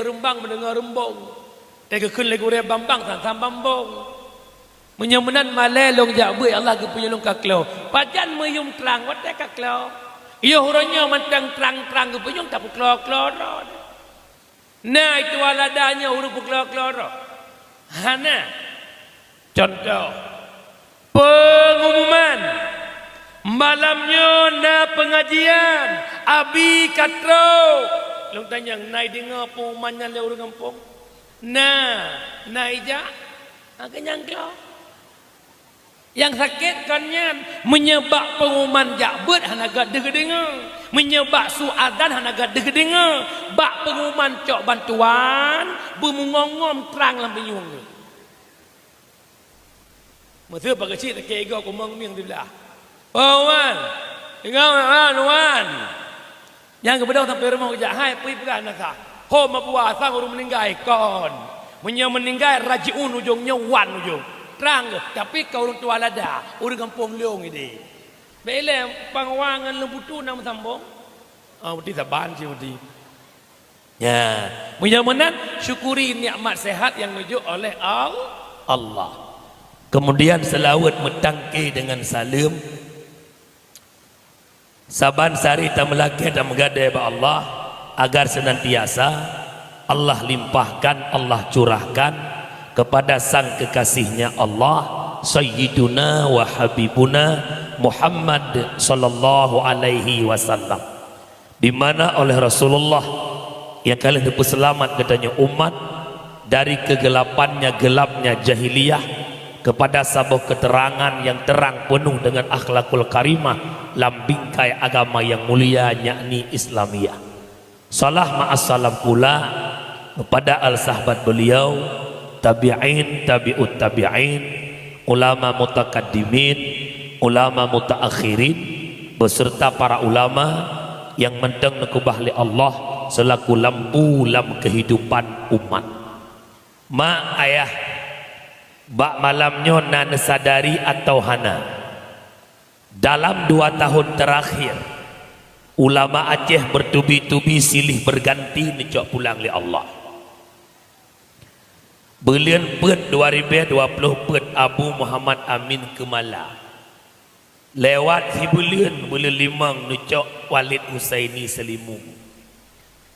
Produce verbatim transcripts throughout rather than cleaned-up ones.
Reumbang meudeungoe reumbong. Teugeukheun lé gurée bambang san-san bambong. Meunyoe meunan malée lôn jak beuet, Allah geupujoe lôn ka kloe. Pajan meuyuem trang watée ka kloe. Yoh uroe nyoe mantong trang-trang geupujoe tapeukloe-kloe droe. Na itu alada nyoe ureuëng peukloe-kloe droe. Hana. Contoh, pengumuman. Malam nyoe na pengajian, abi ka trok. Lôn tanyong, na ideungoe pengumuman nyan lé ureuëng gampông? Na, na ijak? Agak nyang klo. Nyang sakét kon nyan, meunyoe bak pengumuman jak beuet hana gét deuh geudeungoe. Meunyoe bak su azan hana gét deuh geudeungoe. Bak pengumuman cok bantuan, beumungong-ngom trang lam binyueng. Meuseu pakai cit takée igoe kumong mieng siblah. Oh, wan. Igoe wan, wan. Nyang geubeudôh sampoe rumoh geujak, hai, peue peugah na sa. Ho meubuwa asang ureuëng meuninggai kon. Meunyoe meuninggai rajiun ujong nyoe wan ujong. Trang geuh, tapi ka ureuëng tuha lada, ureuëng gampông lôn ideh. Bèk ilée pang wa ngon leubutu na meusambong. Ah, beuti saban cit beuti. Ya, meunyoe meunan, syukuri nikmat sehat nyang neujok oleh Al-, Allah. Kemudian seulaweuet meutangke deungon saleuem. Saban sari tameulakée dan meugadée bak Allah, agar senantiasa Allah limpahkan, Allah curahkan kepada sang kekasih-Nya Allah, Sayyiduna wa Habibuna Muhammad sallallahu alaihi wasallam. Di mana oleh Rasulullah nyang ka lheueh neupeuseulamat geutanyoe umat dari kegelapannya gelapnya jahiliyah kepada saboh keterangan nyang terang peunoh deungon akhlakul karimah lam bingkai agama nyang mulia, yakni Islamiyah. Salam ma'as salam pula kepada al sahabat beliau, tabi'in, tabi'ut tabi'in, ulama mutakaddimin, ulama mutaakhirin, beserta para ulama nyang mantong neukeubah lé Allah selaku lampu lam kehidupan umat. Mak, ayah, bak malam nyoe na neusadari atawa hana, dalam dua tahun terakhir, ulama Aceh bertubi-tubi silih berganti neucok pulang lé Allah. Buleuen peuet dua ribèe dua ploh peuet Abu Muhammad Amin Keumala. Lewat sibuleuen, buleuen limong neucok Walid Husaini Seulimu.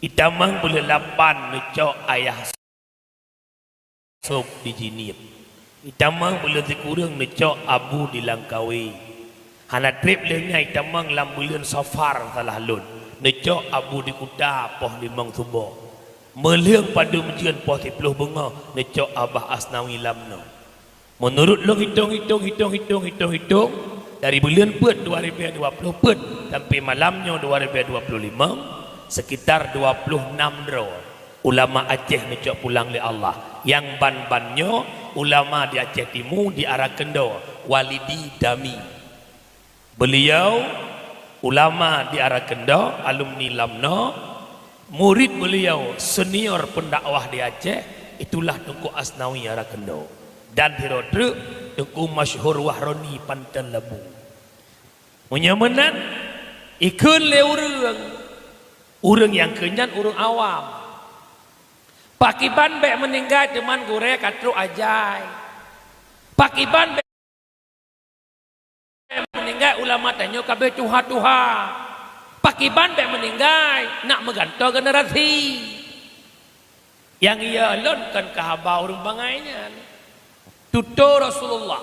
Itamong buleuen lapan neucok Ayah Sop di Jeunieb. Itamong buleuen sikureueng neucok Abu di Langkawi. Hana treb lheueh nyan itamong lam buleuen Safar salah lôn, neucok Abu di Kuta poh limong suboh. Meulheueng padum jeuet poh siploh beungoh neucok Abah Asnawi lam noe. Meunurot lôn hitong-hitong, hitong-hitong, hitong-hitong, dari buleuen peuet dua ribèe dua ploh peuet sampai malam nyoe dua ribèe dua ploh limong, sekitar dua ploh nam droe ulama Aceh neucok pulang lé Allah. Nyang ban-ban nyoe ulama di Aceh Timu di Arakendo, Walidi Dami. Beliau ulama di Arakendo, alumni lam noe, murid beliau senior pendakwah di Aceh, itulah Teungku Asnawi Arakendo. Dan sidroe treuk Teungku Masyhur Wahroni Panton Labu. Meunyoe meunan, ikheun lé ureuëng, ureuëng nyang kheun nyan ureuëng awam. Pakiban bèk meuninggai teuma gurèe ka trok ajai. Pakiban bèk meuninggai ulama tanyoe ka bèk tuha-tuha. Pakiban bèk meuninggai nak meugantoe generasi. Nyang iya lôn kon keu haba ureuëng bangai nyan. Tutoe Rasulullah,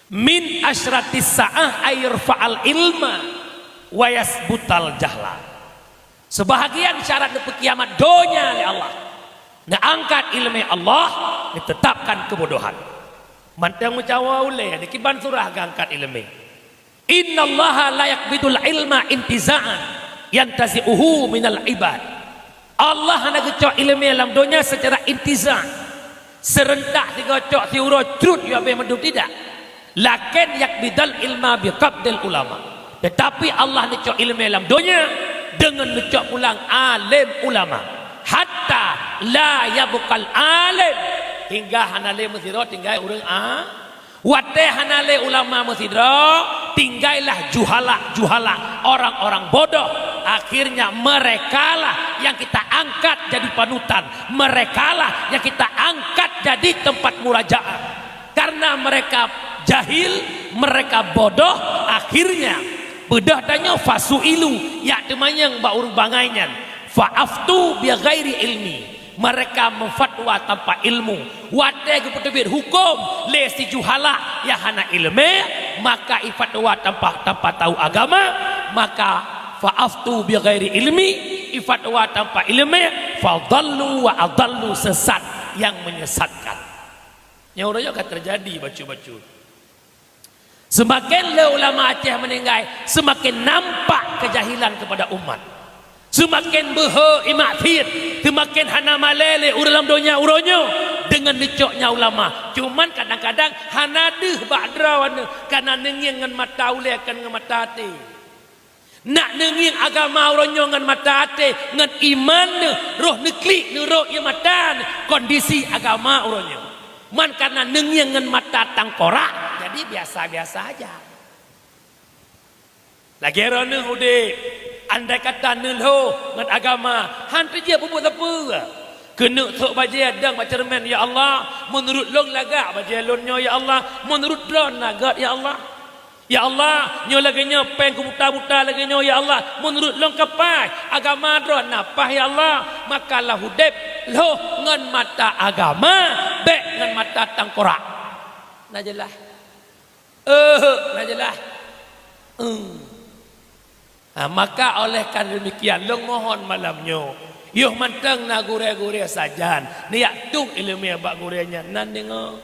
"Min asyratis sa'ah ay yurfa'al ilma wa yasbutal jahla." Sebahagian syarat neupeukiamat donya lé Allah, neuangkat iéleumé Allah, neuteutapkan keubodohan. Mantong meucawa ulée, di kiban surah geuangkat iéleumé. "Innallaha la yaqbidul ilma intiza'an yantazi'uhu minal ibad." Allah hana geucok iéleumé lam donya secara intiza', seureuntak sigoe cok siuroe crut yue abéh mandum, tidak. "Lakin yaqbidal ilma biqabdil ulama." Tetapi Allah neucok iéleumé lam donya deungon neucok pulang além ulama. "Hatta la yabqal alim." Hingga hana lé meusidroe tinggai ureuëng a-, Watée hana lé ulama meusidroe, tinggailah juhala-juhala, orang-orang bodoh. Akhirnya merekalah yang kita angkat jadi panutan. Merekalah yang kita angkat jadi tempat murajaah. Karena mereka jahil, mereka bodoh, akhirnya beudôh tanyoe fasu'ilu, jak teumanyong bak ureuëng bangai nyan. Fa'aftu bighairi ilmi. Mereka meufatwa tanpa ilmu. Watée geupeuteubiet huköm lé si juhala nyang hana iéleumé, maka ifatwa tanpa, tanpa tahu agama, maka fa'aftu bighairi ilmi, ifatwa tanpa iéleumé, fadhallu wa adhallu, sesat yang menyesatkan. Nyang uroe nyoe ka teujadi bacut-bacut. Seumaken lé ulama Aceh meuninggai, seumaken nampak keujahilan keupada umat. Seumaken beuhe ié maksiet, seumaken hana malée lé ureuëng lam donya uroe nyoe deungon neucok nyan ulama. Cuman kadang-kadang hana deuh bak droeneuh, kana neungieng ngon mata ulée kon ngon mata até. Nak neungieng agama uroe nyoe ngon mata até, ngon iman neuh, roh neuklik neurok ie mata neuh, kondisi agama uroe nyoe. Man kana neungieng ngon mata tangkorak, jadi biasa-biasa aja. Lagée droeneuh udeb, andai kata neulhôh ngon agama, han teujeuet peubuet sapeue. Keuneuk sôk bajée dong bak ceureumen, "Ya Allah, meunurot lôn lagak bajée lôn nyoe, ya Allah, meunurot droeneuh na gét, ya Allah." Ya Allah, nyoe lagée nyoe péng kubuta-buta lagée nyoe, ya Allah, meunurot lôn ka paih, agama droeneuh na paih, ya Allah, maka lam udeb lhôh ngon mata agama, bék ngon mata tangkorak. Na jeulaih? Eh, na jeulaih? Hmm. Ha, maka oleh karena demikian, lôn mohon malam nyoe, yoh mantong na gurée-gurée sajan, neujak tueng iéleumé bak gurée nyan, nan deungoe.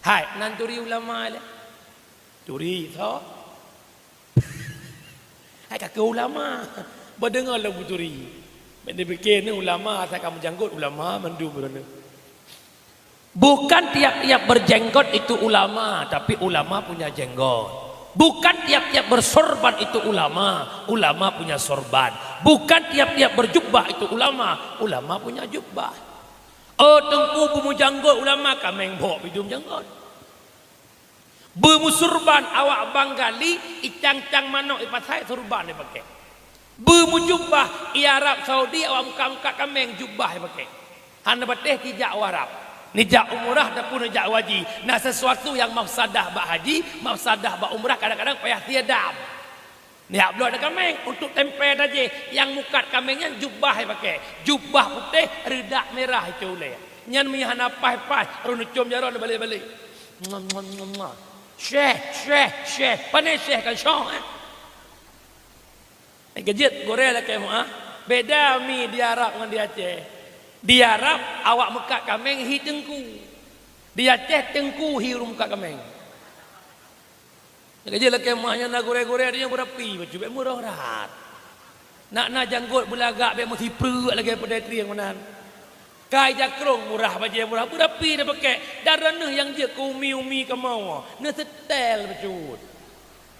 Hai, nan turi ulama lé. Turi, tho. Hai ka keu ulama. Beudeungoe lom beuturi. Bèk neupike neuh ulama asai ka meujanggot, ulama mandum droeneuh. Bukan tiap-tiap berjenggot itu ulama, tapi ulama punya jenggot. Bukan tiap-tiap bersorban itu ulama, ulama punya sorban. Bukan tiap-tiap berjubah itu ulama, ulama punya jubah. Oh, teungku beumeujanggot ulama, kaméng bhok pih dum janggot. Beumeusurban awak Bangali, icang-cang manok ipasai, surban ipakè. Beumeujubah i Arab Saudi, awak mukat-mukat kaméng, jubah ipakè. Hana patéh tijak u Arab. Neujak umrah ataupun neujak haji. Na sesuatu nyang mafsadah bak haji, mafsadah bak umrah, kadang-kadang payah sie dam. Neujak bloe kaméng untuk tempè tajih, nyang mukat kaméng nyan jubah ipakè. Jubah putéh, reudak mirah icue ulèe. Nyan meunyo hana paih-paih, ureueng neucom jaroe neubalek-balek. Mwah, mwah, mwah, mwah. Syeh, syeh, syeh. Pane syeh kan syok, eh? Eh, keujeuet gurèe lakèe meu'ah. Beda mi di Arab ngon di Aceh. Di Arab, awak mukat kaméng hi teungku. Di Aceh, teungku hi ureueng mukat kaméng. Nyang keujeuet lakèe meu'ah nyan na gurèe-gurèe, ada nyang beurapi, bacut bèk murah that. Nak na janggot beulagak bèk meusipreuk lagèe peudeh trieng meunan. Kai jakrong murah, bajèe murah, beurapi tapakè. Dan droeneuh nyang jeuet keu umi-umi kamoe, neuseutèl bacut.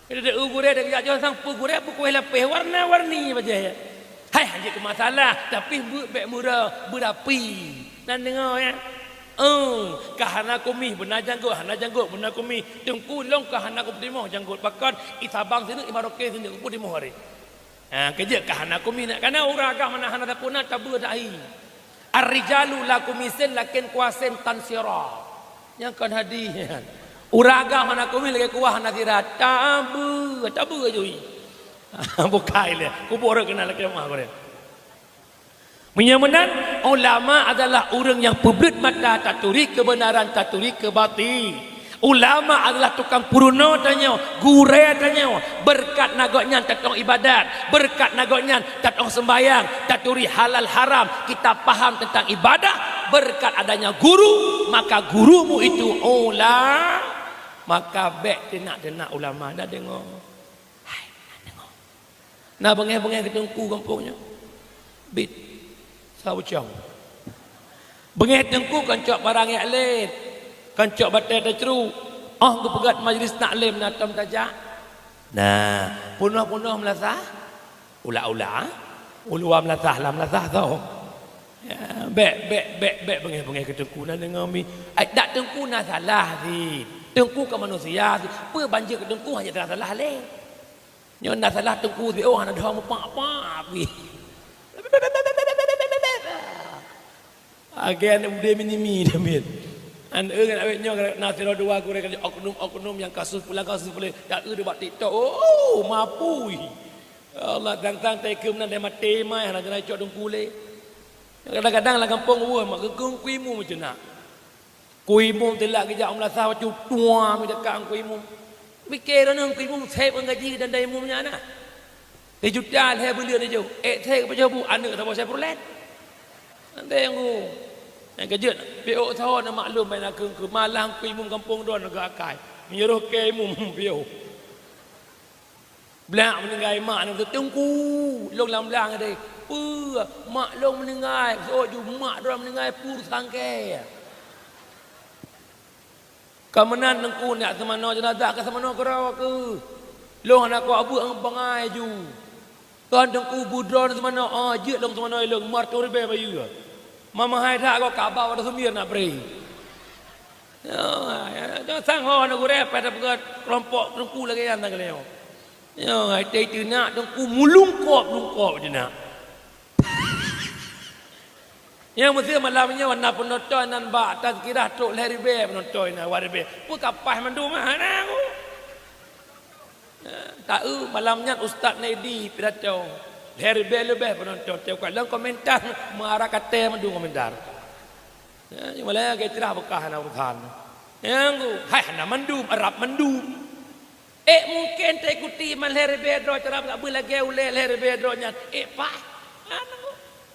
Ada gurèe, ada jak joh sang peue gurèe, peukueh lapéh, warna-warni bajèe. Hai, hanjeuet keu masalah, tapi beuet bèk murah, beurapi. Na deungö, ya? Oh, ka hana kumieh, beuna janggot, hana janggot, beuna kumieh. Teungku lôn ka hana kupeutimoh janggot, pakon i Sabang sineuk, i Merauke sineuk kupeutimoh aré. Ha, keujeuet ka hana kumieh, nak kana ureueng agam hana, hana sapeue na, tabeue that hi. Ar-rijalu la kumisin lakin kuasin tan sira. Nyang kon hadih. Ureueng agam hana kumieh lagèe kuah hana sira. Tabeue, tabeue jui. Bukai lé. Kubôh rot keunan lakèe meu'ah gurèe. Meunyoe meunan, ulama adalah ureueng nyang peubleut mata taturi keubeunaran, taturi keubatil. Ulama adalah tukang peurunoe tanyoe, gurèe tanyoe. Beureukat na gobnyan tatong ibadat, beureukat na gobnyan tatong seumbahyang, taturi halal haram, kita paham teuntang ibadah. Beureukat adanya guru, maka gurumu itu ula-, maka bèk teunak-teunak ulama. Na deungö? Hai, na deungö. Na beungèh-beungèh keu teungku gampông nyoe. Bit. Sa ucong. Beungèh teungku kon cok barang jak lét. Kon cok batèe tacruk. Oh geupeugöt majlis taklim na tom tajak. Nah, peunoh-peunoh meulasah. Ula-ula. Uluwa meulasah, lam meulasah tho. Ya, bèk, bèk, bèk, bèk beungèh-beungèh keu teungku na deungö mi. Ai, dak teungku na salah cit. Teungku ka manusia cit. Peue ban jeuet keu teungku hana salah-salah lé. Nyoe na salah teungku siôh hana deuh meupak-pak pih. Agen udeb minimi damiet. An eu ngon awét nyoe na sidroe dua gurée oknum-oknum nyang kasus pulang kasus pulang. Dak eu bak TikTok. Oh, mapui. Ya Allah, tang-tang teukeuem nan lé maté mai hana jeuet cok teungku lé. Kadang-kadang lam gampông weueh mak geukheun kui mu meuceunak. Kui mum teulak geujak u meulasah bacut tuha meudekat ngon kui mum. Pike droeneuh kui mum seb ngon gaji dan dai mum nyan na. Sijuta lhée buleuen jih, ék seb pajoh bu aneuëk saboh Chevrolet. Andai ngu. Nyang keujeuet, piôh saho na maklum main akeueng keu malah kui mum gampông droe geuakai. Meunyoe roh kée mum piôh. Blak meuninggai mak nyan teungku, lôn lam blang deh. Peue? Mak lôn meuninggai, seuôt ju mak droe meuninggai pur sangkée. Ka meunan teungku nak seumanoe jeunazah ka seumanoe keudroe keuh. Lôn hana kuat beuet ngon bangai ju. Kon teungku beudroe seumanoe, oh, jeuet lôn seumanoe lôn, mar toh ribée bayeue. Mamahai that goe kaba pada sumir nak bri. Ya, ya, ya, sang ho na gurée pada peugah kelompok teungku lagée nyan teuka lé nyoe. Ya, hai teunak teungku mulungkop-lungkop teunak. Nyang meuseuh malam nyoe na peunonton nan bak tazkirah trok lhée ribée peunonton na, dua ribée. Peue ka paih mandum hana ku. Taeu malam nyan Ustaz Nedi pidato. Lhée ribée leubeh peunonton teuka lom komentar meuara katé mandum komentar. Ya, mulai lagée cerah beukah hana urusan. Nyang ku, hai hana mandum, Arab mandum. Ék mungken taikuti man lhée ribée droe cara bak beu lagée ulée lhée ribée droe nyan. Ék paih. Hana ku.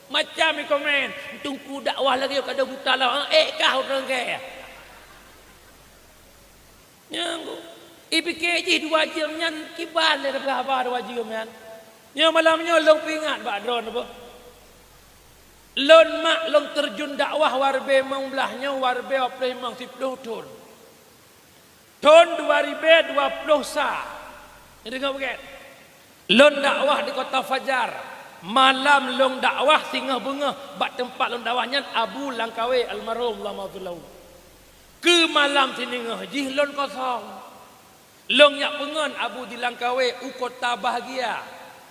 Macam i komen, teungku dakwah lagée ka ada buta lah. Ék kah ureuëng kée. Nyang ku, ipike jih dua jeuem nyan kiban lé deuh haba dua jeuem nyan. Nyoe malam nyoe lôn peuingat bak droeneuh boh. Lôn mak lôn teurjun dakwah waribée limong blaih nyoe waribée dua ploh limong siploh thon. Thon dua ribée dua ploh sa. Neudeungoe beugét. Lôn dakwah di Kota Fajar. Malam lôn dakwah singoh beungoh bak teumpat lôn dakwah nyan Abu Langkawe almarhum Allahumma ghfir lahu. Keu malam siningöh jih lôn kosong. Lôn jak peungon Abu di Langkawe u Kota Bahagia,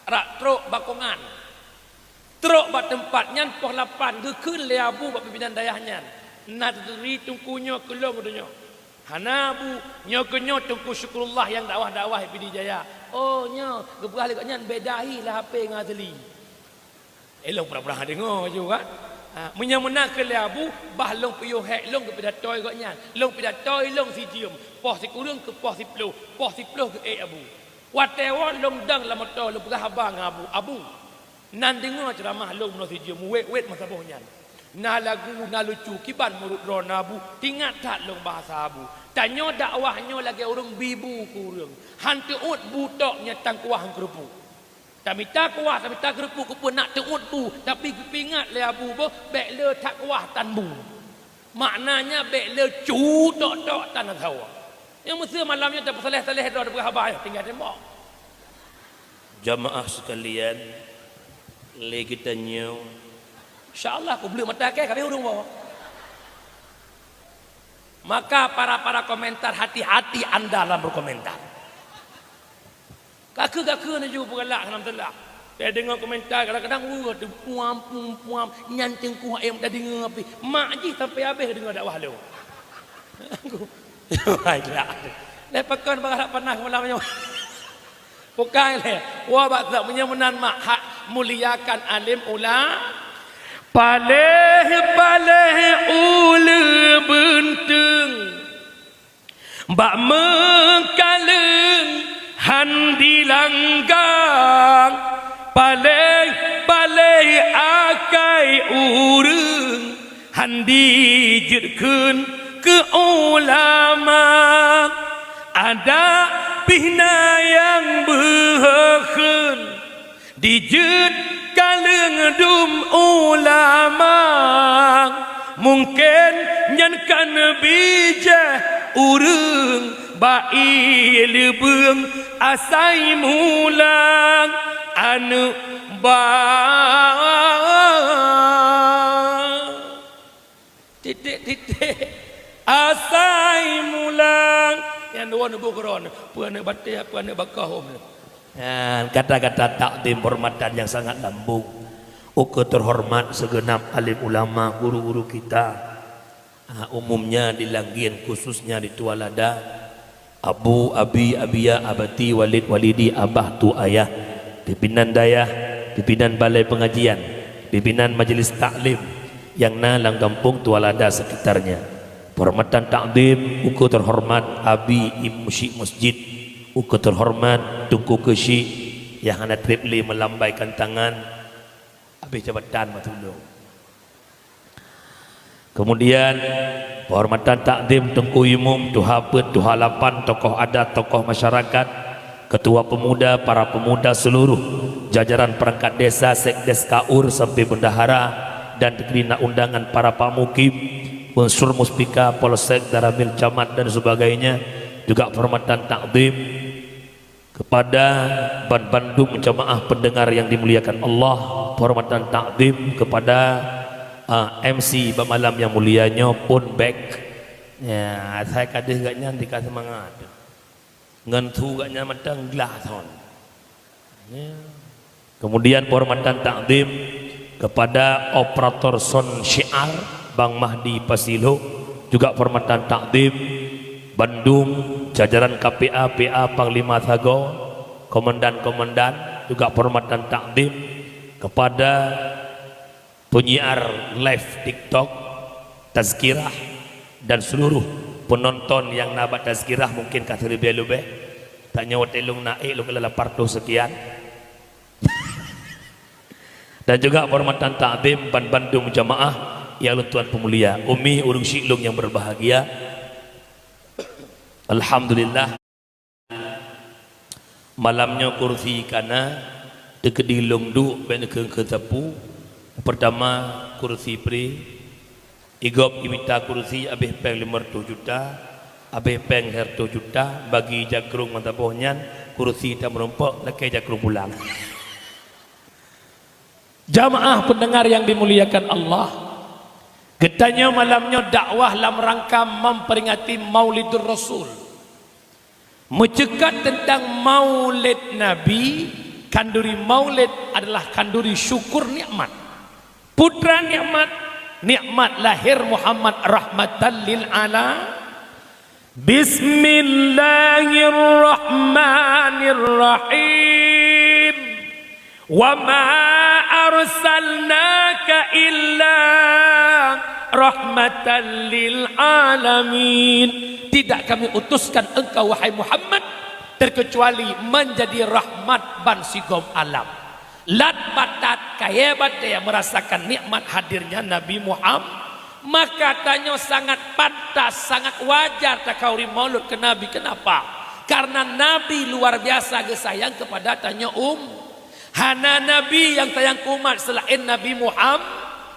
rak trok Bakongan. Trok bak teumpat nyan poh lapan geukheun lé Abu bak pimpinan dayah nyan, "Na teuturi teungku nyoe keu lôn geutanyoe." "Hana Abu, nyoe keu nyoe Teungku Syukurullah nyang dakwah-dakwah di Pidie Jaya." "Oh nyoe," geupeugah lé gobnyan, "beda hi lah H P ngon asli." Eh, lôn pura-pura deungoe ju kan. Ha, meunyoe meunan kheun lé Abu, bah lôn piôh hék lôn geupidato gobnyan. Lôn pidato lôn sijeuem, poh sikureueng keu poh siploh, poh siploh geuék Abu. Watée woe lôn dong lam moto lôn peugah haba ngon Abu, "Abu, nan deungoe ceuramah lôn meunoe sijeuem wét-wét meusaboh nyan. Na lagu, na lucu, kiban meurut droe na Abu, teuingat that lôn bahasa Abu. Tanyoe dakwah nyoe lagée ureuëng bi bu keu ureuëng, han teuôt bu tok nyoe tan kuah ngon keureupuk." Tamita kuah, tamita keureupuk keupeue nak teuôt bu, tapi geupeuingat lé Abu boh, bék le that kuah tan bu. Maknanya bék le cu tok-tok tan asawa. Nyang meuseu malam nyoe tapeusaleh-saleh droe tapeugah haba nyoe tinggai tembok. Jamaah sekalian, lé geutanyoe, insya Allah kubleuek mata kée ka abéh ureuëng woe. Maka para-para komentar, hati-hati anda dalam berkomentar. Ka keu-ka keu neujue peugalak hana meusalah. Teudeungoe komentar kadang-kadang, "Weueh, teupuam, pum, puam, nyan teungku ayam tadeungoe pih." Mak jih sampai habéh deungoe dakwah lôn. Hai lah. Lé pakon bak harap panas malam nyoe. Bukai lé. Wah bak meunyoe meunan mak hak muliakan alim ula. Paléh-paléh uleue beunteueng. Bak meukaleueng han dilanggang, paléh-paléh akai ureuëng han dijeuet kheun keu ulama. Adak pih na nyang beuheuh kheun, dijeuet kaleueng dum ulama, mungken nyan kan bijéh ureuëng bak ié leubeueng asai mula aneuëk ba. Titik-titik asai mula. Nyang dua neubu keron, peue aneuëk batée, peue aneuëk bakah. Dan kata-kata takdim hormatan yang sangat lambung. Ukeue teuhormat segenap alim ulama, guru-guru kita. Ah, umumnya di Langgien, khususnya di Tualada, Abu, Abi, Abiya, Abati, Walid, Walidi, Abah, Tu, Ayah, pimpinan dayah, pimpinan balai pengajian, pimpinan majelis taklim nyang na lam gampông Tualada sekitarnya. Penghormatan takdim ukeue teuhormat Abi Imum Syik Masjid, ukeue teuhormat Teungku Keuchik nyang hana treb lé meulambaikan tangan, habéh jabatan meutudoh. Kemudian, penghormatan takdim Teungku Imum, Tuha Peuet, Tuha Lapan, tokoh adat, tokoh masyarakat, ketua pemuda, para pemuda seluruh jajaran perangkat desa, sekdes, kaur, sampai bendahara, dan terkena undangan para pak mukim, unsur muspika, polsek, danramil camat, dan sebagainya, juga penghormatan takdim kepada ban-, bandum jamaah pendengar yang dimuliakan Allah, penghormatan takdim kepada, ah, M C bak malam nyang mulia nyoe pun bek. Ya, asai ka deuh gobnyan tika seumangat. Ngon su gobnyan mantong glah thon. Ya. Kemudian penghormatan takdim kepada operator sound syiar Bang Mahdi Pasilok, juga penghormatan takdim bandum jajaran K P A, P A, Panglima Sagoe, komandan-komandan, juga penghormatan takdim kepada penyiar live TikTok, Tazkirah, dan seluruh penonton nyang na bak Tazkirah, mungkin ka siribèe leubeh. Tanyoe watèe lôn na ék lôn keulah lapan reutôh sekian. Dan juga penghormatan takdim ban bandum jamaah nyang lôn tuan peumulia, umi ureueng syik lôn nyang berbahagia. Alhamdulillah. Malam nyoe kursi ka na, teukeudi lôn duek bèk neukheun-kheun sapeue. Peurtama, kursi pri. Igop imita kursi abéh pèng limong reutôh juta, abéh pèng lhèe reutôh juta, bagi jakrong meusaboh nyan, kursi tameurumpok lakèe jakrong pulang. Jamaah pendengar yang dimuliakan Allah, geutanyoe malam nyoe dakwah lam rangka memperingati Maulidur Rasul. Meuceukat teuntang Maulid Nabi, khanduri Maulid adalah khanduri syukur nikmat. Peue treuk nikmat, nikmat lahir Muhammad rahmatan lil ala-, Bismillahirrahmanirrahim. Wa ma arsalnaka illa rahmatan lil alamin. Tidak Kami utuskan engkau, wahai Muhammad, terkecuali menjadi rahmat ban sigom alam. Lat batat kayèe batèe merasakan nikmat hadirnya Nabi Muhammad. Maka tanyoe sangat pantas, sangat wajar takhanduri maulud keu Nabi. Kenapa? Karena Nabi luar biasa geusayang kepada tanyoe um-, hana nabi nyang sayang keu umat seulaén Nabi Muham-,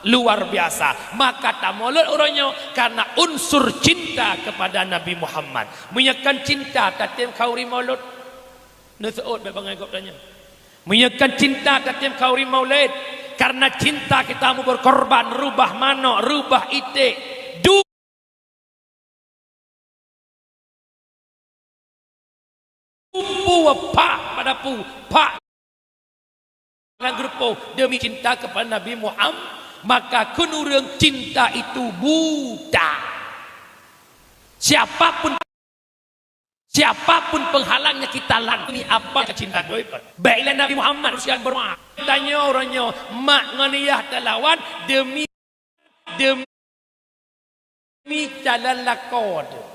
luar biasa. Maka tamaulud uroe nyoe karena unsur cinta kepada Nabi Muhammad. Meunyoe kon cinta, tatém khanduri maulud? Neuseuôt bèk bangai gob tanyoe. Meunyoe kon cinta, tatém khanduri maulid. Karena cinta kita mau berkorban, reubah manok, reubah iték. Du- Pue pak pada pue, pak lam geureupoh demi cinta kepada Nabi Muhammad, maka kheun ureueng cinta itu buta. Siapapun, siapapun penghalangnya kita lantang apa cinta goib. Bèk ilèe Nabi Muhammad usia berma. Tanyoe uroe nyoe, mak ngon yah talawan demi Demi calon lakoe teuh.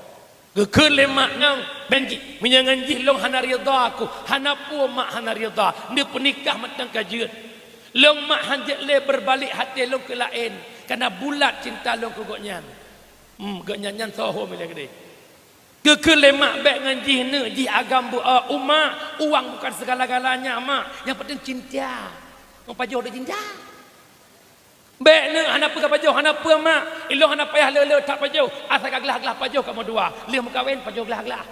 Geukheun lé mak nyan, "Bèk jih, meunyoe ngon jih lôn hana ridha aku, hana peue mak hana ridha, neupeunikah mantong ka jeuet. Lôn mak han jeuet lé beureubalik até lôn keu laén, kareuna bulat cinta lôn keu gobnyan." Hmm, gobnyan nyan soe ho ilèe keudéh. Geukheun lé mak, "Bèk ngon jih neuk, jih agam beu-, eh, umak, uang bukan segala-galanya, mak. Yang penting cinta." Ngon pajoh deuh cinta. "Bèk neuk, hana peue ka pajoh, hana peue mak. Ilôn hana payah le-le that pajoh. Asai ka glah-glah pajoh kamoe dua. Lheueh meukawen pajoh glah-glah.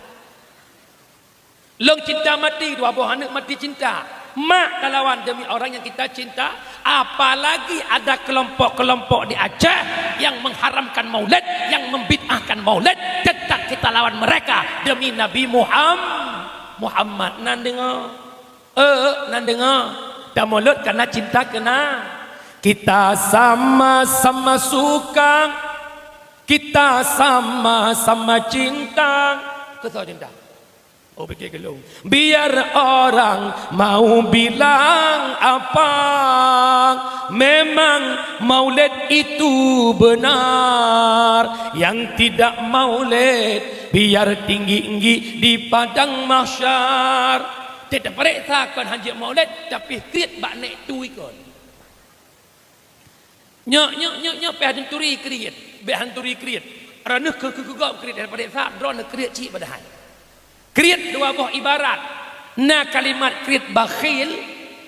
Lôn cinta mati, dua boh aneuk mati cinta." Mak talawan demi orang yang kita cinta. Apalagi ada kelompok-kelompok di Aceh yang mengharamkan maulid, yang membid'ahkan maulid, tetap kita lawan mereka demi Nabi Muham-, Muhammad. Nan deungoe. Eh, nan deungoe, tamulod kana cinta keuna. Kita sama-sama suka, kita sama-sama cinta. Keu soe cinta? Oh, pike keu lôn. Biar orang mau bilang apa, memang maulid itu benar. Yang tidak maulid, biar tinggi-tinggi di padang mahsyar. Teuh tapareksa kon hanjeuet maulid, tapi kriet bak nèk tui kon. Nyoe, nyoe, nyoe, nyoe pih han turi kriet, bèk han turi kriet. Droeneuh keu, keu, keu gob kriet, teuh tapareksa, droeneuh kriet cit padahai. Kriet dua boh ibarat. Na kalimat kriet bakhil,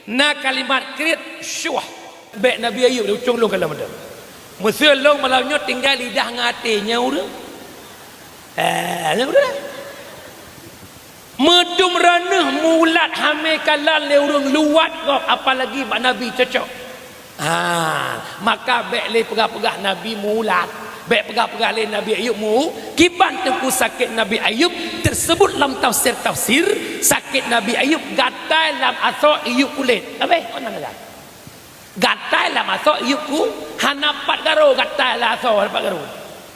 na kalimat kriet syuh. Bèk Nabi Ayub di ujông lôn kalon mantong. Meuseu lôn malam nyoe tinggai lidah ngon até nyan ureueng. Eh, nyan ureueng. Meudum droeneuh mulat hamé kalon lé ureueng luwat gob, apalagi bak Nabi cocok. Ha, maka bèk lé peugah-peugah Nabi mulat. Bèk peugah-peugah lé Nabi Ayub mu-, kiban teungku sakét Nabi Ayub teusebut lam tafsir-tafsir, sakét Nabi Ayub gatai lam asoe iyup kulét. Abéh, oh, na gatai. Gatai lam asoe iyup ku-, hana pat garoe, gatai lam asoe hana pat garoe.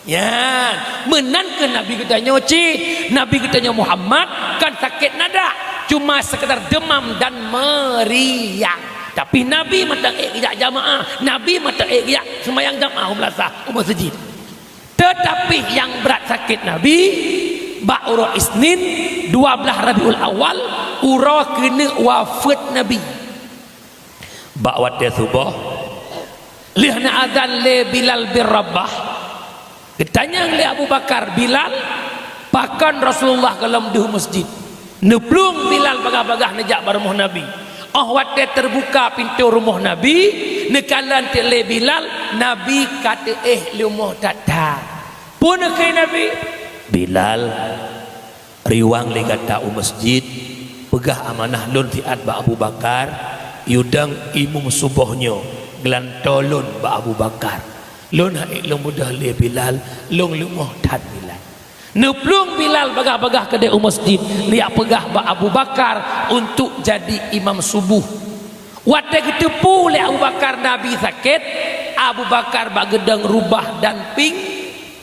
Nyan, meunan keuh Nabi geutanyoe cit. Nabi geutanyoe Muhammad kan sakét nadak, cuma sekedar demam dan meriang. Tapi Nabi mantong ék geujak jamaah, Nabi mantong ék geujak seumayang jamaah u meulasah, u meuseujid. Teutapi nyang brat sakét Nabi bak uroe Isnin dua blaih Rabiul Awal, uroe keuneuk wafeuet Nabi. Bak watèe suboh, lheueh neuazan lé Bilal bin Rabah, geutanyong lé Abu Bakar, "Bilal, pakon Rasulullah gohlom deuh u meuseujid?" Neuplueng Bilal bagaih-bagaih neujak bak rumoh Nabi. Óh watèe teubuka pintoe rumoh Nabi, neukalon teuk lé Bilal, Nabi ka teuéh leumoh that-that. Peue neukheun Nabi? "Bilal, riwang lé gata u meuseujid, peugah amanah lôn siat bak Abu Bakar, yue dong imum suboh nyoe geulantoe lôn bak Abu Bakar. Lôn han ék lôn beudôh lé Bilal, lôn leumoh that Bilal." Neuplueng Bilal bagaih-bagaih keudéh u meuseujid, neujak peugah bak Abu Bakar untuk jadi imam suboh. Watèe geuteupeue lé Abu Bakar Nabi sakét, Abu Bakar bak geudong rubah dan ping-,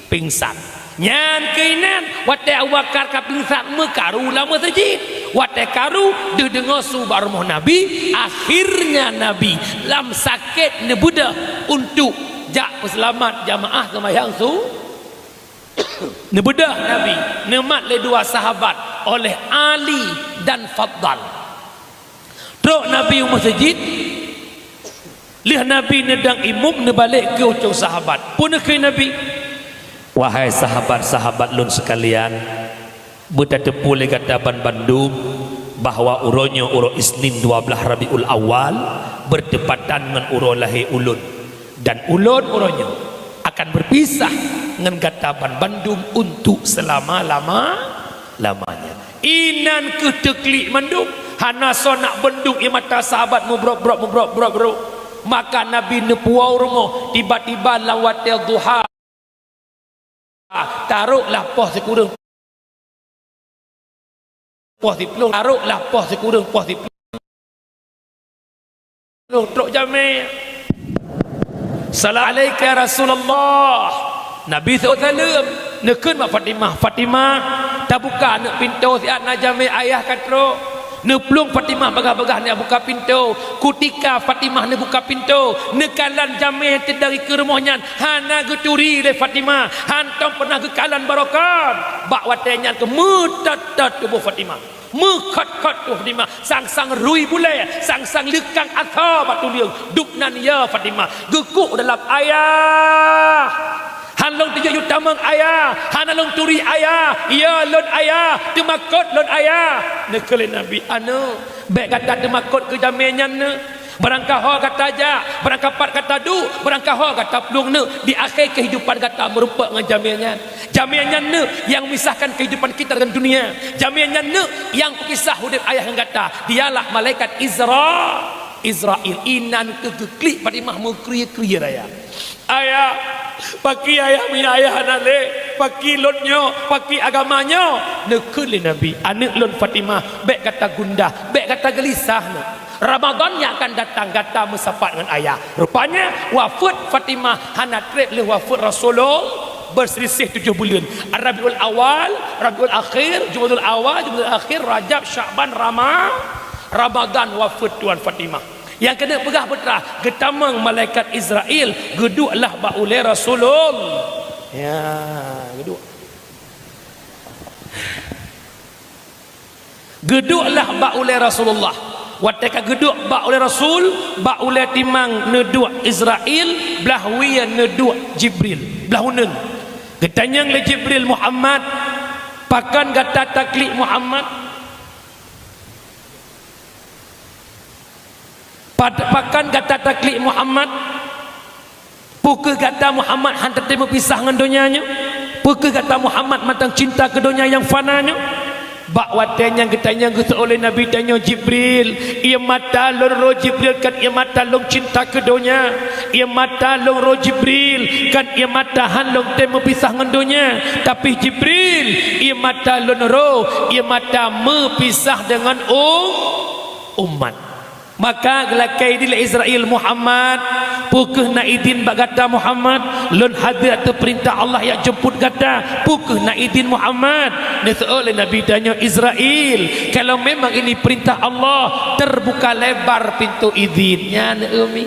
pingsan. Nyan keuh inan, watèe Abu Bakar ka pingsan meukaru lam meuseujid. Watèe karu, deuh deungoe su bak rumoh Nabi, akhirnya Nabi lam sakét neubeudôh untuk jak peuseulamat jamaah seumayang su-, neubeudôh Nabi, neumat lé dua sahabat oleh Ali dan Faddal. Trok Nabi u meuseujid, lheueh Nabi neudong imum, neubalek keu ucok sahabat. Peue neukheun Nabi? "Wahai sahabat-sahabat lôn seukalian, beutateupeue lé gata banbandum bahwa uroe nyoe uroe Isnin dua blaih Rabiul Awal, beurteumpatan ngon uroe lahé ulôn. Dan ulôn uroe nyoe akan beurpisah ngon gata banbandum untuk seulama-lama-lamanya." Inan keuh teuklik mandum, hana soe nak bendung ie mata sahabat meubrok-brok, meubrok-brok, brok. Maka Nabi neupuwoe rumoh, tiba-tiba lam watèe duha, taroklah poh sikureueng, poh siploh, taroklah poh sikureueng, poh siploh. Lôn trok jamé. "Salam alaika ya Rasulullah." Nabi seuôt saleuem. Neukheun bak Fatimah, "Fatimah, tabuka aneuk pintoe siat, na jamé ayah ka trok." Neuplueng Fatimah bagaih-bagaih neujak buka pintoe. Kutika Fatimah neubuka pintoe, neukalon jamé nyang teudong dikeue rumoh nyan hana geuturi lé Fatimah, hantom pernah geukalon barokon. Bak watèe nyan keuh meutot-tot tuboh Fatimah. Meukhot-khot tuboh Fatimah, sang-sang rui bulèe, sang-sang leukang asoe bak tuleueng. Dubnan ya Fatimah, geukuk dalam, "Ayah, han lôn tujoh yue tamong ayah, hana lôn turi ayah, ya lôn ayah, teumakot lôn ayah." Neukheun lé Nabi, "Aneuk, bèk gata teumakot keu jamé nyan neuk. Barangkaho gata jak, barangkapat gata duek, barangkaho gata plueng neuk, di akhé keuhidupan gata meurumpok ngon jamé nyan. Jamé nyan neuk nyang memisahkan kehidupan kita dengan dunia. Jamé nyan neuk nyang peupisah udép ayah ngon gata. Dialah malaikat Izra-, Izrail." Inan keuh geuklik Fatimah meukrie-krie raya. "Ayah, pakri ayah meunyoe ayah hana lé? Paki lôn nyoe, paki agama nyoe, neukheun lé Nabi, "Aneuk lôn Fatimah, bék gata gundah, bék gata geulisah nyoe. Ramadan nyang akan datang gata meusapat ngon ayah." Rupanya, wafeuet Fatimah hana treb lheueh wafeuet Rasulullah, beuseulisih tujoh buleuen. Rabiul Awal, Rabiul Akhir, Jumadul Awal, Jumadul Akhir, Rajab, Sya'ban, Rama-, Ramadan wafeuet tuan Fatimah. Nyang keuneuk peugah putra, geutamong malaikat Israel, geuduek lah bak ulée Rasulullah. Ya, geuduek. Geuduek lah bak ulée Rasulullah. Watée ka geuduek bak ulée Rasul, bak ulée timang neuduek Israel, blah wie neuduek Jibril, blah uneuen. Geutanyong lé Jibril, "Muhammad, pakon gata taklik Muhammad?" Pad-, pakon gata taklik Muhammad? Peu kheueh gata Muhammad hana teutem meupisah ngon donya nyoe? Peu kheueh gata Muhammad mantong cinta keu donya nyang fana nyoe? Bak watée nyan geutanyong geuseuôt lé Nabi tanyoe Jibril, "Ié mata lôn roh Jibril kon ié mata lôn cinta keu donya. Ié mata lôn roh Jibril kon ié mata han lôn tem meupisah ngon donya. Tapi Jibril, ié mata lôn roh, ié mata meupisah deungon um-, umat." Maka geulakée idin lé Israel, "Muhammad, peu kheueh na idin bak gata Muhammad? Lôn hase ateueh peurintah Allah jak jemput gata. Peu kheueh na idin Muhammad?" Neuseuôt lé Nabi tanyoe, "Israel, kalau memang ini perintah Allah, terbuka lebar pintu idin." Nyan, Umi,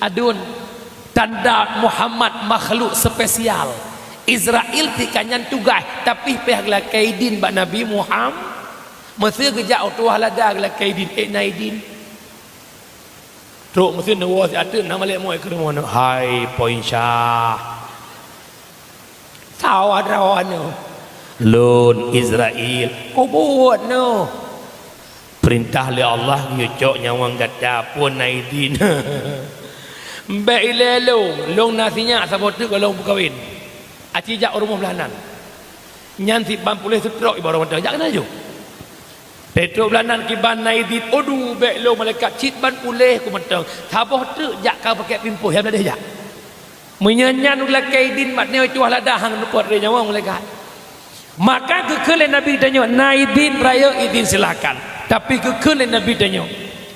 aduen, tanda Muhammad makhluk spesial. Israel tika nyan tugaih, tapi pih geulakée idin bak Nabi Muhammad. Meuseu geujak u tuah lada geulakée idin, ék na idin. Trok meuseu neuwoe siat teuk na malaikat meurumoh, "Hai Poin Syah, sawa droeneuh, lôn Israel, kubuet neuh. Peurintah lé Allah geuyue cok nyawöng gata, phon na idin." "Bék ilée lôn, lôn na sinyak saboh teuk goh lôn peukawen. Aci jak u rumoh blaih nan." Nyan siban puléh seutrok ibaroe mantong, jak keunan laju. Trok blaih nan kiban na idin, "Aduh, bék lôn malaikat, cit ban puléh ku mantong. Saboh teuk jak ka pakèk pimpôh, ya meudeh jak." Meunyoe nyan ulakée idin mat nyoe tuah lada hang neupot lé nyawöng malaikat. Maka geukheun lé Nabi tanyoe, "Na idin rayeuk idin silahkan." Tapi geukheun lé Nabi tanyoe,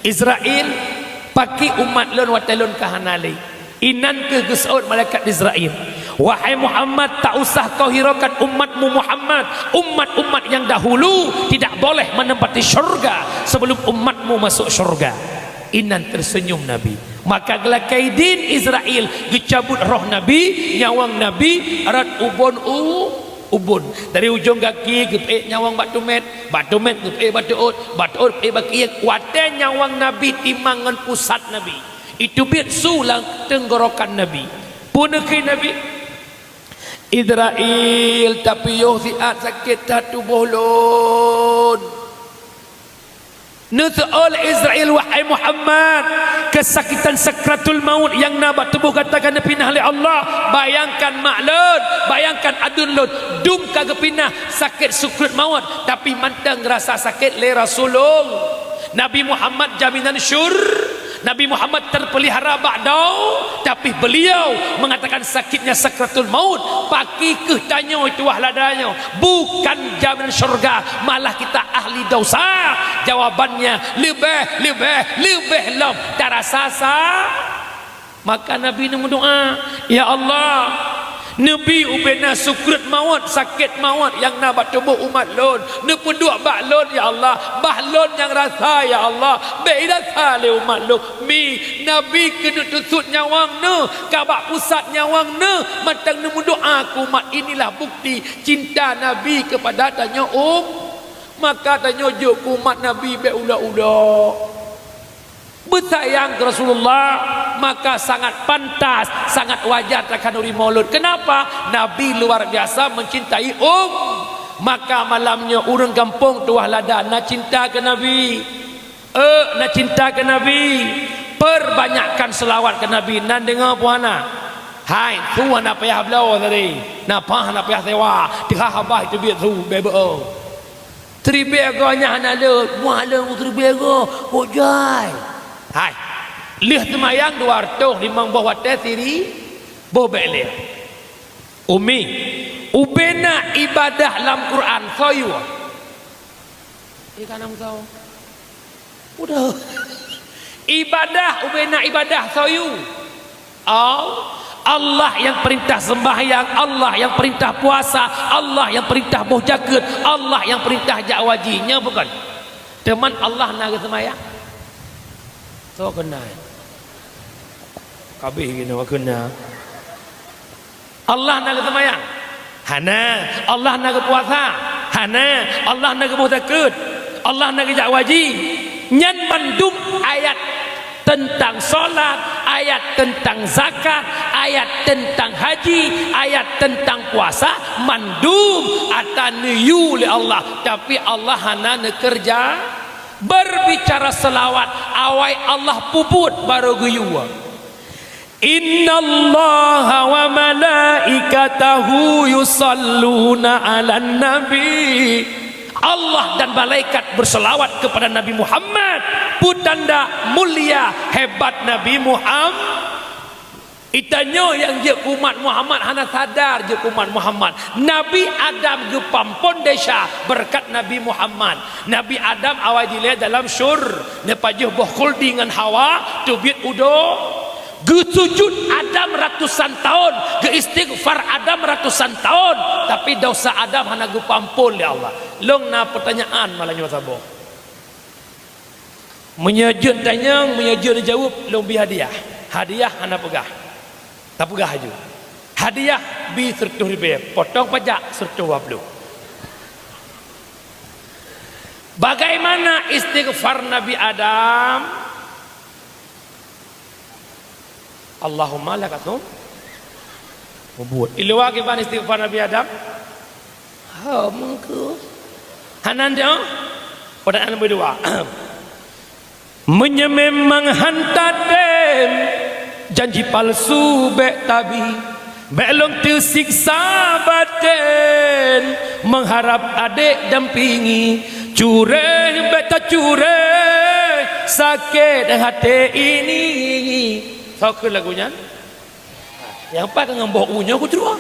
"Israel, paki umat lôn watée lôn ka hana lé?" Inan kheueh geuseuôt malaikat Israel, "Wahai Muhammad, tak usah kau hiraukan umatmu Muhammad. Umat-umat yang dahulu tidak boleh menempati syurga sebelum umatmu masuk syurga." Inan teuseunyum Nabi. Maka geulakée idin Israel geucabut roh Nabi, nyawöng Nabi, rot ubon u-, ubon. Dari ujong gaki geupeuék nyawöng bak tumét, bak tumét geupeuék bak teuôt, bak teuôt peuék bak keuieng. Watée nyawöng Nabi timang ngon pusat Nabi, iteubiet su lam teunggorokan Nabi. Peue neukheun Nabi, "Israel, tapiôh siat sakét that tuboh lôn." Neuseuôt lé Israel, "Wahai Muhammad, keusakitan sakratul maut nyang na bak tuboh gata ka neupinah lé Allah. Bayangkan mak lôn, bayangkan aduen lôn, dum ka geupinah sakét sukruet maut, tapi mantong rasa sakét lé Rasulullah. Nabi Muhammad jaminan syur-, Nabi Muhammad terpelihara bak dau, tapi beliau mengatakan sakitnya sakratul maut. Paki kheueh tanyoe tuah lada nyoe, bukan jaminan syurga, malah kita ahli dosa." Jawabannya, leubeh, leubeh, leubeh lom tarasa sa-, maka Nabi neumeudoá, "Ya Allah, neubi ubena sukruet mawöt, sakét mawöt nyang na bak tuboh umat lôn. Neupeuduek bak lôn, ya Allah, bah lôn nyang rasa, ya Allah, bék irasa lé umat lôn." Mi, Nabi keuneuk teusut nyawöng neuh, ka bak pusat nyawöng neuh, mantong neumeudoá keu umat. Inilah bukti cinta Nabi kepada tanyoe um-, maka tanyoe jok keu umat Nabi bék ulok-ulok. Beusayang keu Rasulullah, maka sangat pantas, sangat wajar takhanuri maulud. Kenapa? Nabi luar biasa mencintai um-, maka malam nyoe ureuëng gampông tuah lada na cinta keu Nabi. Eh, na cinta keu Nabi. Perbanyakkan selawat keu Nabi, nan deungoe puhana. Hai, su hana payah bloe tadi. Na paih hana payah sewa. Teuhah babah teubiet su, beu-beu. Siribèe goe nyan hana lheueh, muah lheueh siribèe goe, kok jai. Hai, lheueh seumayang dua reutôh limong boh watèe siri-, boh bèk lheueh. Umi, Ubena ibadah lam Quran, soe yue? Ikan am soe? Udah. Ibadah, ubena ibadah, soe yue? Al-, Allah nyang perintah sembahyang, Allah nyang perintah puasa, Allah nyang perintah boh jakeuet, Allah nyang perintah jak haji. Nyo bukan? Teuma Allah na geuseumbahyang? Soe keunan? Kabeh geunoe keunan. Allah na geuseumbahyang? Hana. Allah na geupuasa? Hana. Allah na geuboh zakeuet? Allah na geujak haji? Nyan mandum ayat teuntang salat, ayat teuntang zakat, ayat teuntang haji, ayat teuntang puasa, mandum ata neuyue lé Allah, tapi Allah hana neukeureuja. Berbicara seulaweuet, awai Allah peubuet barô geuyue. "Innallaha wa malaikatahu yusalluna 'alan nabi." Allah dan malaikat berselawat kepada Nabi Muhammad. Peutanda mulia hebat Nabi Muhammad. Geutanyoe nyang jeuet keu umat Muhammad hana sadar jeuet keu umat Muhammad. Nabi Adam geupampon desya beureukat Nabi Muhammad. Nabi Adam awai dilée dalam syur, neupajoh boh khuldi ngon Hawa, teubiet udo. Geusujut Adam ratusan taon, geuistighfar Adam ratusan taon, tapi desya Adam hana geupampon lé Allah. Lôn na peutanyaan malam nyoe saboh. Meunyoe jeuet tanyong, meunyoe jeuet jaweueb, lôn bri hadiah. Hadiah hana peugah. Tapeugah laju. Hadiah bri seureutôh ribée, potong pajak seureutôh dua ploh. Bagaimana istighfar Nabi Adam? Allahumma lakasum. Mubuet. Iluwa kiban istighfar Nabi Adam? Ha, mungku. Hana nyoe? Pertanyaan nomor dua. Meunyoe memang hanta tem janji palsu bék tabi, bék lôn teusiksa baten, mengharap adek dampingi, cureh bék tacureh, sakét hati ini. Soe kheun lagu nyan? Nyang pat ka ngon boh u nyoe kucurah.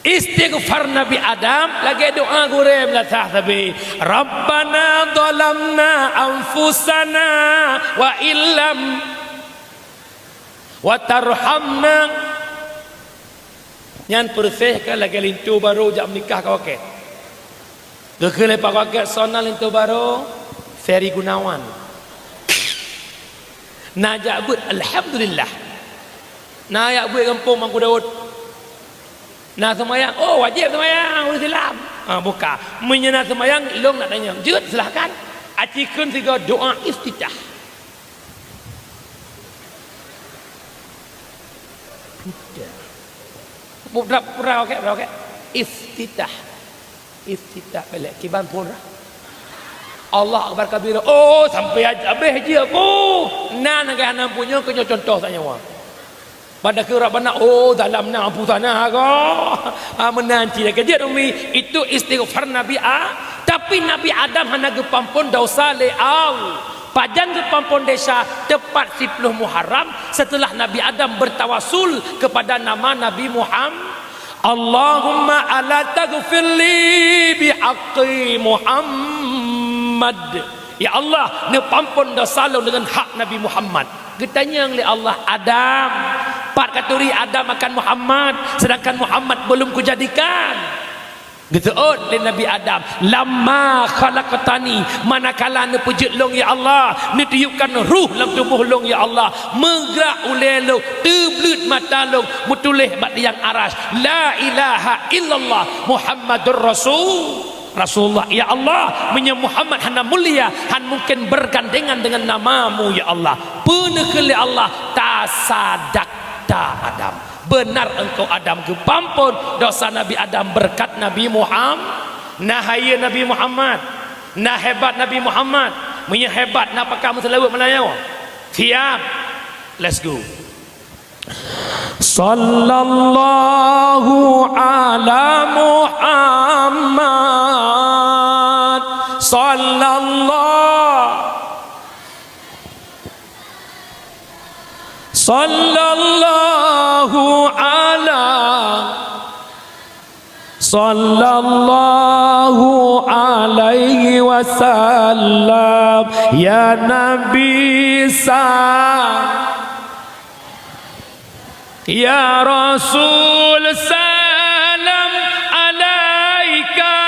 Istighfar Nabi Adam lagée doa gurée meulasah sabe, "Rabbana zalamna anfusana wa illam wa tarhamna." Nyan peureuseh ka lagée linto barô jak meunikah ka wakée. Geukheun lé Pak Wakil, soe nan linto barô? Ferry Gunawan. Na jak beuet, alhamdulillah. Na jak beuet gampông Mangku Daud. Na seumayang, oh, wajéb seumayang, ureuëng Islam. Ha, buka. Meunyoe na seumayang, lôn nak tanyong. Jeuet, silahkan. Aci kheun sigoe doa iftitah. Budak pura, oke, pura, oke. Iftitah. Iftitah belek kiban pun rah. Allah Akbar kabira. Oh, sampai habéh jih aku. Nan lagée hana punya keu nyoe contoh sak nyawa. Pada keu Rabbana, oh, dalam na ampun sana ha. Ah, meunan cit lagée jeuet umi. Itu istighfar Nabi A. Tapi Nabi Adam hana geupampon dosa lé Allah. Pajan geupampon desya tepat siploh Muharram setelah Nabi Adam bertawasul kepada nama Nabi Muhammad. Allahumma ala taghfirli bihaqqi Muhammad. Ya Allah, neupampon dosa lôn deungon hak Nabi Muhammad. Geutanyong lé Allah, Adam, pat katuri Adam akan Muhammad, sedangkan Muhammad belum kujadikan. Geuseuôt lé Nabi Adam, "Lamma khalaqtani, manakala neupeujeuet lôn, ya Allah, neutiupkan ruh lam tuboh lôn, ya Allah, meugrak ulée lôn, teubleuet mata lôn, meutuléh bak tiang aras, 'La ilaha illallah Muhammadur Rasul, Rasulullah.' Ya Allah, meunyoe Muhammad hana mulia, han mungken bergandengan dengan nama-Mu, ya Allah." Peue neukheun lé Allah, "Tasadaqta Adam." Beunar engkau Adam geupampon dosa Nabi Adam beureukat Nabi Muham-, na hayeue Nabi Muhammad, na hebat Nabi Muhammad. Meunyoe hebat, na pakam meuseulaweuet Meulayu? Siap. Let's go. Sallallahu ala Muhammad. Sallallahu Sallallahu ala Sallallahu alaihi wasallam, ya Nabi sa-, ya Rasul salam alaika,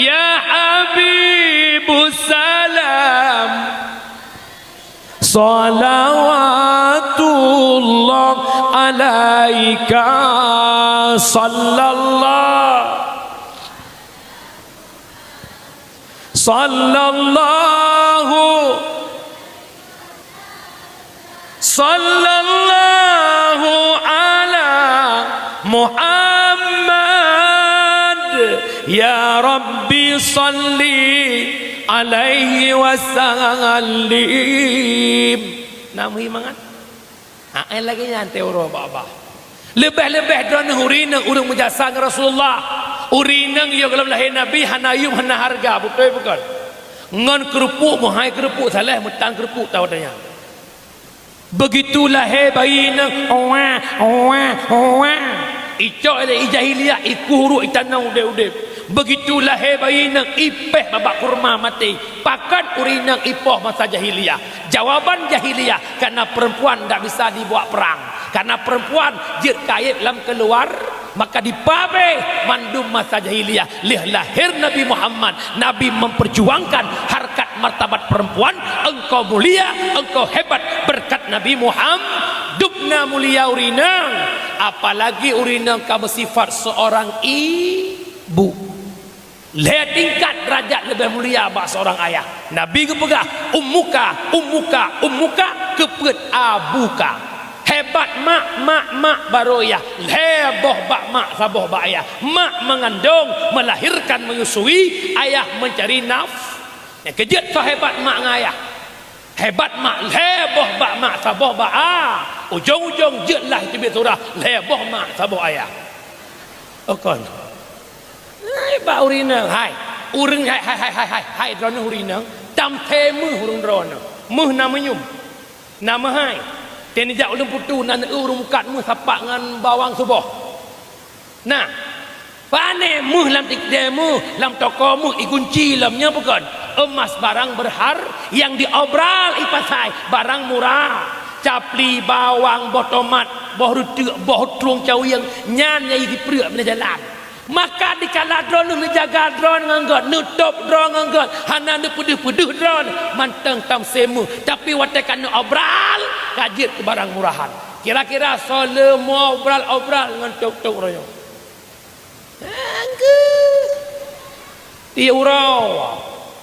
ya Habibu salam. Salawatullah alaika sallallahu, sallallahu, sallallahu ala Muhammad. Ya Rabbi salli alaihi wasallim. Nah, meuhi mangat. Ha, eh, lagèe nyan teuh uroe bak-bak. Leubeh-leubeh droeneuh ureueng, ureueng meujasa ngon Rasulullah. Ureueng nyang yoh gohlom lahé Nabi hana yuem, hana hareuga, beutôi bukon? Ngon keureupuk, meuhai keureupuk, saléh meutan keureupuk tawat nyan. Beugitu lahé bayi nyan, wah, wah, wah. Icok lé i jahiliyah, ikueh uruek, itanong udeb-udeb. Beugitu lahé bayi nyan, ipéh babah kurma maté. Pakon ureueng nyan ipoh masa jahiliyah? Jawaban jahiliyah, karena perempuan ndak bisa dibawa perang. Karena perempuan jeuet kayèe lam keuluar, maka dipabeh mandum masa jahiliyah. Lheueh lahé Nabi Muhammad, Nabi memperjuangkan harkat martabat perempuan. Engkau mulia, engkau hebat berkat Nabi Muhammad. Dubna mulia ureueng nyan, apalagi ureueng nyan ka beusifat seorang ibu. Lhèe tingkat derajat leubeh mulia bak seorang ayah. Nabi geupeugah, "Ummuka, ummuka, ummuka," keupeuet abuka. Hebat mak, mak, mak, baru ayah. Lhèe boh bak mak, saboh bak ayah. Mak mengandung, melahirkan, menyusui, ayah mencari naf-, nyang keujeuet soe hebat mak ngon ayah. Hebat mak, lhèe boh bak mak, saboh bak a. Ujong-ujong jeuet lah teubiet surah, lhèe boh mak, saboh ayah. Oh kon. Hai bak ureueng inong, hai. Ureueng hai, hai, hai, hai, hai, hai droeneuh ureueng inong, tam thèe meuh ureueng droeneuh. Meuh na meunyeum. Na meuhai. Teuh nijak ulôn putu, na neu ureueng mukat meuh sapak ngon bawang suboh. Nah, pane meuh lam tikdée meuh, lam toko meuh, igunci lom nyoe bukon? Emas barang berhar-, nyang diobral ipasai, barang murah. Capli, bawang, boh tomat, boh reuteuk, boh trueng cawieng, nyan nyang jipreuek bak jalan. Maka dikala droeneuh neujaga droe ngon gét, neutôb droe ngon gét, hana neupeudeuh-peudeuh droe, mantong tam thèe meuh. Tapi watée ka neuobral, ka jeuet keu barang murahan. Kira-kira soe le meuobral-obral ngon tôb-tôb royong? Angkeuh. Tiep uroe.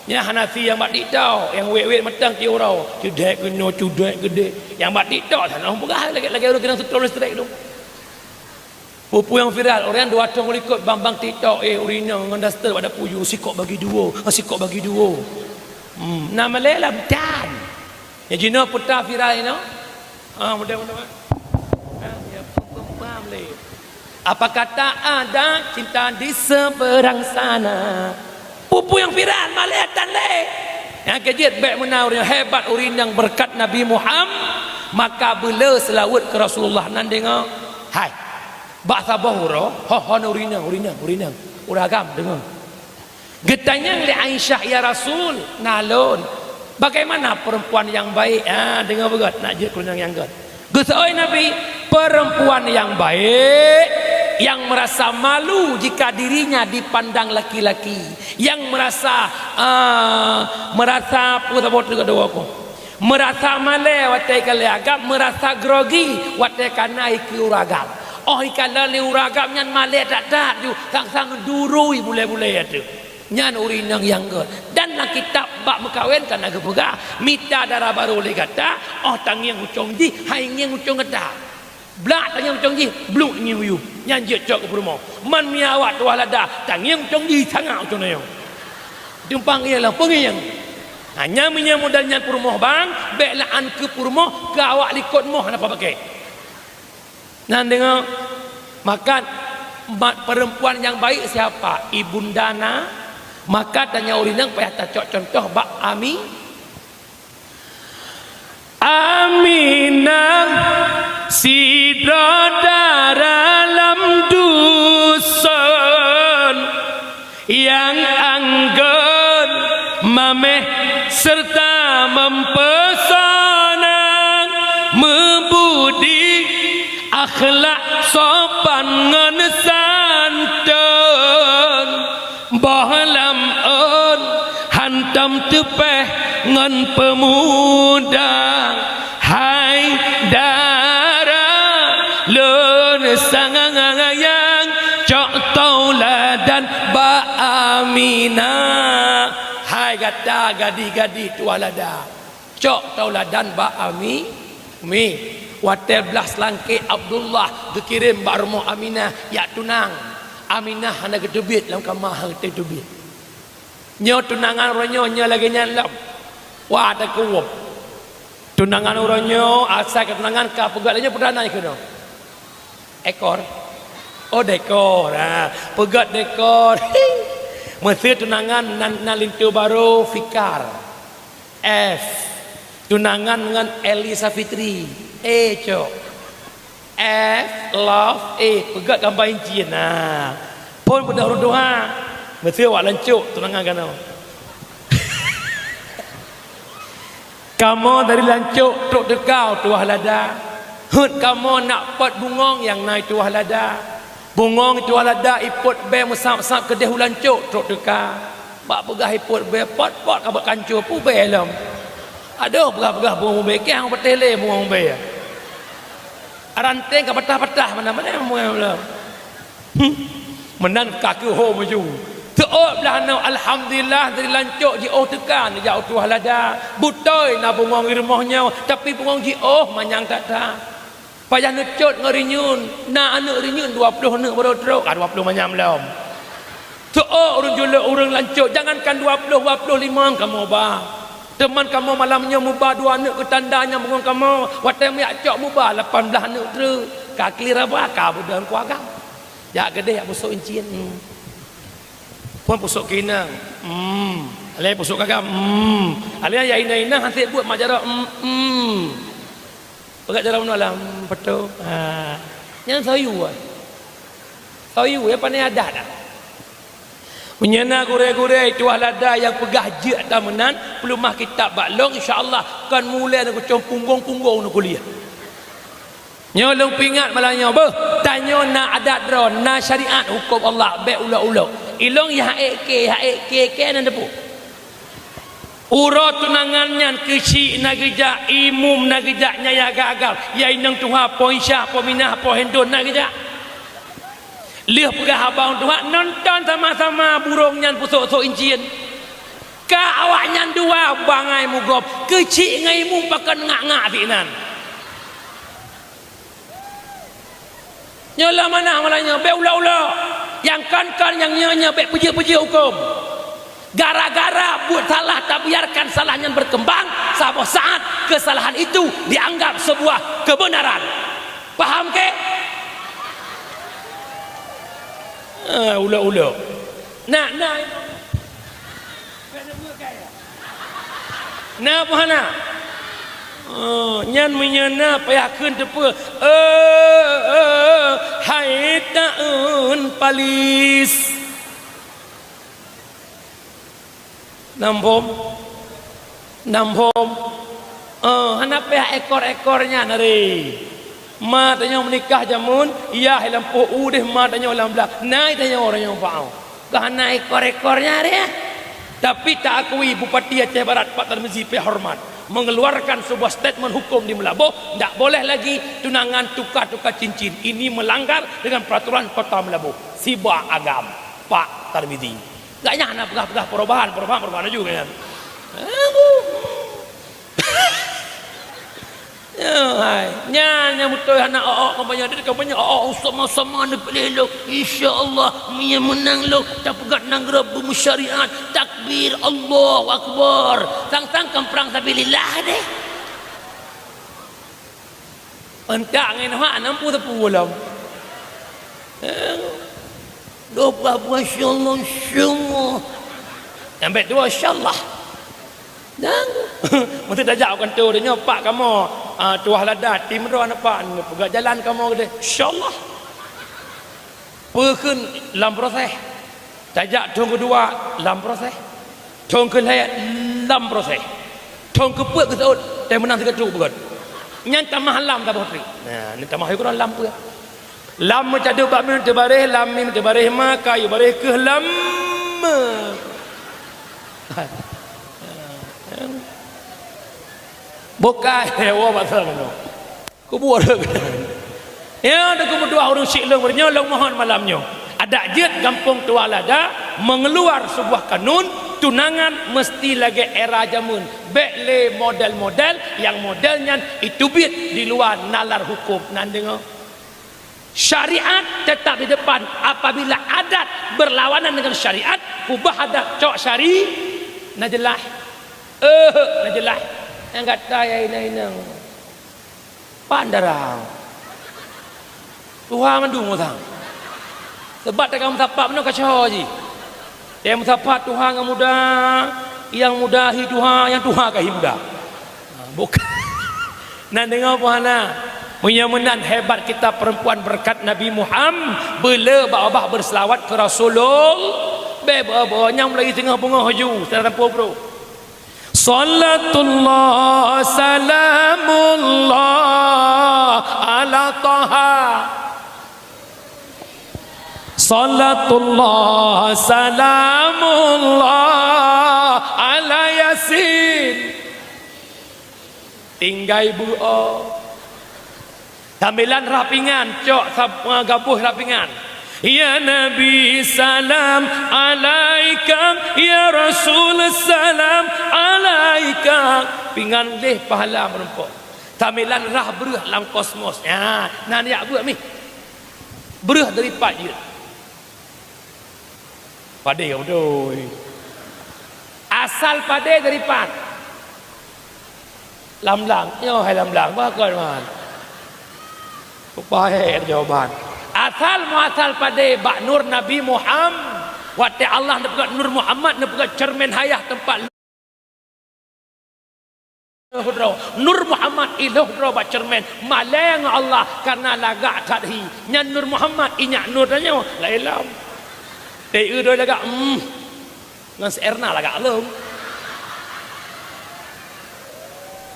Nyan hana si nyang bak TikTok, nyang wét-wét mantong tiep uroe. Cudek keunoe, cudek keudeh. Nyang bak TikTok sana peugah lagée, lagée ureueng keunong seutrom listrik tu. Peue-peue nyang viral, ureueng dua thôn likot bang-bang TikTok, eh, ureueng inong ngon daster bak dapu ju, sikok bagi dua, sikok bagi dua. Hmm, na malée lam tan. Nyang jinoe peuta viral inoe. Ah, mudah-mudahan. Ah, ya, paham, paham lé. Apa kata ada cinta di seberang sana? Peue-peue nyang viral, malée tan lé. Nyang keujeuet bék meunan ureueng hebat, ureueng nyang beureukat Nabi Muhammad, maka beule seulaweuet keu Rasulullah nan deungoe. Hai. Bak saboh uroe, ho, ho, ureueng inong, ureueng inong, ureueng inong. Ureueng agam, deungoe. Geutanyong lé Aisyah, "Ya Rasul, na lôn, bagaimana perempuan yang baik?" Ah, deungoe beugét, nak jeuet keu nyang, nyang gét. Geuseuôt Nabi, "Perempuan yang baik, yang merasa malu jika dirinya dipandang laki-laki, yang merasa, ah, merasa, peue saboh teuk dua ko." Meurasa malée watée ikalon agam, meurasa grogi watée kana ikeue ureueng agam. Óh ikalon lé ureueng agam nyan malée that-that ju, sang-sang durui bulée-bulée ateueh. Nyan ureueng inong nyang gét. Dan lam kitab bak meukawen kana geupeugah, mita dara barô lé gata, óh tangieng ucong jih, hai ngieng ucong gata. Blak tangieng ucong jih, bluk ngieng uyueb. Nyan jeuet cok keu peurumoh. Man miawat tuah lada, tangieng ucong jih, sangak ucong nayong. Tumpang ié lam peungieng. Hanya meunyoe modal nyan peurumoh bang, bék laan keu peurumoh, keu awak likot moh hana peupaké. Nan deungoe, maka ma-, perempuan nyang baik siapa? Ibunda na. Maka tanyoe ureueng inong payah tacok contoh bak Ami-, Aminah sidroe dara lam dusun. Sopan ngon santun, boh lam ôn, hantom teupeh ngon peumuda. Hai dara lôn sayang, cok tauladan bak Aminah. Hai gata gadih-gadih tuah lada. Cok tauladan bak Ami, mi. Watée blaih seulangkék Abdullah geukirém bak rumoh Aminah jak tunang. Aminah hana geuteubiet lam kama, hana geuteubiet. Nyoe tunangan uroe nyoe, nyoe lagée nyan lom. Wah, takuwöb. Tunangan uroe nyoe, asai keu tunangan ka peugöt lagée nyoe perdana keunoe. Ekor. Oh, dekor. Ha, peugöt dekor. Meusé tunangan nan, nan linto barô Fikar. F. Tunangan ngon Elisa Fitri. E, cok. F, love, E. Peugöt gambar incien. Ha. Phon beudôh ureuëng tuha. Meusé awak lancok tunangan keunoe. Kamoe dari lancok trok teuka u tuah lada. Heuet kamoe nak pot bungöng nyang na i tuah lada. Bungöng i tuah lada ipot bée meusab-sab keudeh u lancok trok teuka. Bak peugah ipot bée, pot-pot ka bak kancô pu bée lom. Adoh, peugah-peugah bungöng bée, kiang patéh lé bungöng bée. Ranténg ka patah-patah mana-mana bungöng lom. Hmm. Meunan ka keuh ho maju. Teuôt blaih nyoe, alhamdulillah, dari lancok jiôh teuka neujak u tuah lada. Beutôi na bungöng i rumoh nyoe, tapi bungöng jiôh manyang that-that. Payah neucot ngon rinyun, na aneuëk rinyun dua ploh aneuëk baroe trok, ka dua ploh manyam lom. Teuôt ureuëng julok ureuëng lancok, jangankan dua ploh, dua ploh limong kamoe ba. Teuma kamoe malam nyoe muba dua aneuëk keu tanda nyang bungöng kamoe, watée meujak cok muba lapan blaih aneuëk treuk. Ka kli raba, ka beudôh kuagam. Jak keudeh jak pusok incien. Hmm. Phon pusok keuinang. Hmm. Alé pusok kagam. Hmm. Alé ya inah-inah hase buet mak jaroe. Hmm. Hmm. Peugah jaroe meunoe lah. Hmm, beutôi. Ha. Nyan soe yue. Soe yue, ya, pane adat dah. Meunyoe na gurée-gurée tuah lada nyang peugah jeuet ata meunan, peuleumah kitab bak lôn, insya Allah kon mulai neukucong punggong-punggong neukuliah. Nyoe lôn peuingat malam nyoe, beuh, tanyoe na adat droe, na syariat huköm Allah, bék ulok-ulok. Ilong ya ék ké, ya ék ké, ké nan teupeu. Uroe tunangan nyan keuchik na geujak, imum na geujak, nyang agam-agam, ya inong tuha, po Isya, po Minah, po Hindon na geujak. Lheueh peugah haba tuha, nonton sama-sama burông nyan pusok-sok incien. Ka awaknyan dua bangai mugob, keuchik ngon imum pakon ngak-ngak sinan. Nyoe lam manah malam nyoe, bék ulok-ulok. Nyang kon-kon, nyang nyoe-nyoe, bék peujeuet-peujeuet huköm. Gara-gara buet salah, tabiarkan salah nyan berkembang, saboh saat kesalahan itu dianggap sebuah kebenaran. Paham keu? Ah, ulok-ulok. Nah, nah. Na peue hana? Oh, nyan meunyoe na payah kheun teupeu. Eh, eh, hai taeun palis. Nam phom. Nam phom. Eh, hana payah ekor-ekor nyan hari. Ma tanyoe meunikah jameun, yah lam poh u deh ma tanyoe lam blah. Nai tanyoe ureuëng nyang pau. Ka hana ekor-ekor nyan hari, eh. Tapi taakui Bupati Aceh Barat Pak Tarmizi pih hormat mengeluarkan sebuah statement hukum di Meulaboh, ndak boleh lagi tunangan tukar-tukar cincin. Ini melanggar dengan peraturan Kota Meulaboh. Siba agam, Pak Tarmizi. Gak nyan hana peugah-peugah perubahan, perubahan, perubahan laju kan. Ya, hai. Nyan nyang beutôi hana ôk-ôk kampanye. Di kampanye ôk-ôk sama-sama neupiléh lôn. Insya Allah, meunyoe meunang lôn, tapeugöt nanggroe beumusyariat. Takbir, Allahu Akbar. Sang-sang kon prang sabilillah deh. Entak ngon hak nam pun teupeu lom. Eh, dua belas buah insyaallah, insyaallah. Sampai dua insyaallah. Dan mesti tajak bukan tu dia pak kamu, ah, tuah lada tim roh anak pak peugah jalan kamu gede. Insyaallah. Peukheun lam proses. Tajak thôn keudua lam proses. Thôn keulhèe lam proses. Thôn keupeuet geuseuôt, teuh meunang sigoe trok beugöt. Nyan tamah lam saboh trok. Nah, nyan tamah ukeran lam peue. Lam meucadeuek bak mim teubaréh, lam mim teubaréh ma, ka ibaréh keuh lam me. Bukai, woe bak sana. Kubu ada. Ya, ada kebutuhan ureuëng syiek lôn nyoe, lôn mohon malam nyoe. Adak jeuet gampông Tualada mengeluar sebuah kanun, tunangan mesti lagée era jameun. Bék lé model-model nyang model nyan iteubiet di luwa nalar huköm. Nan deungoe. Syariat tetap di depan. Apabila adat berlawanan dengan syariat, ubah adat, cok syari-, na jeulaih. Eh, na jeulaih. Nyang gata ya inong-inong. Pan darah. Tuha mandum utang. Sebab teungoh meusapat meunoe kacau jih. Nyang meusapat tuha nyang muda, nyang muda hi tuha, nyang tuha ka hi muda. Ha, bukan. Nan deungoe peue hana? Meunyoe meunan hebat kita perempuan berkat Nabi Muhammad, beu le bak babah berselawat keu Rasulullah. Bék beu-beu nyang mulai teungoh beungoh ju, seudang tampôh bro. Salatullah salamullah ala Taha. Salatullah salamullah ala Yasin. Tinggai beuo. Sambilan rah pingan, cok sab-, gaboh rah pingan. Ya Nabi salam alaika, ya Rasul salam alaika. Pingan leh pahala meurumpok. Sambilan rah breuh lam kosmos. Ya, nan yak buet mih. Breuh dari pat jeuet. Padé beutôi. Asal padé dari pat? Lam blang. Nyoe hai lam blang. Bah kon man. Baik jawaban. Asal muasal padé bak nur Nabi Muhammad. Watée Allah neupeugah nur Muhammad, neupeugah cermin hayah teumpat Lheueh droe, Nur Muhammad i lheueh droe bak cermin, malée ngon Allah, kareuna lagak that hi. Nyan Nur Muhammad, inyak nur tanyoe, laén lom. Teu-eu droe lagak, hmm, ngon si Erna lagak lom.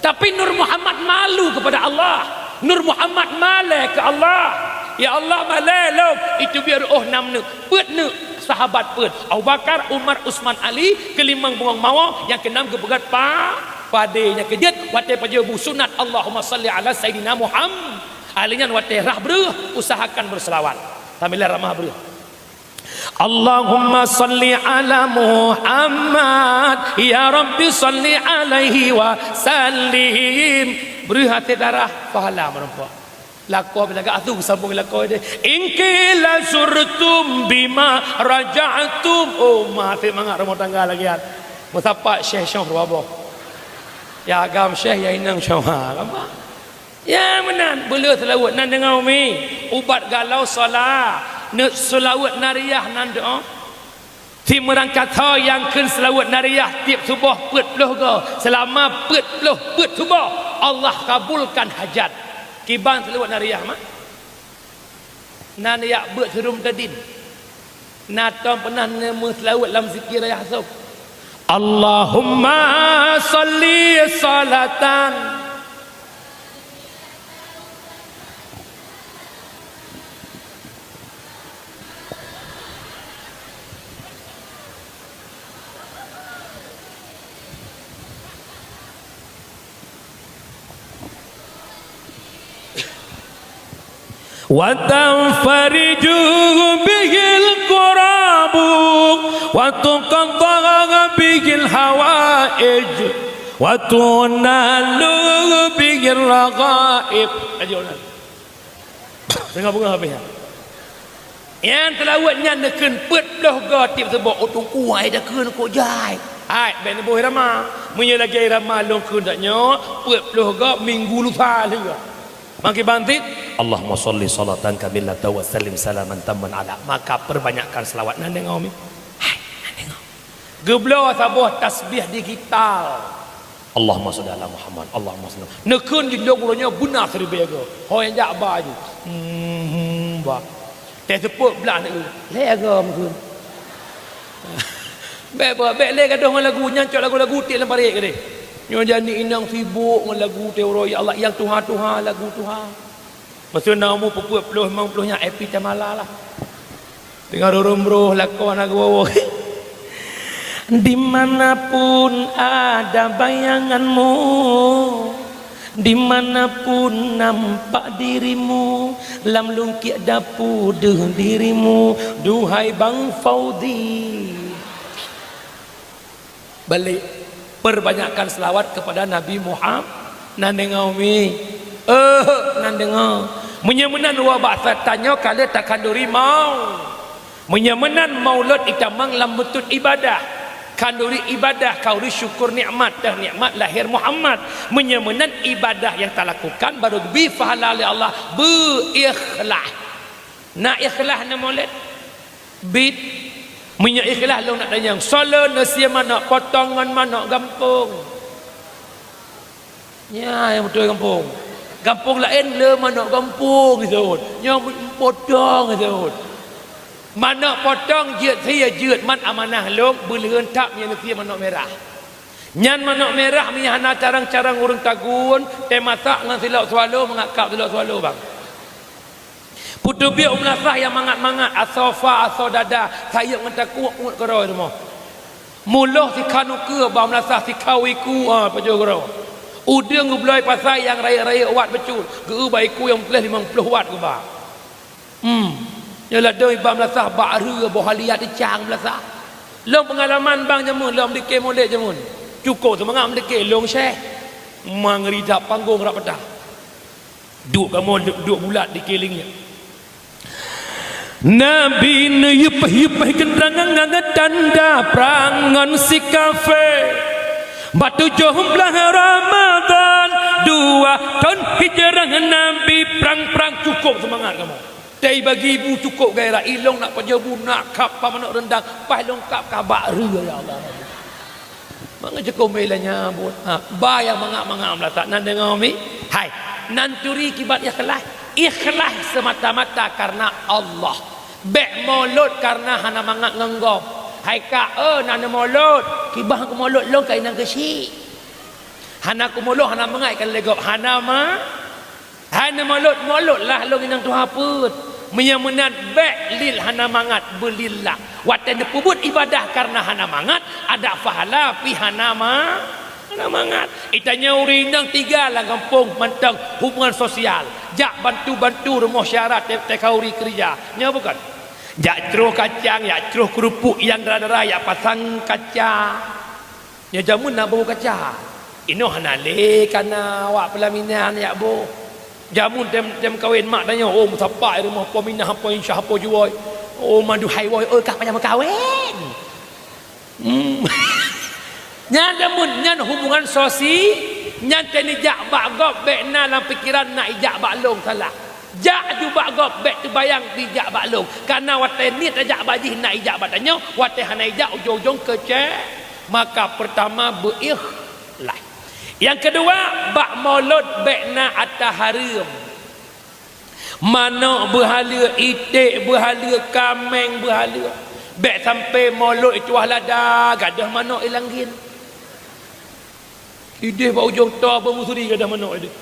Tapi Nur Muhammad malu kepada Allah. Nur Muhammad malée keu Allah. Ya Allah, malée lom. Itu biar oh nam neuk. Peuet neuk sahabat peuet. Abu Bakar, Umar, Utsman, Ali, keulimong bungong mawö, nyang keunam geupeugét pa-, padé. Nyang keujeuet, watée pajoh bu sunat, Allahumma shalli ala Sayyidina Muhammad. Ali nyan watée rhah breuh, usahakan beuseulawat. Sambilan ramah breuh. Allahumma shalli ala Muhammad, ya Rabbi shalli alaihi wa sallim. Breuh até darah, pahala meurumpok. Lakoe bila gak atu sambung lakoe deh. Inqila zurtum bima raja'tum. Oh, ma, até mangat rumoh tangga lagée nyan. Meusapat syeh shoh dua boh. Ya agam syeh, ya inong shoh. Ha, gampang. Ya meunan, beu le seulaweuet nan deungoe umi. Ubat galau solat. Neuk seulaweuet nariah nan doa. Si meurangkat ho nyang kheun seulaweuet nariah tieb suboh peuet ploh goe, seulama peuet ploh peuet suboh, Allah kabulkan hajat. Kiban seulaweuet nariah mak? Nan yak beuet seurum tadin. Na tom peunah neumeuseulaweuet lam zikir rayah sob. Allahumma shalli salatan. Wa tanfariju bihil kurabu, wa tuqadda bihil hawaij, wa tunalu bihil raghaib. Ajoh na. Teungoh beungoh habéh nyan. Nyang seulaweuet nyan neukheun peuet ploh goe tieb suboh, "Oh Teungku, hai takheun kok jai." Hai, bék neuboh irama. Meunyoe lagée irama lôn kheun dak nyoe, peuet ploh goe minggu lusa lheueh. Makai bantit, Allahumma shalli salatan kamilatan wa sallim salaman tamman ala. Maka perbanyakkan selawat. Nan deungoe mi. Hai, nan deungoe. Geubloe saboh tasbih digital. Allahumma shalli ala Muhammad, Allahumma shalli. Neukheun di lôn uroe nyoe beuna siribée goe. Ho nyang jak ba ju. Hmm, ba. Teuh seupôt blah neuk. Lhée goe meukheun. Bék, bék, bék lé gadôh ngon lagu nyan, cok lagu-lagu tiek lam parit gadeh. Nyoe jadi inong sibok ngon lagu teuh uroe, ya Allah, nyang tuha-tuha lagu tuha. Masa na umu peuet ploh, limong ploh nyan, eh, pih tamala lah. Teungoh rurung broh lakoe na geuwoe-woe. Di mana pun ada bayanganmu, di mana pun nampak dirimu, lam lungkiek dapu deuh dirimu, duhai Bang Faudi. Balik, perbanyakkan selawat kepada Nabi Muhammad. Nan deungoe mi? Eh, nan deungoe. Meunyoe meunan wabak setan nyoe ka lheueh takhanduri mau. Meunyoe meunan maulud itamong lam beutôt ibadah. Khanduri ibadah, khanduri syukur nikmat, teuh nikmat lahé Muhammad. Meunyoe meunan ibadah nyang talakukan baru geubri pahala lé Allah beuikhlas. Na ikhlas na maulud? Bit. Meunyoe ikhlas lôn nak tanyong, soe le neusie manok potong ngon manok gampông? Nyan nyang beutôi gampông. Gampông laén le manok gampông disebut. Nyoe potong disebut. Manok potong jeuet sie jeuet, man amanah lôn beuleuheun that meunyoe neusie manok mirah. Nyan manok mirah meunyoe hana carông-carông ureuëng tagun, teumasak ngon silop swallow, mangat kab silop swallow, bang. Peuteubiet u meulasah nyang mangat-mangat, asoe fa, asoe dada, sayeuep ngon takue, uet keudroe rumoh. Muloh sikhan ukeue bak meulasah, sikhan iku, ah, pajoh keudroe. Udeueng geubloe pasai nyang rayeuk-rayeuk wat bacut, geu-eu bak iku nyang peureulèe limong ploh wat geuba. Hmm. Nyoe ladôm bak meulasah, bak reu boh haliat icang meulasah. Lom peungalaman bang jameun, lom dikeu mulod jameun. Cukôp seumangat meudikeu, lôn syeh. Mangri that panggong rab patah. Duek kamoe, duek bulat dikeulieng nyan. Nabi neuyupaih-yupaih keundangan ngon tanda prang ngon si kafé. Bak tujoh blaih Ramadhan, dua thon hijrah Nabi prang-prang. Cukôp seumangat kamoe. Tei bagi bu cukôp gairah, ilong nak pajoh bu, nak kap pa manok reundang, paih lôn kap ka bak reu, ya Allah. Mangat cukôp meuilah nyang buet. Ha, ba nyang mangat-mangat meulasah, nan deungoe mi? Hai, nan turi kiban ikhlas. Ikhlas semata-mata karena Allah. Bèk mulod karena hana mangat ngon gob. Hai kak, eh, na neumulod. Kiban keumulod lôn ka inong keuchik. Hana keumulod, hana mangat ikan lé gob. Hana ma-, Hai neumulod, mulod lah lôn inong tuha peuet. Meunyoe meunan bèk lil hana mangat, beulillah. Watèe neupeubuet ibadah karena hana mangat, adak pahala pih hana ma-, hana mangat. Itanyoe ureueng inong tiga lam gampông mantong hubungan sosial. Jak bantu-bantu rumoh syara te-, teuka ureueng keureuja. Nyoe bukon? Jak troh kacang, jak troh keurupuk nyang dara-dara, jak pasang kaca. Nyoe jameun na boh kaca. Inoe hana lé kana awak peulaminan jak boh. Jameun tem, tem kawen mak tanyoe, oh, meusapat rumoh po Minah, po Insyah, po Juwoi. Oh, manduhai woe, oh, kah payah meukawen. Hmm. Nyan jameun, nyan hubungan sosi, nyan teuh neujak bak gob bèk na lam pikeran na ijak bak lôn, salah. Jak aju bak gob, bèk teubayang dijak bak lôn. Kana watèe niet tajak bak jih na ijak bak tanyoe, watèe hana ijak ujong-ujong keucé. Maka peurtama beuikhlas. Nyang keudua, bak mulod bèk na ata hareuem. Manok beuhaleue, iték beuhaleue, kaméng beuhaleue. Bèk sampoe mulod ituah lada, gadôh manok ilang gin. Idéh bak ujong toh beumeuseuri gadôh manok idéh.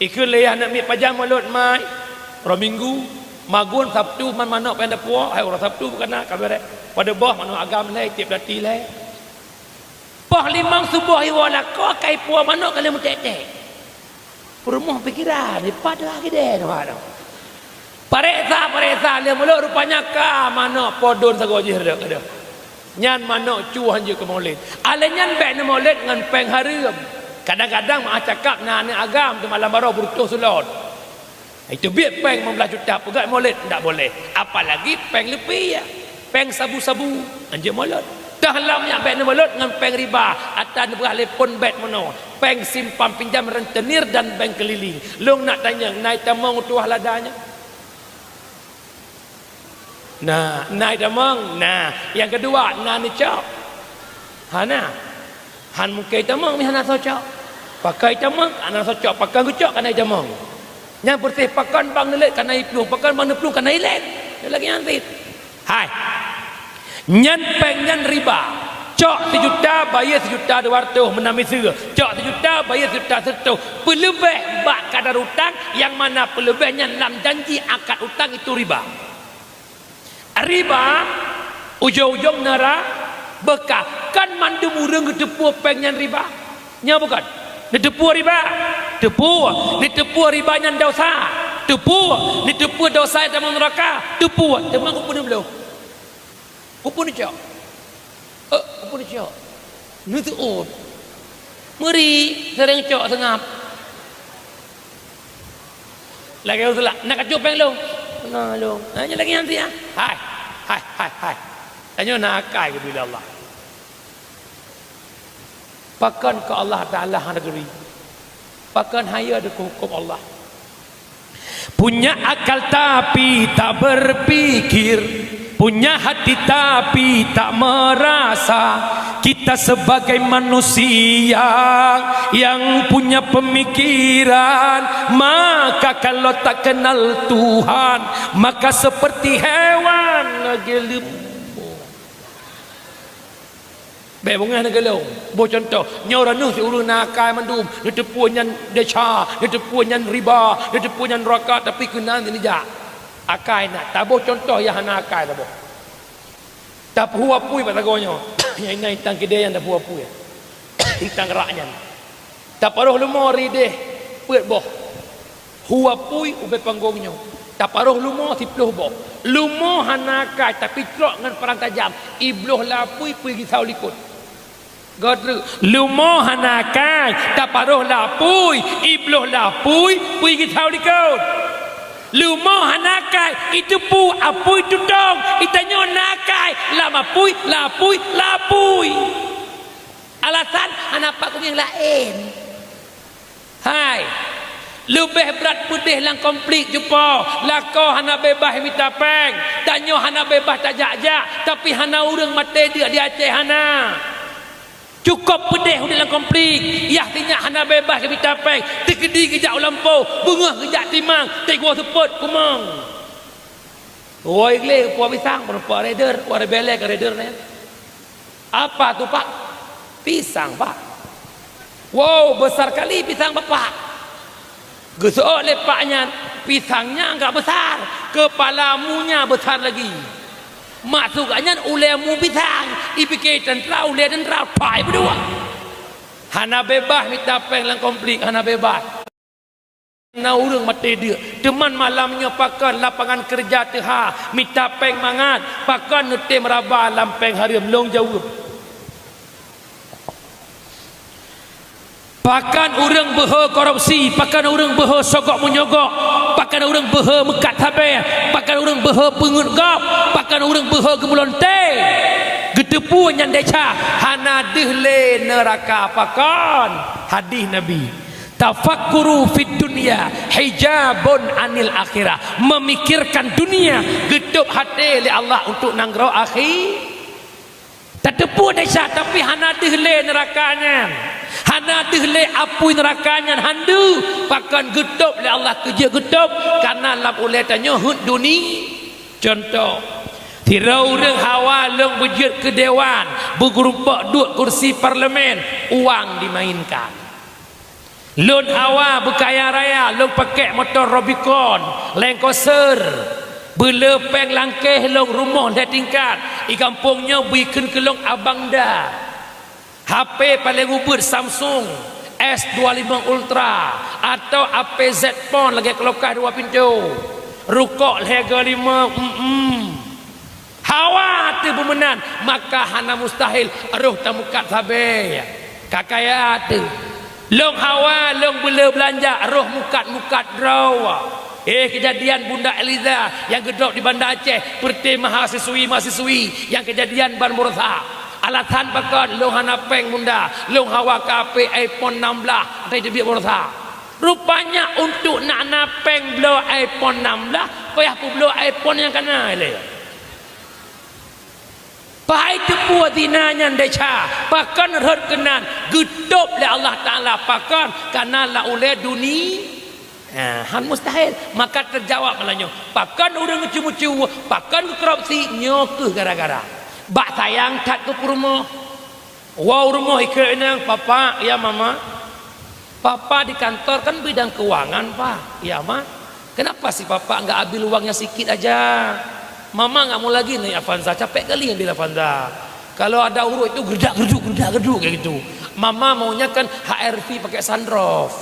Ikheun lé yah aneuk miet, pajan mulod mai? Uroe Minggu, magun Sabtu man manok pih dapuwoe, hai uroe Sabtu bukana ka beureh. Padub boh manok agam lhèe, tiep dati lhèe. Poh limong suboh iwoe lakoe ka ipuwoe manok ka lheueh meuték-ték. Peurumoh pikeran, ipat dah gidée nyoe. Pareksa-pareksa lé mulod rupanya ka manok podon sagoe jih rhot gadôh. Nyan manok cuh hanjeuet keu mulod. Alèh nyan bèk neumulod ngon péng hareuem. Kadang-kadang meu'ah cakap na aneuk agam teumalam baroe beureutôh seulon. Iteubiet péng limong blaih juta peugöt mulod, ndak boleh. Apalagi péng lupiah, péng sabu-sabu, hanjeuet mulod. Teuh lom nyak bèk neumulod ngon péng riba, ata neupeugah lé phon bèt meunoe, péng simpan pinjam rentenir dan bank keliling. Lôn nak tanyong, na itamong tuah lada nyan? Na, na itamong. Na, nyang keudua, na neucok? Hana. Han mungken itamong meuhana soe cok. Pakon itamong, hana soe cok. Pakon geucok, kana itamong. Nyang peureuseh pakon bang neulét kana iplueng, pakon bang neuplueng kana ilét. Lagèe nyan cit. Hai. Nyan péng nyan riba. Cok sijuta, bayeue sijuta dua reutôh meunan miseue. Cok sijuta Dah bayar sejuta seratus, peuleubeh bak kadar utang, nyang mana peuleubeh nyan lam janji akad utang itu riba. Riba, ujong-ujong neuraka. Kan mandum ureuëng geuteupeue péng nyan riba? Nyo bukon? Neuteupeue riba? Teupeue. Neuteupeue riba nyan desya? Teupeue. Neuteupeue desya nyang tamong neuraka? Teupeue. Teuma keupeue neubloe? Keupeue neucok? Eh, keupeue neucok? Neuseuôt. Meuri, seuréng cok seungab. Lagée ureuëng seulak, "Na kacok péng lôn?" "Na lôn." "Na nyoe lagée nyan siah." Hai, hai, hai, hai. Tanyoe na akai geubri lé Allah. Pakon keu Allah Taala hana geubri? Pakon hana deuh keu huköm Allah? Punya akal tapi tak berpikir, punya hati tapi tak merasa. Kita sebagai manusia yang punya pemikiran, maka kalau tak kenal Tuhan, maka seperti hewan lagée leumo. Bék beungéh neugeulong. Boh cuntoh, nyoe ureuëng si ureuëng na akai mandum, neuteupeue nyan desya, neuteupeue nyan riba, neuteupeue nyan neuraka, tapi keunan sinijak. Akai na, taboh cuntoh nyang hana akai taboh. Tapeuhu apui bak sagoe nyoe. Nyang inan intang keudée nyan tapeuhu apui. Intang rak nyan. Taparoh leumo rideh peuet boh. Hu apui ubé panggong nyoe. Taparoh leumo siploh boh. Leumo hana akai, tapi trok ngon parang tajam. Ibloh lam apui peue geusau likot. Gotrek, leumo hana akai, taparoh lam apui, ibloh lam apui, peue geusau likot. Leumo hana akai, iteupeue apui tutong, itanyoe na akai, lam apui, lam apui, lam apui. Alasan hana pat kumieng laén. Hai, leubeh brat peudeh lam konflik cupo, lakoe hana beubaih mita péng, tanyoe hana beubaih tajak-jak, tapi hana ureuëng maté deuk di Aceh hana. Cukôp peudeh udeb lam konflik, yah sinyak hana beubaih geumita péng, teukeudi geujak u lampôh, beungoh geujak timang, teungoh seupôt kumong. Woe gleh, puwoe pisang, peurumpok reder, woe rebele ke reder nyan. Apa tu, Pak? Pisang, Pak. Wow, besar kali pisang Bapak. Geuseuôt lé pak nyan, pisang nyan agak besar, kepala munya besar lagi. Maksud nyan ulée mu pisang, ipike teuntara, ulée teuntara, pai beudua. Hana beubaih mita péng lam konflik, hana beubaih. Na ureuëng maté deuk, teuma malam nyoe pakon lapangan keureuja teuha, mita péng mangat, pakon neutem raba lam péng hareuem, lôn jaweueb. Pakon ureuëng beuhe korupsi, pakon ureuëng beuhe sogok meunyoe gok, pakon ureuëng beuhe meukat sabé, pakon ureuëng beuhe peungeuet gob, pakon ureuëng beuhe geumulonte. Geuteupeue nyan desya, hana deuh lé neuraka pakon. Hadih Nabi. Tafakkuru fid dunya hijabun anil akhirah. Memikirkan dunia geutôb até lé Allah untuk nanggroe akhi. Tateupeue desya, tapi hana deuh lé neuraka nyan. Hana deuh lé apui neuraka nyan, han deuh. Pakon geutôb lé Allah, keujeuet geutôb, karena lam ulée tanyoe heuet duni. Cuntoh, sidroe ureuëng hawa lôn beujeuet keu dewan, beugeurumpok duek kursi parlemen, uang dimainkan. Lôn hawa beukaya raya, lôn pakèk moto Rubicon, Land Cruiser, beulé péng langkéh lôn rumoh lhée tingkat, i gampông nyoe bri kheun keu lôn Abang Da. H P paleng ubit Samsung S dua lima Ultra atau H P Z Phone lagée kulkas dua pintoe. Rukok lhée go lima, mm. Hawa teuh beumeunan, maka hana mustahil roh tameukat sabé. Ka kaya teuh. Lôn hawa, lôn beulé beulanja, roh mukat-mukat droe. Eh, keujadian Bunda Eliza nyang geudrop di Banda Aceh, peureté mahasiswi-mahasiswi nyang keujadian ban bursa. Alasan pakon lôn hana péng Bunda, lôn hawa ka H P iPhone enam belas, hana jiteubiet bursa. Rupanya untuk nak na péng bloe iPhone enam belas, payah peubloe iPhone nyang kana lé. Pahai teupeue zina nyan desya, pakon rhot keunan, geutôb lé Allah Taala, pakon kana lam ulée duni. Ha, han mustahil. Maka teujaweueb malam nyoe, pakon ureuëng geuceumeucue, pakon geukorupsi, nyoe kheueh gara-gara. Bak sayang that keu peurumoh. Woe u rumoh ikheun inong, "Papa, ya Mama, Papa di kantor kan bidang keuangan, Pak. Ya, Ma. Kenapa sih Papa nggak ambil uangnya sikit aja? Mama nggak mau lagi naik Avanza, capek kali ambil Avanza. Kalau ada urut itu gerdak-gerduk, gerdak-gerduk kayak gitu. Mama maunya kan H R V pakai sunroof.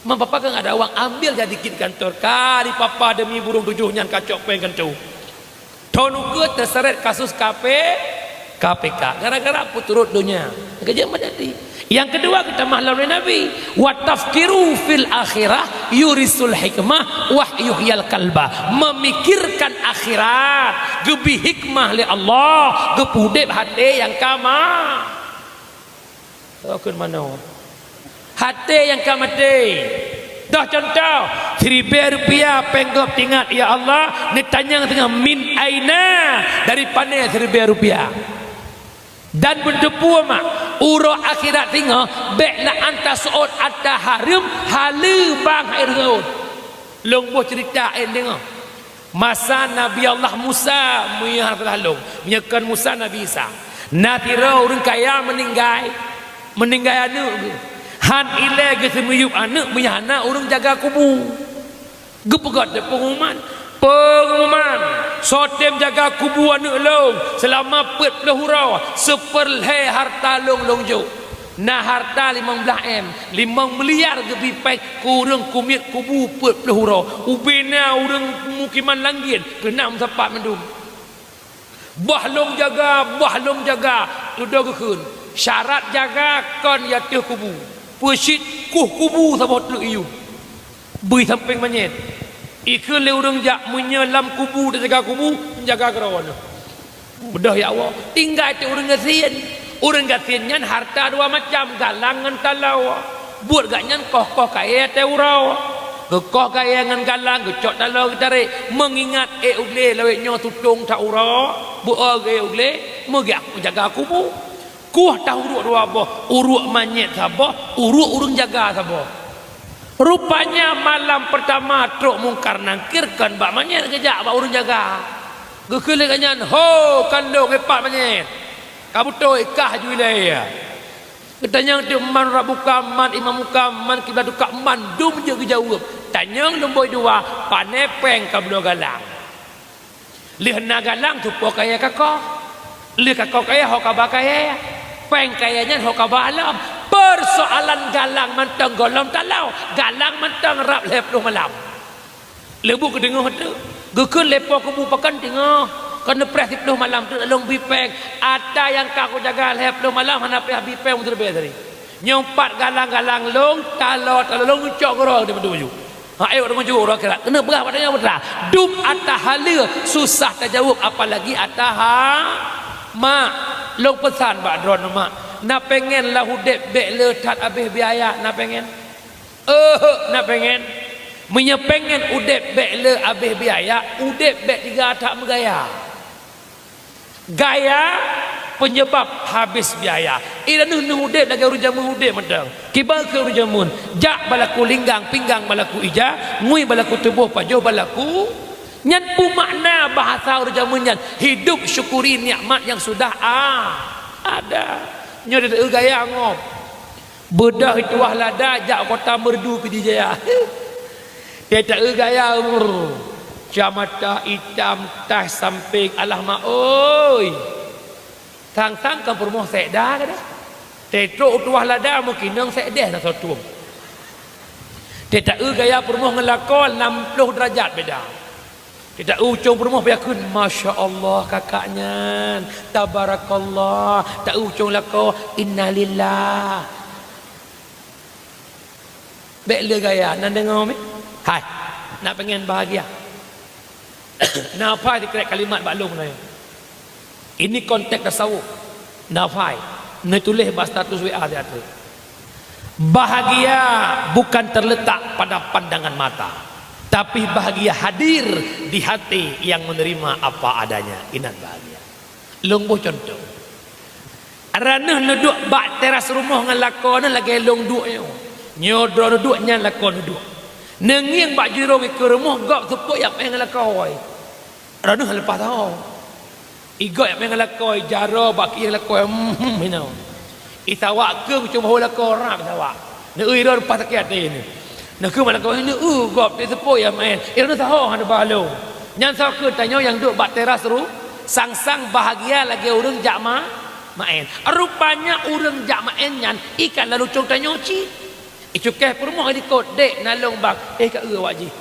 Ma, Papa kan nggak ada uang, ambil aja dikit di kantor. Kali Papa demi burung tujuh nyan kacok péng keunoe. Thôn ukeue teuseret kasus K P, K P K. Gara-gara peuturot donya. Keujeuet meujadi. Nyang keudua geutamah lom lé Nabi, "Wa tafkiru fil akhirah yurisul hikmah wa yuhyil qalba." Memikirkan akhirat, geubri hikmah lé Allah, geupeuudeb até nyang ka ma-, Kheun manoe. Até nyang ka maté. Toh contoh, siribèe rupiah péng gob teuingat, "Ya Allah, neutanyong singoh min aina, dari pané siribèe rupiah." Dan beuteupeue mak, uroe akhirat singoh, bèk na anta seuôt ata hareuem, haleue bang hai reuôt. Lôn boh ceurita ék deungoe. Masa Nabi Allah Musa, meunyoe hana salah lôn, meunyoe kon Musa, Nabi Isa. Na sidroe ureuëng kaya meuninggai, meuninggai aneuëk geuh. Han ilée geuseumiyueb aneuëk meunyoe hana ureuëng jaga kubu. Geupeugah teuk peungumuman, "Peungumuman, soe tém jaga kubu aneuëk lôn seulama peuet ploh uroe, seupeurlhée harta lôn lôn jok." Na harta limong blaih M, limong miliar geubri péng keu ureuëng kumiet kubu peuet ploh uroe. Ubé na ureuëng pemukiman langgiet keunan meusapat mandum. Bah lôn jaga, bah lôn jaga, tudoe geukheun. Syarat jaga kon di ateueh kubu. Peucit kuh kubu saboh treuk iyup. Bri sampéng manyét. Ikheun lé ureuëng jak, meunyoe lam kubu teujaga kubu, jaga keudroe nyoe. Beudôh ya Allah, tinggai teuk ureuëng gasien. Ureuëng gasien nyan harta dua macam, galang ngon taloe. Buet gobnyan koh-koh kayée ateueh uroe. Geukoh kayée ngon galang, geucok taloe geutarek. Meungingat ék u glé lawét nyoe tutong that uroe, beu-o geuék u glé, meugah jaga kubu. Kuh teuh uruek dua boh, uruek manyét saboh, uruek ureuëng jaga saboh. Rupanya malam peurtama trok Mungkar Nangkir kon bak manyét geujak bak ureuëng jaga. Geukheun lé gobnyan, "Ho, kandong ipat manyét. Ka beutôi kah ju ilée." Geutanyong teuk man rabbuka, man imamuka, man kiblatuka, mandum jeuet geujaweueb. Tanyong lumbôi dua, pané péng ka bloe galang. Lheueh na galang tupo kayée kakoh. Lheueh kakoh kayée ho kaba kayée. Péng kayée nyan ho kaba lom. Peusoalan galang mantong gohlom taloe, galang mantong rab lhée ploh malam. Leubeh geudeungoe teuk. Geukheun lé po kubu pakon teungoh. Kon neupreh siploh malam teuk lôn bri péng. Ata nyang ka kujaga lhée ploh malam hana payah bri péng meuteureubée tadi. Nyoe pat galang-galang lôn, taloe-taloe lôn cok keudroe di baju. Ha, ayo ureuëng jeuet uroe akhirat. Keuneuk peugah bak tanyoe putra. Dum ata haleue susah tajaweueb, apalagi ata ha-, mak. Lôn peusan bak droeneuh mak. Na péngen lam udeb bék le that abéh biaya, na péngen? Euheuh, na péngen. Meunyoe péngen udeb bék le abéh biaya, udeb bék tiga that meugaya. Gaya penyebab habis biaya. Inan neuh udeb lagée ureuëng jameun udeb mantong. Kiban keu ureuëng jameun, jak balaku linggang, pinggang balaku ija, ngui balaku tuboh, pajoh balaku. Nyan peue makna bahasa ureuëng jameun nyan, hidup syukuri nikmat yang sudah a-, ada. Nyoe teuh gaya ngop. Beudôh tuah lada jak kota Merdu Pidie Jaya. Teuta gaya umur. Camata itam tah sampéng alah ma oi. Sang-sang ka peurumoh sekda kada. Tetrok tuah lada meukinong sekdeh na sotueng. Teuta gaya peurumoh ngon lakoe enam ploh derajat beda. Teuta ucong peurumoh payah kheun, "Masya Allah kakak nyan, tabarakallah." Teuta ucong lakoe, "Innalillah." Bék le gaya, na deungoe mi? Hai, na péngen bahagia. Na phai sikrek kalimat bak lôn nyoe. Ini konteks tasawuf. Na phai, neutuléh bak status W A siat. Bahagia bukan terletak pada pandangan mata, tapi bahagia hadir di hati yang menerima apa adanya. Inan bahagia. Lôn boh contoh. Raneuh neuduek bak teras rumoh ngon lakoe neuh lagée lôn duek nyoe. Nyoe droe neuduek nyan lakoe neuduek. Neungieng bak jurông ikeue rumoh gob seupôt jak meu'én ngon lakoe. Raneuh leupah tao. Igob jak meu'én ngon lakoe, jaroe bak kieng lakoe, hmm, hinoe. Isawak keueng cuma ho lakoe rab isawak. Neueu droe leupah sakét até nyoe. Neukheun malam kawin neueu gob teuseupôt nyang maén. Eh, droeneuh saho hana ba lôn. Nyan saho keu tanyoe nyang duek bak teras ru, sang-sang bahagia lagèe ureueng jak ma-, maén. Rupanya ureueng jak maén nyan i ka lalu cong tanyoe cit. Icukéh peurumoh i likot, "Dek, na lôn bang." "Eh, ka eu awak jih."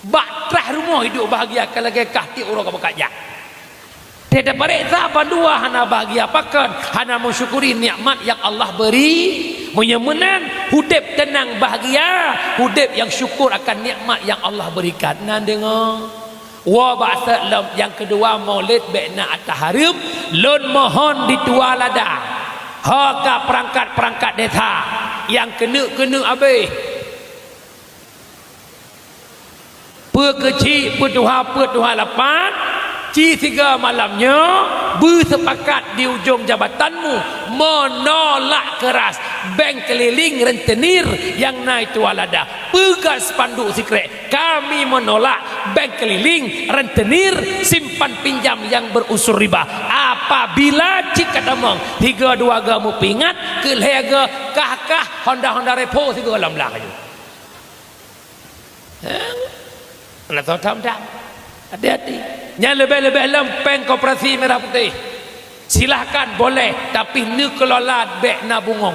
Bak trah rumoh iduek bahagia ka lagèe kah tiep uroe ka meukat jak. Teuh tapareksa bandua hana bahagia pakon, hana meusyukuri nikmat nyang Allah bri. Meunyoe meunan, udép teunang bahagia, udép nyang syukur akan nikmat nyang Allah berikan. Na deungö? Woe bak sat lom, nyang keudua, Maulid bèk na ata hareuem. Lôn mohon di tuha lada, ho ka peurangkat-peurangkat desa nyang keuneuk-keuneuk abéh. Peue keuchik, peue tuha, peue tuha lapan, ci sigoe malam nyoe beuseupakat di ujong jabatanmu menolak keuras beng keulileng rentenir nyang na i tuha lada. Peugah spanduk sikrék, "Kami menolak beng keulileng rentenir simpan pinjam yang berunsur riba." Apabila cit ka tamong, sigoe dua goe meupeuingat, keu lhèe goe kah-kah Honda-Honda Revo sigoe lam blang laju. Hah? Hana soe tham-tham. Hati-hati. Nyan leubeh-leubeh lom péng koperasi merah putih. Silahkan, boleh, tapi neukelola bèk na bungong.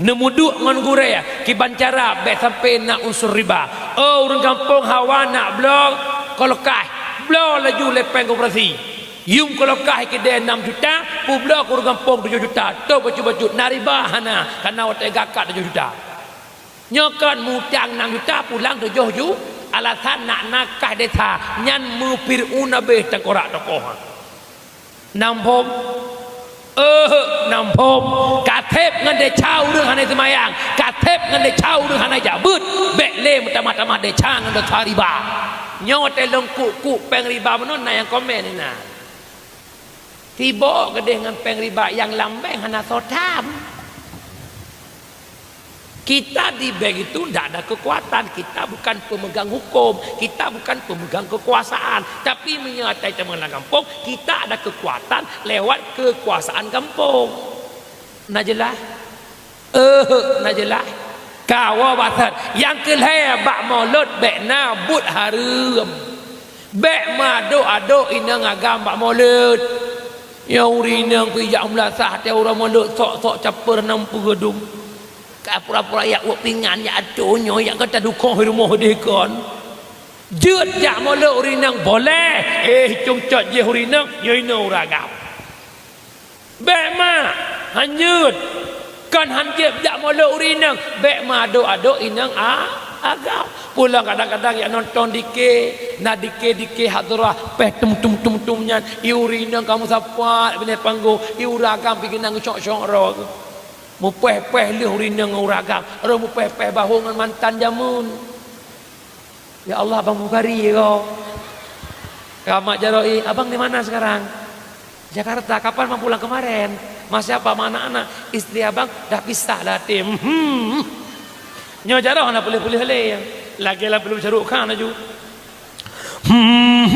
Neumeuduek ngon gurèe, kiban cara bèk sampai na unsur riba. Oh, ureueng gampông hawa nak bloe kulkas, bloe laju lé péng koperasi. Yum kulkas keudè nam juta, peubloe keu ureueng gampông tujoh juta. Toh bacut-bacut, na riba hana, kareuna watèe gakat tujoh juta. Nyoe kon mutang nam juta pulang tujoh ju, alasan nak na kah desa, nyan meufir'aun abéh teukorak tokoh. Nam phom? Eh, nam phom. Ka thèb ngon desya ureueng hana seumayang, ka thèb ngon desya ureueng hana jak beuet, bèk lé meutamah-tamah desya ngon desya riba. Nyoe watèe lôn kuk-kuk péng riba meunan na nyang komen inan. Sibok keudeh ngon péng riba nyang lam bank hana soe tham. Kita di bank itu ndak ada kekuatan, kita bukan pemegang hukum, kita bukan pemegang kekuasaan. Tapi meunyoe ata teuma lam gampông, kita ada kekuatan lewat kekuasaan gampông. Na jeulaih? Eh, na jeulaih. Ka woe bak sat. Nyang keu lhèe, bak Maulud bèk na buet hareuem. Bèk meuadok-adok inong agam bak Maulud. Nyoe ureueng inong pih jak meulasah watèe uroe Maulud, sok-sok capeur nam peue dum. Ka pura-pura jak wot pingan, jak atô nyoe, jak gata dukoh rumoh deh kon. Jeuet jak Maulud ureueng inong boleh. Eh, cungcot jih ureueng inong, nyoe inong ureueng agam. Bèk mak, han jeuet. Kon han jeuet jak Maulud ureueng inong, bèk meuadok-adok inong a-, agam. Pulang kadang-kadang jak nonton dikè, na dikè-dikè hadrah, pèh tum, tum, tum, tum nyan, i ureueng inong ka meusapat binéh panggong, i ureueng agam pih keunan geucok-cok droe. Meupèh-pèh lheueh ureueng inong ngon ureueng agam, roh meupèh-pèh bahô ngon mantan jameun. "Ya Allah, Bang Bukhari ko." Ka mak jaroe, "Abang di mana sekarang?" "Jakarta." "Kapan Bang pulang?" "Kemarin." "Sama siapa?" "Sama anak-anak." "Istri Abang dah pisah lah, Tim." Hmm. Nyoe jaroe hana puléh-puléh lé. Lagèe lam filem Shah Rukh Khan laju. Hmm.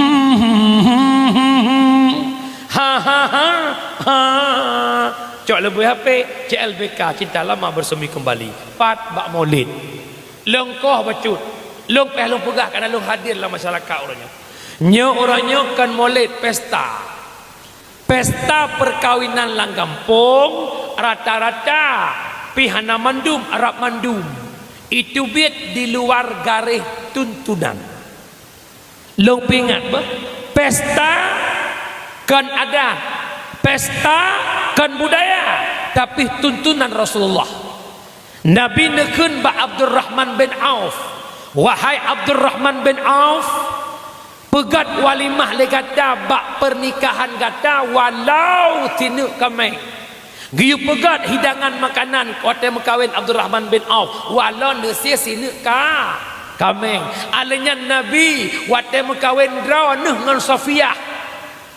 Ha, ha, ha, ha. Cok leubeh H P, C L B K, Cinta Lama Bersemi Kembali. Pat bak Maulid. Lôn koh bacut. Lôn payah lôn peugah kareuna lôn hadir lam masyarakat uroe nyoe. Nyoe uroe nyoe kon Maulid, pesta. Pesta perkawinan lam gampông rata-rata pih hana mandum, rab mandum. Itu biet di luar garéh tuntunan. Lôn peuingat beuh, pesta kon adat, pesta kon budaya, tapi tuntunan Rasulullah. Nabi neukheun bak Abdurrahman bin Auf, "Wahai Abdurrahman bin Auf, peugöt walimah lé gata bak pernikahan gata walau sineuk kaméng." Geuyue peugöt hidangan makanan watèe meukawen Abdurrahman bin Auf, walau neusie sineuk ka-, kaméng. Alèh nyan Nabi watèe meukawen droeneuh ngon Safiyah,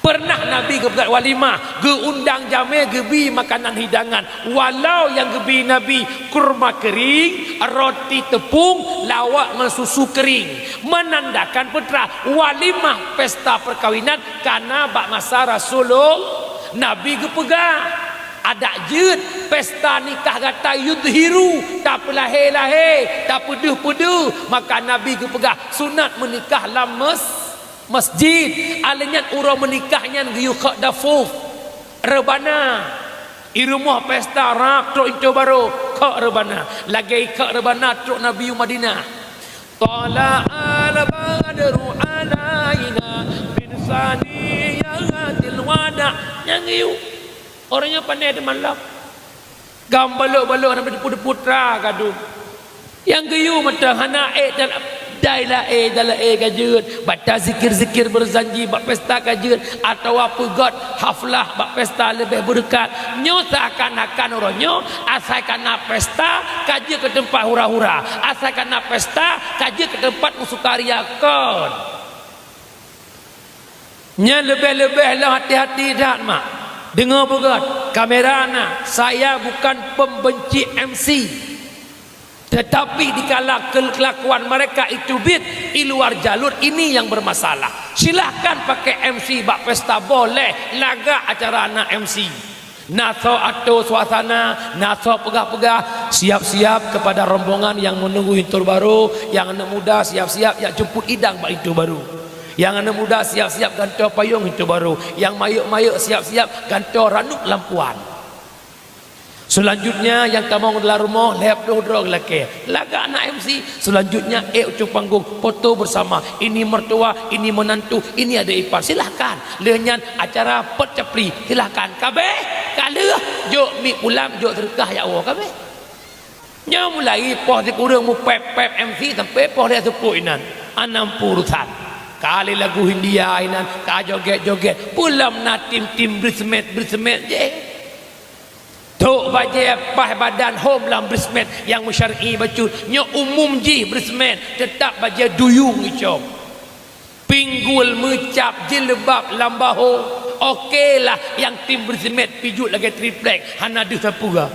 pernah Nabi geupeugöt walimah, geuundang jamé, geubi makanan hidangan. Walau nyang geubi Nabi kurma keuring, roti teupông, lawak ngon susu keuring, meunandakan peue teuma, walimah pesta perkawinan ka na bak masa Rasulul-, Nabi geupeugah. Adak jeuet pesta nikah gata yudhiru, tapeulahé-lahé, tapeudeuh-peudeuh. Maka Nabi geupeugah sunat meunikah lam mes-, masjid. Alèh nyan uroe meunikah nyan geuyue khok dafuf, reubana. I rumoh pesta rab trok linto barô, khok reubana. Lagèe khok reubana trok Nabi u Madinah. Tala al-badru alaina min saniyatil wada. Nyang geuyue. Uroe nyoe pandai teumalak. Gam balok-balok hana meudepu-depu tra gadôh. Nyang geuyue mantong hana ék dan dai laén, dai laén ka jeuet. Bak tazikir-zikir beujanji bak pesta ka jeuet, atawa peugöt haflah bak pesta leubeh beureukat. Nyoe seakan-akan uroe nyoe asai ka na pesta ka jeuet keu teumpat hura-hura, asai ka na pesta ka jeuet keu teumpat meusukaria kon. Nyan leubeh-leubeh lom hati-hati that mak. Deungoe beugöt, kamera na, saya bukan pembenci M C. Tetapi dikala ke-, kelakuan mereka itu bit di luar jalur, ini yang bermasalah. Silahkan pakai M C bak pesta, boleh lagak acara anak M C. Na soe atô suasana, na soe peugah-peugah, siap-siap kepada rombongan yang menunggu linto barô, nyang aneuk muda siap-siap jak jemput idang bak linto barô. Nyang aneuk muda siap-siap gantoe payong linto barô, nyang mayeuek-mayeuek siap-siap gantoe ranub lam puan. Selanjutnya nyang tamong dalam rumoh lhèe ploh droe lakèe. Lagak na M C. Selanjutnya ék ucok panggong, foto bersama. Ini mertua, ini menantu, ini adik ipar. Silahkan. Lheueh nyan acara pot capli. Silahkan. Ka abéh, ka lheueh, jok mi pulang, jok seudeukah jak woe. Ka abéh. Nyoe mulai poh sikureueng mupèp-pèp M C sampai poh lhèe seupôt inan. Hana meupeue urusan. Ka lé lagu India inan, ka jogét-jogét. Peue lom na tim-tim bridesmaid, bridesmaid jih. Trok bajèe paih badan hom lam bridesmaid nyang meusyar'i bacut. Nyoe umum jih bridesmaid, teutap bajèe duyung icong. Pinggul meucab, jilbab lam bahô. Oke lah, nyang tim bridesmaid pijuet lagèe triplek, hana deuh sapeue.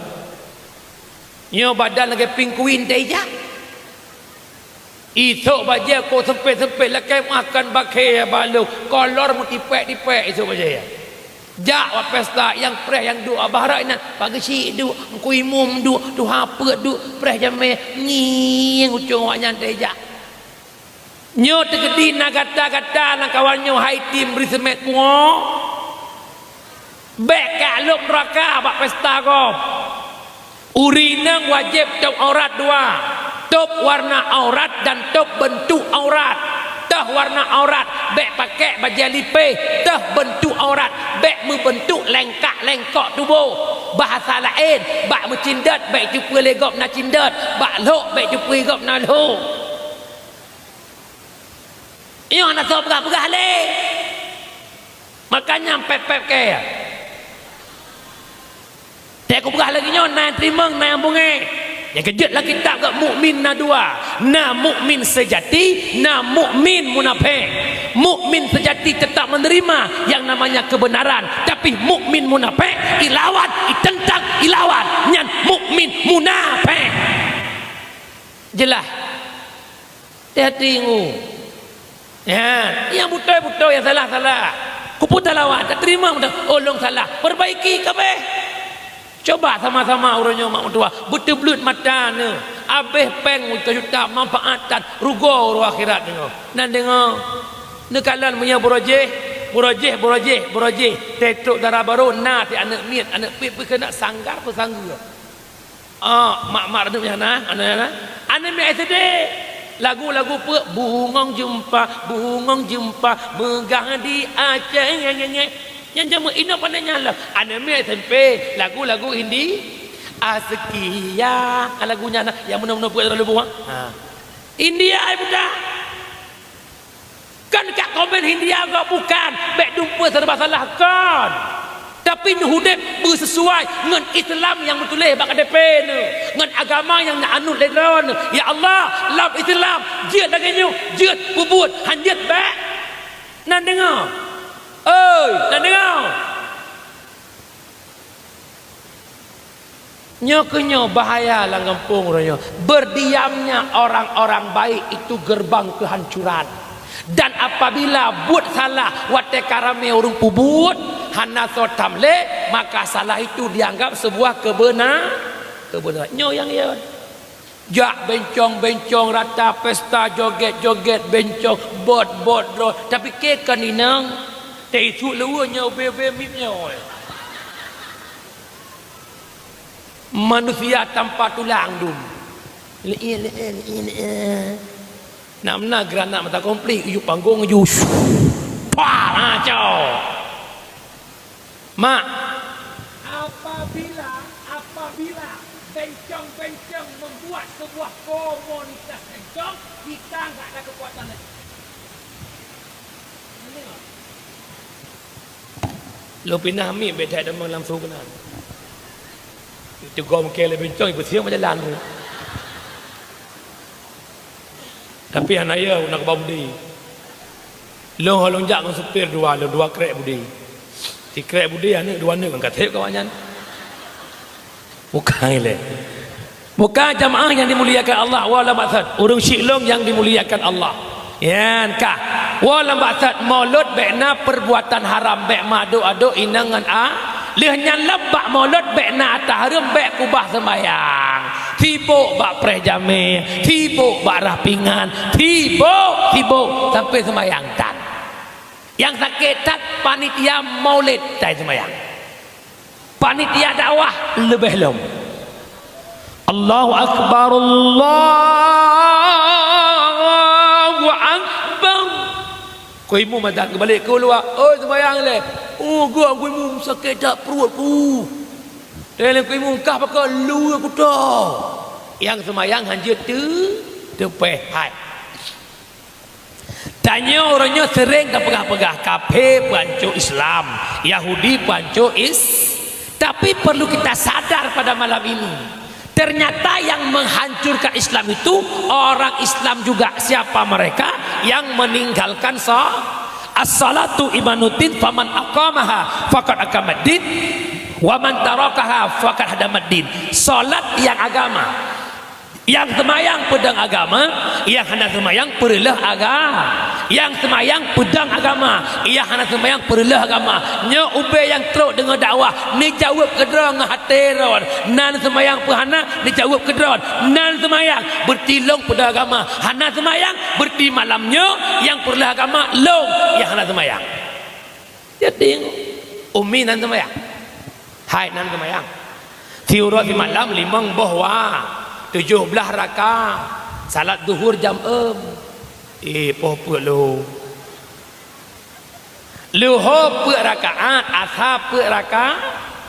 Nyoe badan lagèe pinguin teuh ijak. Isok bajèe kok sempit-sempit lakèe makan bakée balok, kolor meutipék-tipék isok bajèe. Jak bak pesta nyang preh nyang duek bak rot inan, Pak Geuchik duek, Teungku Imum duek, tuha peuet duek, preh jamé, ngieng ucong awaknyan teuh jak. Nyoe teukeudi na gata-gata lamkawan nyoe hai tim bridesmaid pungo. Bèk ka lhok neuraka bak pesta gob. Ureueng inong wajéb tôb aurat dua, tôb warna aurat dan tôb beuntuk aurat. Tôh warna aurat bèk pakèk bajèe lipéh, tôh beuntuk aurat bèk meubeuntuk lengkak-lengkok tuboh. Bahasa laén, bak meucindot bèk teupeue lé gob na cindot, bak lhok bèk teupeue gob na lhok. Nyoe hana soe peugah-peugah lé. Makanya pép-pép kèe. Teuka kupeugah lagèe nyoe, na nyang teurimong, na nyang beungéh. Nyang keujeuet lam kitab geuh mukmin na dua. Na mukmin seujati, na mukmin munafék. Mukmin seujati tetap menerima yang namanya kebenaran, tapi mukmin munafék ilawan, itentang, ilawan. Nyan mukmin munafék. Jeulaih? Hati-hati ngu. Nyan, nyang beutôi-beutôi, nyang salah-salah. Kupeue talawan, tateurimong meunan, oh lôn salah, perbaiki ka abéh. Coba sama-sama uroe nyoe mak meutuwah, beuteubleuet mata neuh, abéh péng juta-juta manfaat that rugoe uroe akhirat deungoe. Nan deungoe, neukalon meunyoe beurojéh, beurojéh, beurojéh, beurojéh, teutrok dara barô na si aneuk miet, aneuk piet pih keuneuk sanggar peusanggur. Ah, mak-mak radup nyan na, aneuk nyan na. Aneuk miet S D. Lagu-lagu peue? Bungong jeumpa, bungong jeumpa, meugah di Aceh. Nyan jameun inoe pandai nyan lah. Aneuk miet S M P, lagu-lagu Hindi. Askia, lagu nyan na. Nyang meunoe-meunoe peue lalu buang. Ha. India ai budak. Kon ka komen Hindia gob bukan, bèk dumpeue serba salah kon. Tapi neuhudép beusesuai ngon Islam nyang meutuléh bak K T P neuh, ngon agama nyang neuanut lé droeneuh. Ya Allah, lam Islam jeuet lagèe nyoe, jeuet peubuet, han jeuet bèk. Nan deungoe. Oi, nan deungoe. Nyoe keuh nyoe bahaya lam gampông uroe nyoe. Berdiamnya orang-orang baik itu gerbang kehancuran. Dan apabila buet salah watèe ka ramé ureueng peubuet, hana soe tham lé, maka salah itu dianggap sebuah keubeunar-, keubeunaran. Nyoe nyang ya. Jak bencong-bencong rata pesta, joget-joget bencong, bot-bot droe, tapi keu kon inong, teuisuk luweue nyoe ubé-ubé miet nyoe. Manusia tanpa tulang dum. Le'e, le'e, le'e, le'e. Nak meunan granat mata komplit, ujuk panggong ju. Pah, ha, cok. Mak. Apabila, apabila bencong-bencong membuat sebuah komunitas bencong, kita nggak ada kekuatan lagi. Lôn pinah miet bèk that damang lam su keunan. Teugom kèe lé bencong, ipeusieng bak jalan. Tapi hana yö, na keubah budi. Lôn ho lôn jak ngon supir dua, lôn dua krek budi. Sikrek budi aneuk, dua aneuk ngon ka thép awaknyan. Bukai lé. Bukai jamaah yang dimuliakan Allah, wa lam maksad. Ureueng syik lôn yang dimuliakan Allah. Nyan kah. Wa lam maksad, mulod bèk na perbuatan haram, bèk meuadok-adok inong ngon a. Lheueh nyan lom bak mulod bèk na ata hareuem, bèk keubah seumayang. Sibok bak preh jamé, sibok bak rah pingan, sibok, sibok sampai seumayang tan. Nyang sakét that panitia maulid tai seumayang. Panitia dakwah leubeh lom. Allahu Akbar, Allahu Akbar. Ku imum adzan, geubalek keu luwa, "Oi, seumayang lé." "Oh, geuh, ku imum, sakét that pruet ku." Teuh lé ku imum, "Kah pakon?" "Luweue kuto." Nyang seumayang hanjeuet teu-, teupèh. Hai. Tanyoe uroe nyoe seuréng tapeugah-peugah, kafé peuhanco Islam, Yahudi peuhanco Is-, tapi perlu kita sadar pada malam ini, ternyata yang menghancurkan Islam itu orang Islam juga. Siapa mereka? Yang meninggalkan sa-, as-salatu imaduddin, faman aqamaha faqad aqamaddin, wa man tarakaha faqad hadamaddin. Salat nyang agama. Nyang seumayang peudong agama, nyang hana seumayang peureuloh aga-, nyang seumayang peudong agama, nyang hana seumayang peureuloh agama. Nyoe ubé nyang trok deungoe dakwah, neujaweueb keudroe ngon até droe. Nan seumayang peu hana, neujaweueb keudroe. Nan seumayang, beureuti lôn peudong agama. Hana seumayang, beureuti malam nyoe nyang peureuloh agama lôn nyang hana seumayang. Jadi, Umi nan seumayang. Hai nan seumayang. Siuroe simalam limong boh wa, tujoh blaih raka. Salat zuhur jam eum. Eh, poh peuet lô. Leuho peuet rakaat, asa peuet raka,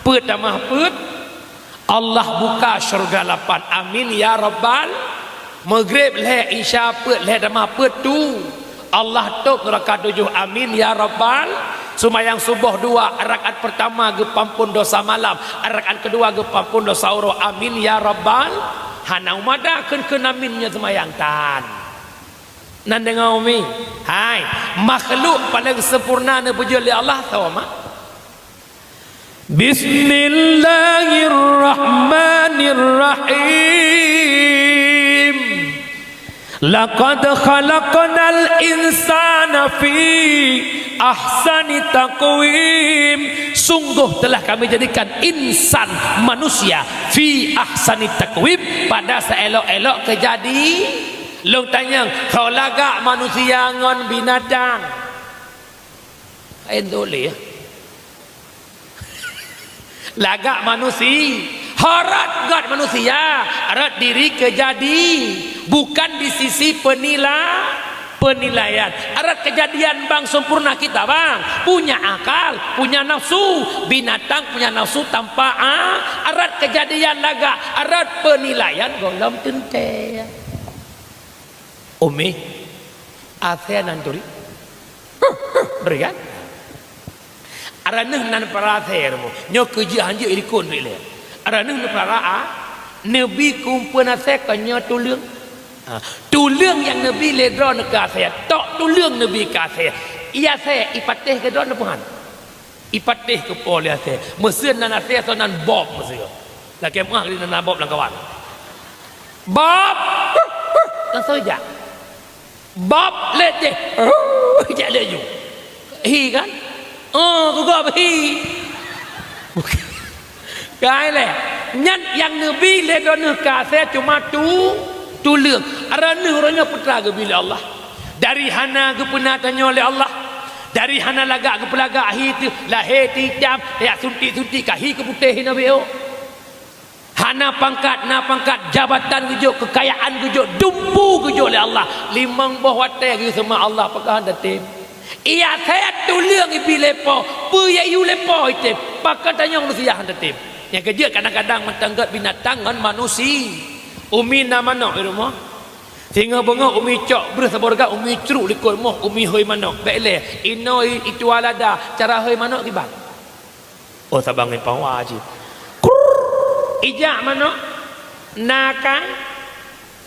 peuet tamah peuet. Allah buka syeuruga lapan. Amin ya rabbal. Maghrib lhèe, Isya peuet, lhèe tamah peuet tu. Allah tôp neuraka tujoh. Amin ya rabbal. Seumayang suboh dua, rakaat peurtama geupeuampôn dosa malam, rakaat keudua geupeuampôn dosa uroe. Amin ya rabbal. Hana umada kheun-kheun amin nyoe seumayang tan. Nan deungoe umi. Hai, makhluk paleng sempurna neupeujeuet lé Allah, soe mak? Bismillahirrahmanirrahim. Laqad khalaqnal insana fi ahsani taqwim. Sungguh telah Kami jadikan insan, manusia, fi ahsani taqwim, pada seelok-elok keujadi. Lôn tanyong, soe lagak manusia ngon binatang? Laén teuh lé. Lagak manusi-, ho rot göt manusia, rot diri keujadi, bukan di sisi penila-, penilaian. Rot keujadian bang sempurna kita bang, punya akal, punya nafsu, binatang punya nafsu tanpa a-, rot keujadian lagak, rot penilaian gohlom teuntèe. Umi, asèe nan turi. Bri kan? Araneuh nan para asèe rumoh. Nyoe keujeuet hanjeuet ilikot duek lé. Araneuh nan para a, neubi kumpeuen asèe kon nyoe tuleueng. Ha, tuleueng nyang neubi lé droeneuh keu asèe. Tok tuleueng neubi keu asèe. Ie asèe ipatéh keu droeneuh peuhan. Ipatéh keu po lé asèe. Meuseuen nan asèe soe nan bob meuseue. Lakèe meuah keu nan bob lamkawan. Bob! Langsung jak. Bob lé jih. Jak laju. Hi kan? Oh, kugob hi. Bukan. Kai lé. Nyan nyang neubi lé droeneuh ka asèe cuma tu, tuleueng. Droeneuh uroe nyoe peue teuma geubi lé Allah. Dari hana geupeuna tanyoe lé Allah. Dari hana lagak geupeulagak hi teuh, lahé teuh itam, tajak suntik-suntik ka hi keu putéh hinoe beuh. Hana pangkat, na pangkat, jabatan geujok, keukayaan geujok, dumpeue geujok lé Allah. Limong boh watèe geuseumah Allah, pakon hana tem. Iya, asèe tuleueng ibi lé Po, peue yue lé Po item, pakon tanyoe manusia hana tem. Nyang keujeuet kadang-kadang mantong gèt binatang ngon manusia. Umi na manok di rumoh. Singoh beungoh umi cok breuh saboh reugat, umi crok likot moh, umi hôi manok. Bèk lé, inoe i-, ituwa lada, cara hôi manok kiban. Oh, saban ngon pawa cit. Krrrr. Ijak manok. Na akai?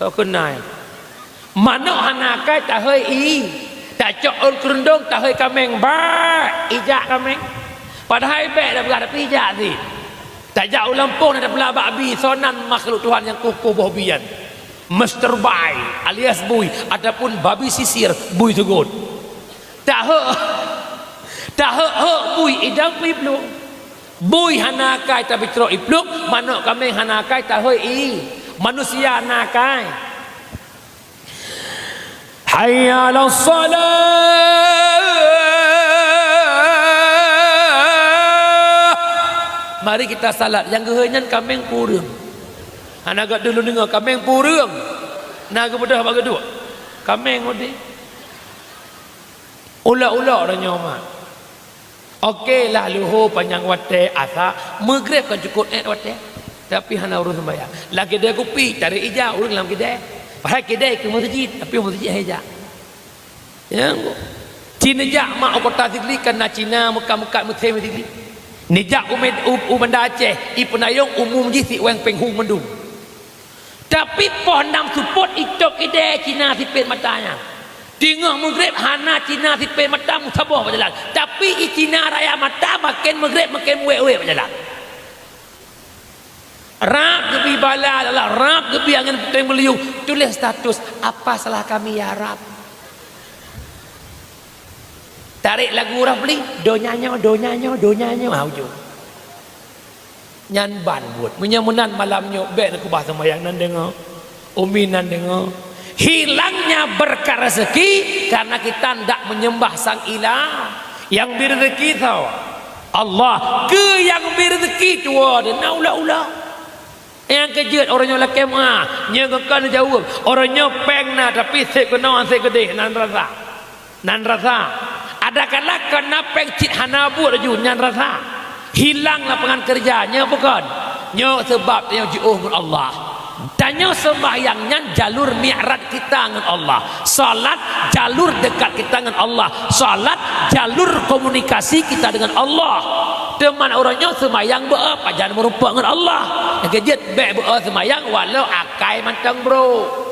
Soe keuh na? Manok hana akai tahôi ie. Tacok ôn keureuendong tahôi kaméng. Bak! Ijak kaméng. Padahai bèk tapeugah tapi ijak cit. Tajak u lampôh na tapeulabak bi, soe nan makhluk Tuhan nyang kueh-kueh boh bi nyan. Mister Bai alias Bui ataupun babi sisir, bui seugot. Tahok, tahok-hok bui idong pih plueng. Bui hana akai tapi trok iplueng, manok kaméng hana akai tahôi ie. Manusia na akai. Hayya 'alas shalah. Mari kita salat. Nyang geuhôi nyan kaméng peue ureueng? Hana gèt deuh lôn deungö, kaméng peue ureueng? Na geubeudôh bak geuduek. Kaméng udép. Ulok-ulok tanyoe mak. Oke lah, luho panyang watèe asa, meugreb kan cukôp èt watèe. Tapi hana ureueng seumbahyang. Lam keudè kupi, tarek ija ureueng lam keudè. Padahai keudè keu meuseujid, tapi meuseujid han ija. Ya, ci neujak mak u kota Sigli, kan na Cina meukat-meukat meuthé meusigli. Neujak u Med-, u, u Banda Aceh, ipeunayong umum jih siwéng péng hu mandum. Tapi poh nam seupôt itôp idèe Cina sipét mata nyan. Teungoh meugreb hana Cina sipét mata meusaboh bak jalan. Tapi i Cina raya mata maken meugreb maken wék-wék bak jalan. Rab geubi bala, rab geubi angén puténg meuliyueng, tuléh status, "Apa salah kami ya Rab?" Tarek lagu Rafli, "Donya nyoe, donya nyoe, donya nyoe," ha ujong. Nyan ban buet. Meunyoe meunan malam nyoe, bèk neukeubah seumayang nan deungoe. Umi nan deungoe. Hilangnya berkah rezeki karena kita ndak menyembah sang ilah. Nyang bri rezeki soe? Allah. Keu nyang bri rezeki tuwoe deuh na ulok-ulok. Nyang keujeuet uroe nyoe lakèe meu'ah, nyoe geukheun jaweueb. Uroe nyoe péng na, tapi sép keunoe sép keudeh, nan rasa. Nan rasa. Adakala kon na péng cit hana buet laju, nyan rasa. Hilang lapangan keureuja, nyoe bukon. Nyoe seubab tanyoe jiôh ngon Allah. Tanyoe seumbahyang nyan jalur mi'raj kita ngon Allah. Salat jalur dekat kita ngon Allah. Salat jalur komunikasi kita dengan Allah. Teuma uroe nyoe seumayang beu-, pajan meurumpok ngon Allah. Nyang keujeuet bèk beu-, seumayang walau akai mantong brôk.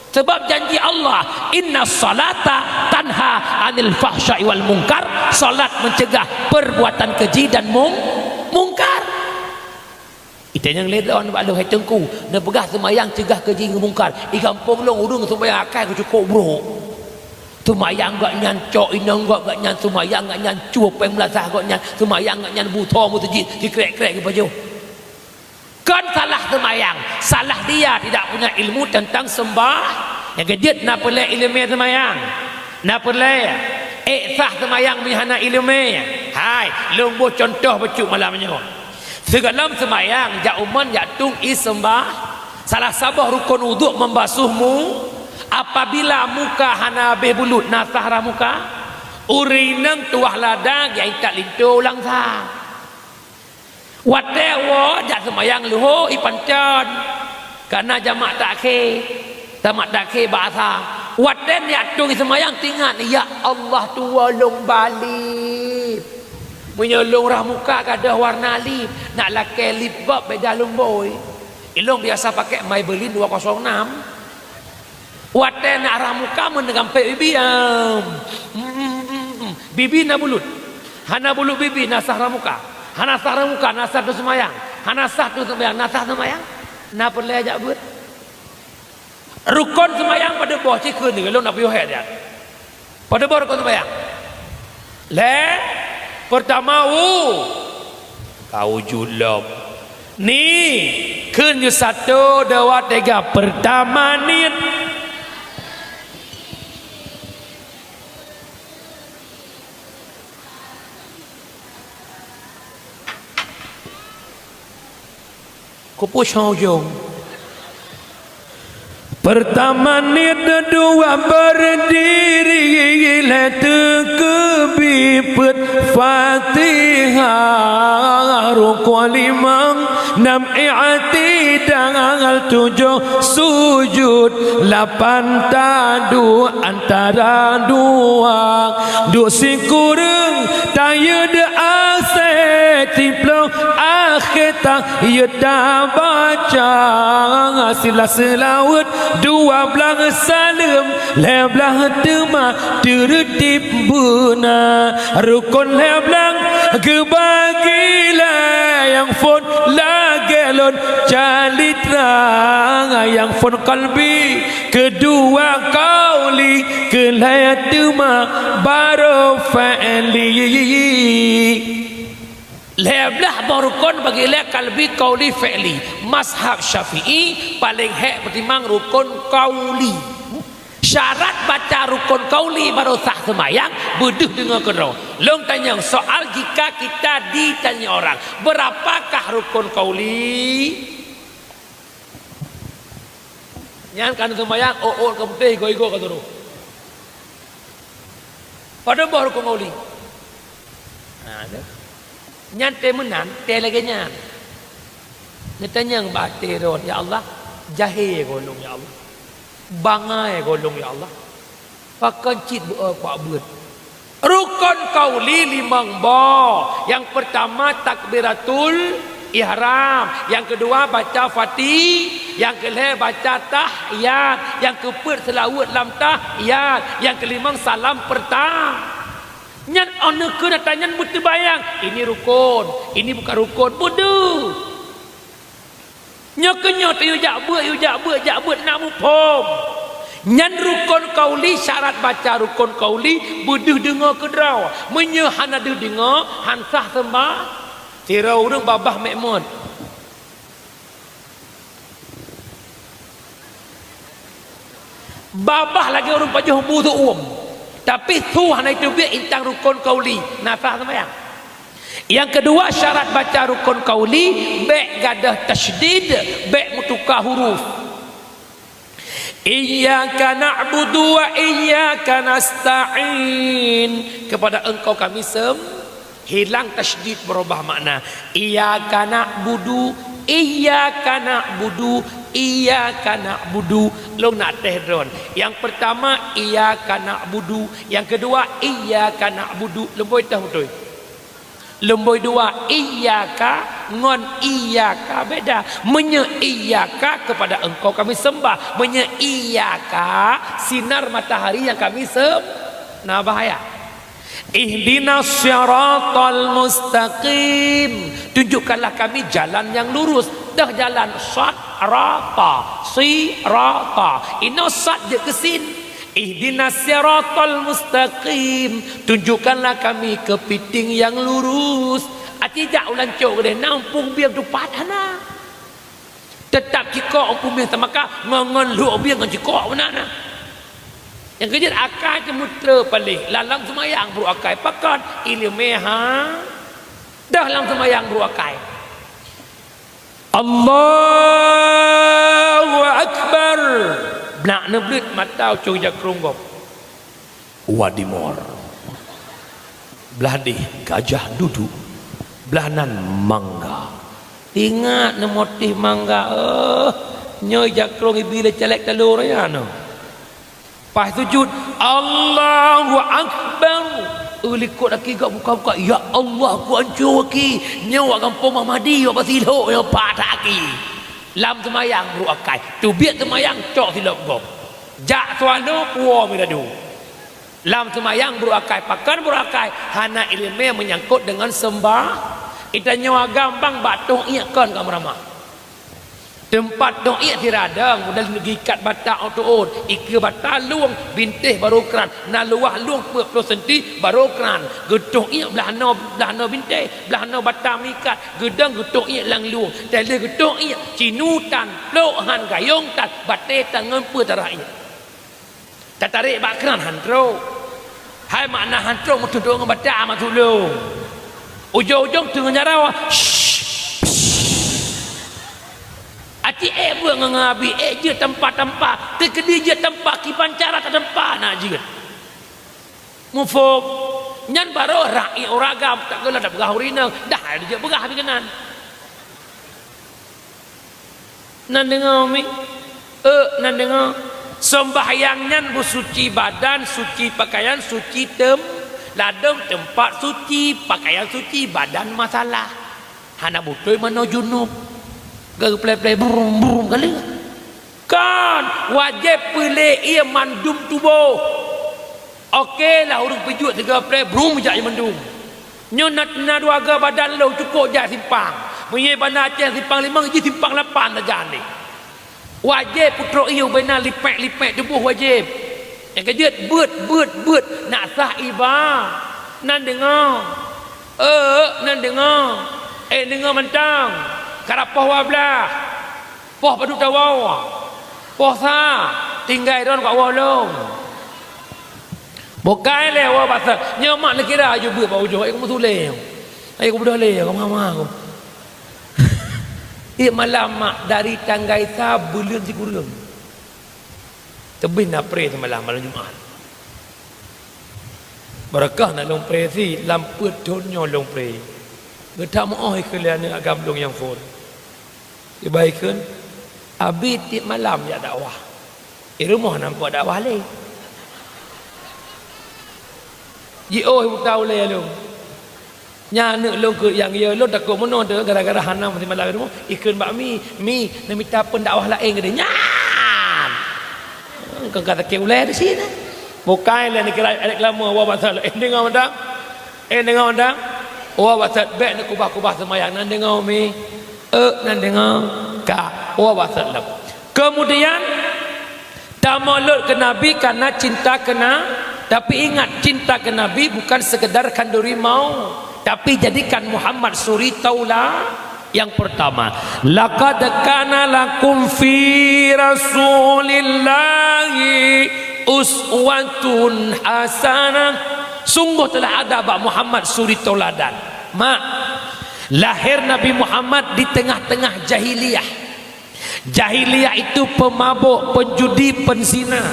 Sebab janji Allah, "Inna salata tanha 'anil fahsya'i wal munkar." Salat mencegah perbuatan keji dan mung-, mungkar. Itanyong lé droe bak lôn, "Hai Teungku, neupeugah seumayang cegah keji ngon mungkar. I gampông lôn ureueng seumayang akai geucukôp brôk. Seumayang gobnyan cok inong gob gobnyan, seumayang gobnyan cue péng meulasah gobnyan, seumayang gobnyan butho meuseujid sikrek-krek geupajoh." Kon salah seumayang, salah dia tidak punya ilmu tentang sembah. Nyang keujeuet na peureulèe ileumèe seumayang. Na peureulèe ék sah seumayang meunyo hana ileumèe. Hai, lôn boh cuntoh bacut malam nyoe. Sigohlom seumayang, jak u mon, jak tueng ie seumbah. Salah saboh rukon udhu membasuh mu-, apabila muka hana habéh bulut, na sah rhah muka? Ureueng inong tuwah lada, geujak intat linto ulang sah. Watèe woe jak seumayang leuhô ie pancon, ka na jamak takhé, jamak takhé bak asa. Watèe neujak tueng ie seumayang teuingat, "Ya Allah, tuwoe lôn balip. Meunyoe lôn rhah muka gadôh warna lip, nak lakèe lip gob beda lôn bôi. Ilôn biasa pakai Maybelline dua kosong enam." Watèe nak rhah muka meuneuk gampék bibi, em. Bibi na bulut. Hana bulut bibi, na sah rhah muka. Hana sah rhah muka, na sah tueng seumayang. Hana sah tueng seumayang, na sah seumayang. Na peureulèe jak beuet. Rukon seumayang padub boh, ci kheun lôn na piôh hèk nyan. Padub boh rukon seumayang? Lhèe. Peurtama u, ka wujud lom. Ni, kheun geusato dua tiga, peurtama niet. Kupusoe ujong. Peurtama niet, dua beurdiri, lhèe teukeubi peuet Fatihah, rukon limong, nam i'tidal, tujoh sujud, lapan taduek antara dua. Duek sikureueng tayeue asèe, siplôh akhé ta- yue tabaca, silah seulaweuet, dua blaih saleuem, lhèe blaih teuma teureutib beuna. Rukon lhèe blaih geubagi lé, nyang phôn lagèe lôn calitra, nyang phôn qalbi, keudua qauli, keulhèe teuma baru fi'li. Lhèe blaih boh rukon bagi lé, qalbi, qauli, fi'li. Mazhab Syafi'i paleng hék peutimang rukon qauli. Syarat baca rukon qauli baru sah seumayang, beudeuh deungoe keudroe. Lôn tanyong soal, jika kita ditanya orang, "Berapakah rukon qauli?" Nyan ka seumayang, ôk-ôk ka putéh, igoe-igoe ka turoh. Padub boh rukon qauli? Ha, tu. Nyan teuh meunan, teuh lagèe nyan. Neutanyong bak até droe, "Ya Allah, jahé gohlom, ya Allah. Bangai gohlom, ya Allah. Pakon cit beu-, kuat beuet." Rukon qauli limong boh. Nyang peurtama takbiratul ihram, nyang keudua baca Fati-, nyang keulhèe baca tahiyat, nyang keupeuet seulaweuet lam tahiyat, nyang keulimong salam peurta-, nyan 'oh neukheun atra nyan beuteubayang, ini rukon, ini bukan rukon, beudeuh. Nyoe keuh nyoe teuh yue jak beuet, yue jak beuet, jak beuet, na muphom. Nyan rukon qauli, syarat baca rukon qauli, beudeuh deungoe keudroe. Meunyoe hana deuh deungoe, han sah seumba-, sidroe ureueng babah meu'mon. Babah lagèe ureueng pajoh bu seuuem, tapi su hana jiteubiet, intang rukon qauli, na sah seumayang. Nyang keudua, syarat baca rukon qauli, bèk gadôh tasydid, bèk meutuka huruf. Iyyaka na'budu wa iyyaka nasta'in. Kepada Engkau kami sem-, Hilang tasydid, beurubah makna. Iyyaka na'budu, iyyaka na'budu, iyyaka na'budu. Lôn na teuh droen. Nyang peurtama, iyyaka na'budu. Nyang keudua, iyyaka na'budu. Lôn bôi teuh beutôi. Lôn bôi dua, iyyaka ngon iyyaka beda. Meunyoe iyyaka, kepada Engkau kami sembah. Meunyoe iyyaka, sinar matahari nyang kami sem-, na bahaya. Ihdinas siratal mustaqim. Tunjukkanlah kami jalan yang lurus. Teuh jalan, sad, ra, ta, si, ra, ta. Inoe sad jeuet keu sin. Ihdinas siratal mustaqim. Tunjukkanlah kami keupiting yang lurus. Aci jak u lancok deh, na umpung bieng tupat hana. Teutap cikok umpung bieng tamaka, ngon, ngon lhok bieng ngon cikok meunan na. Nyang keujeuet akai teuh meutreu paléh, lam seumayang brôk akai. Pakon? Ileumèe ha. Dah lam seumayang brôk akai. Allahu Akbar. Blah neubleuet mata ucok ija krông gob. Wadimor. Blah deh gajah duduek, blah nan mangga. Ingat neumotif mangga, eh, nyoe ija krông ibi lé caleg talô raya nyoe. Paih sujud, Allahu Akbar. Eh, likot aki gak buka-buka, ya Allah, ku anco aki. Nyoe wak gampông Muhamadi, wak Basilhok, nyoe pat that aki. Lam seumayang brôk akai. Teubiet seumayang, cok silop gob. Jak sualo, puwoe miradu. Lam seumayang brôk akai, pakon brôk akai, hana ileumèe meunyangkot deungon seumbah. Geutanyoe agam bang bak toh iek kon ka meuramah. Teumpat toh iék siradong, model geuikat bata ôk teuôt, ikeue bata lueng, bintéh barô kran, na luwah lueng peuet ploh senti barô kran. Geutoh iék blah noe, blah noe bintéh, blah noe bata meuikat, geudong geutoh iék lam lueng. Teuh lheueh geutoh iék, cinutan, plôk han gayong tan, batée tan ngon peue tarah iék. Tatarek bak kran han trok. Hai makna han trok, meututoe ngon bata masuk lôn. Ujong-ujong teungoh nyarau, shh, shh. Aci ék buet ngon abi, ék jeuet tampa-tampa, teukeudi jeuet tampa kiban cara tatampa na jeuet. Muphom? Nyan barô rakyat ureueng agam tak geulak peugah ureueng inong, dah dijak peugah pih keunan. Nan deungoe mi? Euk, nan deungoe. Sembahyang nyan beusuci badan, suci pakaian, suci tem-, ladôm teumpat suci, pakaian suci, badan masalah. Hana beutôi manoe junub. Geuplé-plé brum-brum kali. Kan, wajéb peulé ié mandum tuboh. Oke lah, ureueng peujuek sigoe preh, brum jak ié mandum. Nyoe na, na dua goe badan lôn cukôp jak simpang. Meunyoe Banda Aceh simpang limong, jih simpang lapan sajan deh. Wajéb peutrok ié ubena lipék-lipék tuboh wajéb. Nyang keujeuet beuet, beuet, beuet, nak sah iba. Nan deungoe. Euk, nan deungoe. Eh, deungoe mantong. Karab poh dua blaih. Poh padub tawoe. Poh sa, tinggai droen keu woe lom. Bukai lé woe bak sot. Nyoe mak neukira aju beuet bak ujoe, eh, kamoe sulé. Ayo kamoe beudôh lé, kamoe hama kamoe. Ié malam mak dari tanggai sa buleuen sikureueng. Teubiet na pré seumalam, malam Jumat. Beureukah na lôn pré sit, lam peuet thon nyoe lôn pré. Geutameu'oh ikheun lé aneuk agam lôn nyang phon. Iba ikheun, "Abi tiep malam jak dakwah. Di rumoh na muphom dakwah lé." Jiôh buta ulée lôn. Nyan aneuk lôn keu nyang yue lôn takot meunoe teuh gara-gara hana meusimalam di rumoh. Ikheun bak mi, "Mi, neumita phon dakwah laén keudeh." Nyan! Kon ka sakét ulée di sinan. Bukai lé neukira reklame, woe bak sot, eh, deungoe mantong. Eh, deungoe mantong. Woe bak sot, bék neukubah-kubah seumayang, nan deungoe mi. Euk, nan deungoe, ka, woe bak sot lom. Kemudian, tamulod keu Nabi karena cinta keu Na-, tapi ingat, cinta keu Nabi bukan sekedar khanduri mau, tapi jadikan Muhammad suri taula-, yang pertama. "Laqad kana lakum fi Rasulillahi uswatun hasanah." Sungguh telah ada bak Muhammad suri tauladan. Mak, lahir Nabi Muhammad di tengah-tengah jahiliyah. Jahiliyah itu pemabok, penjudi, penzina.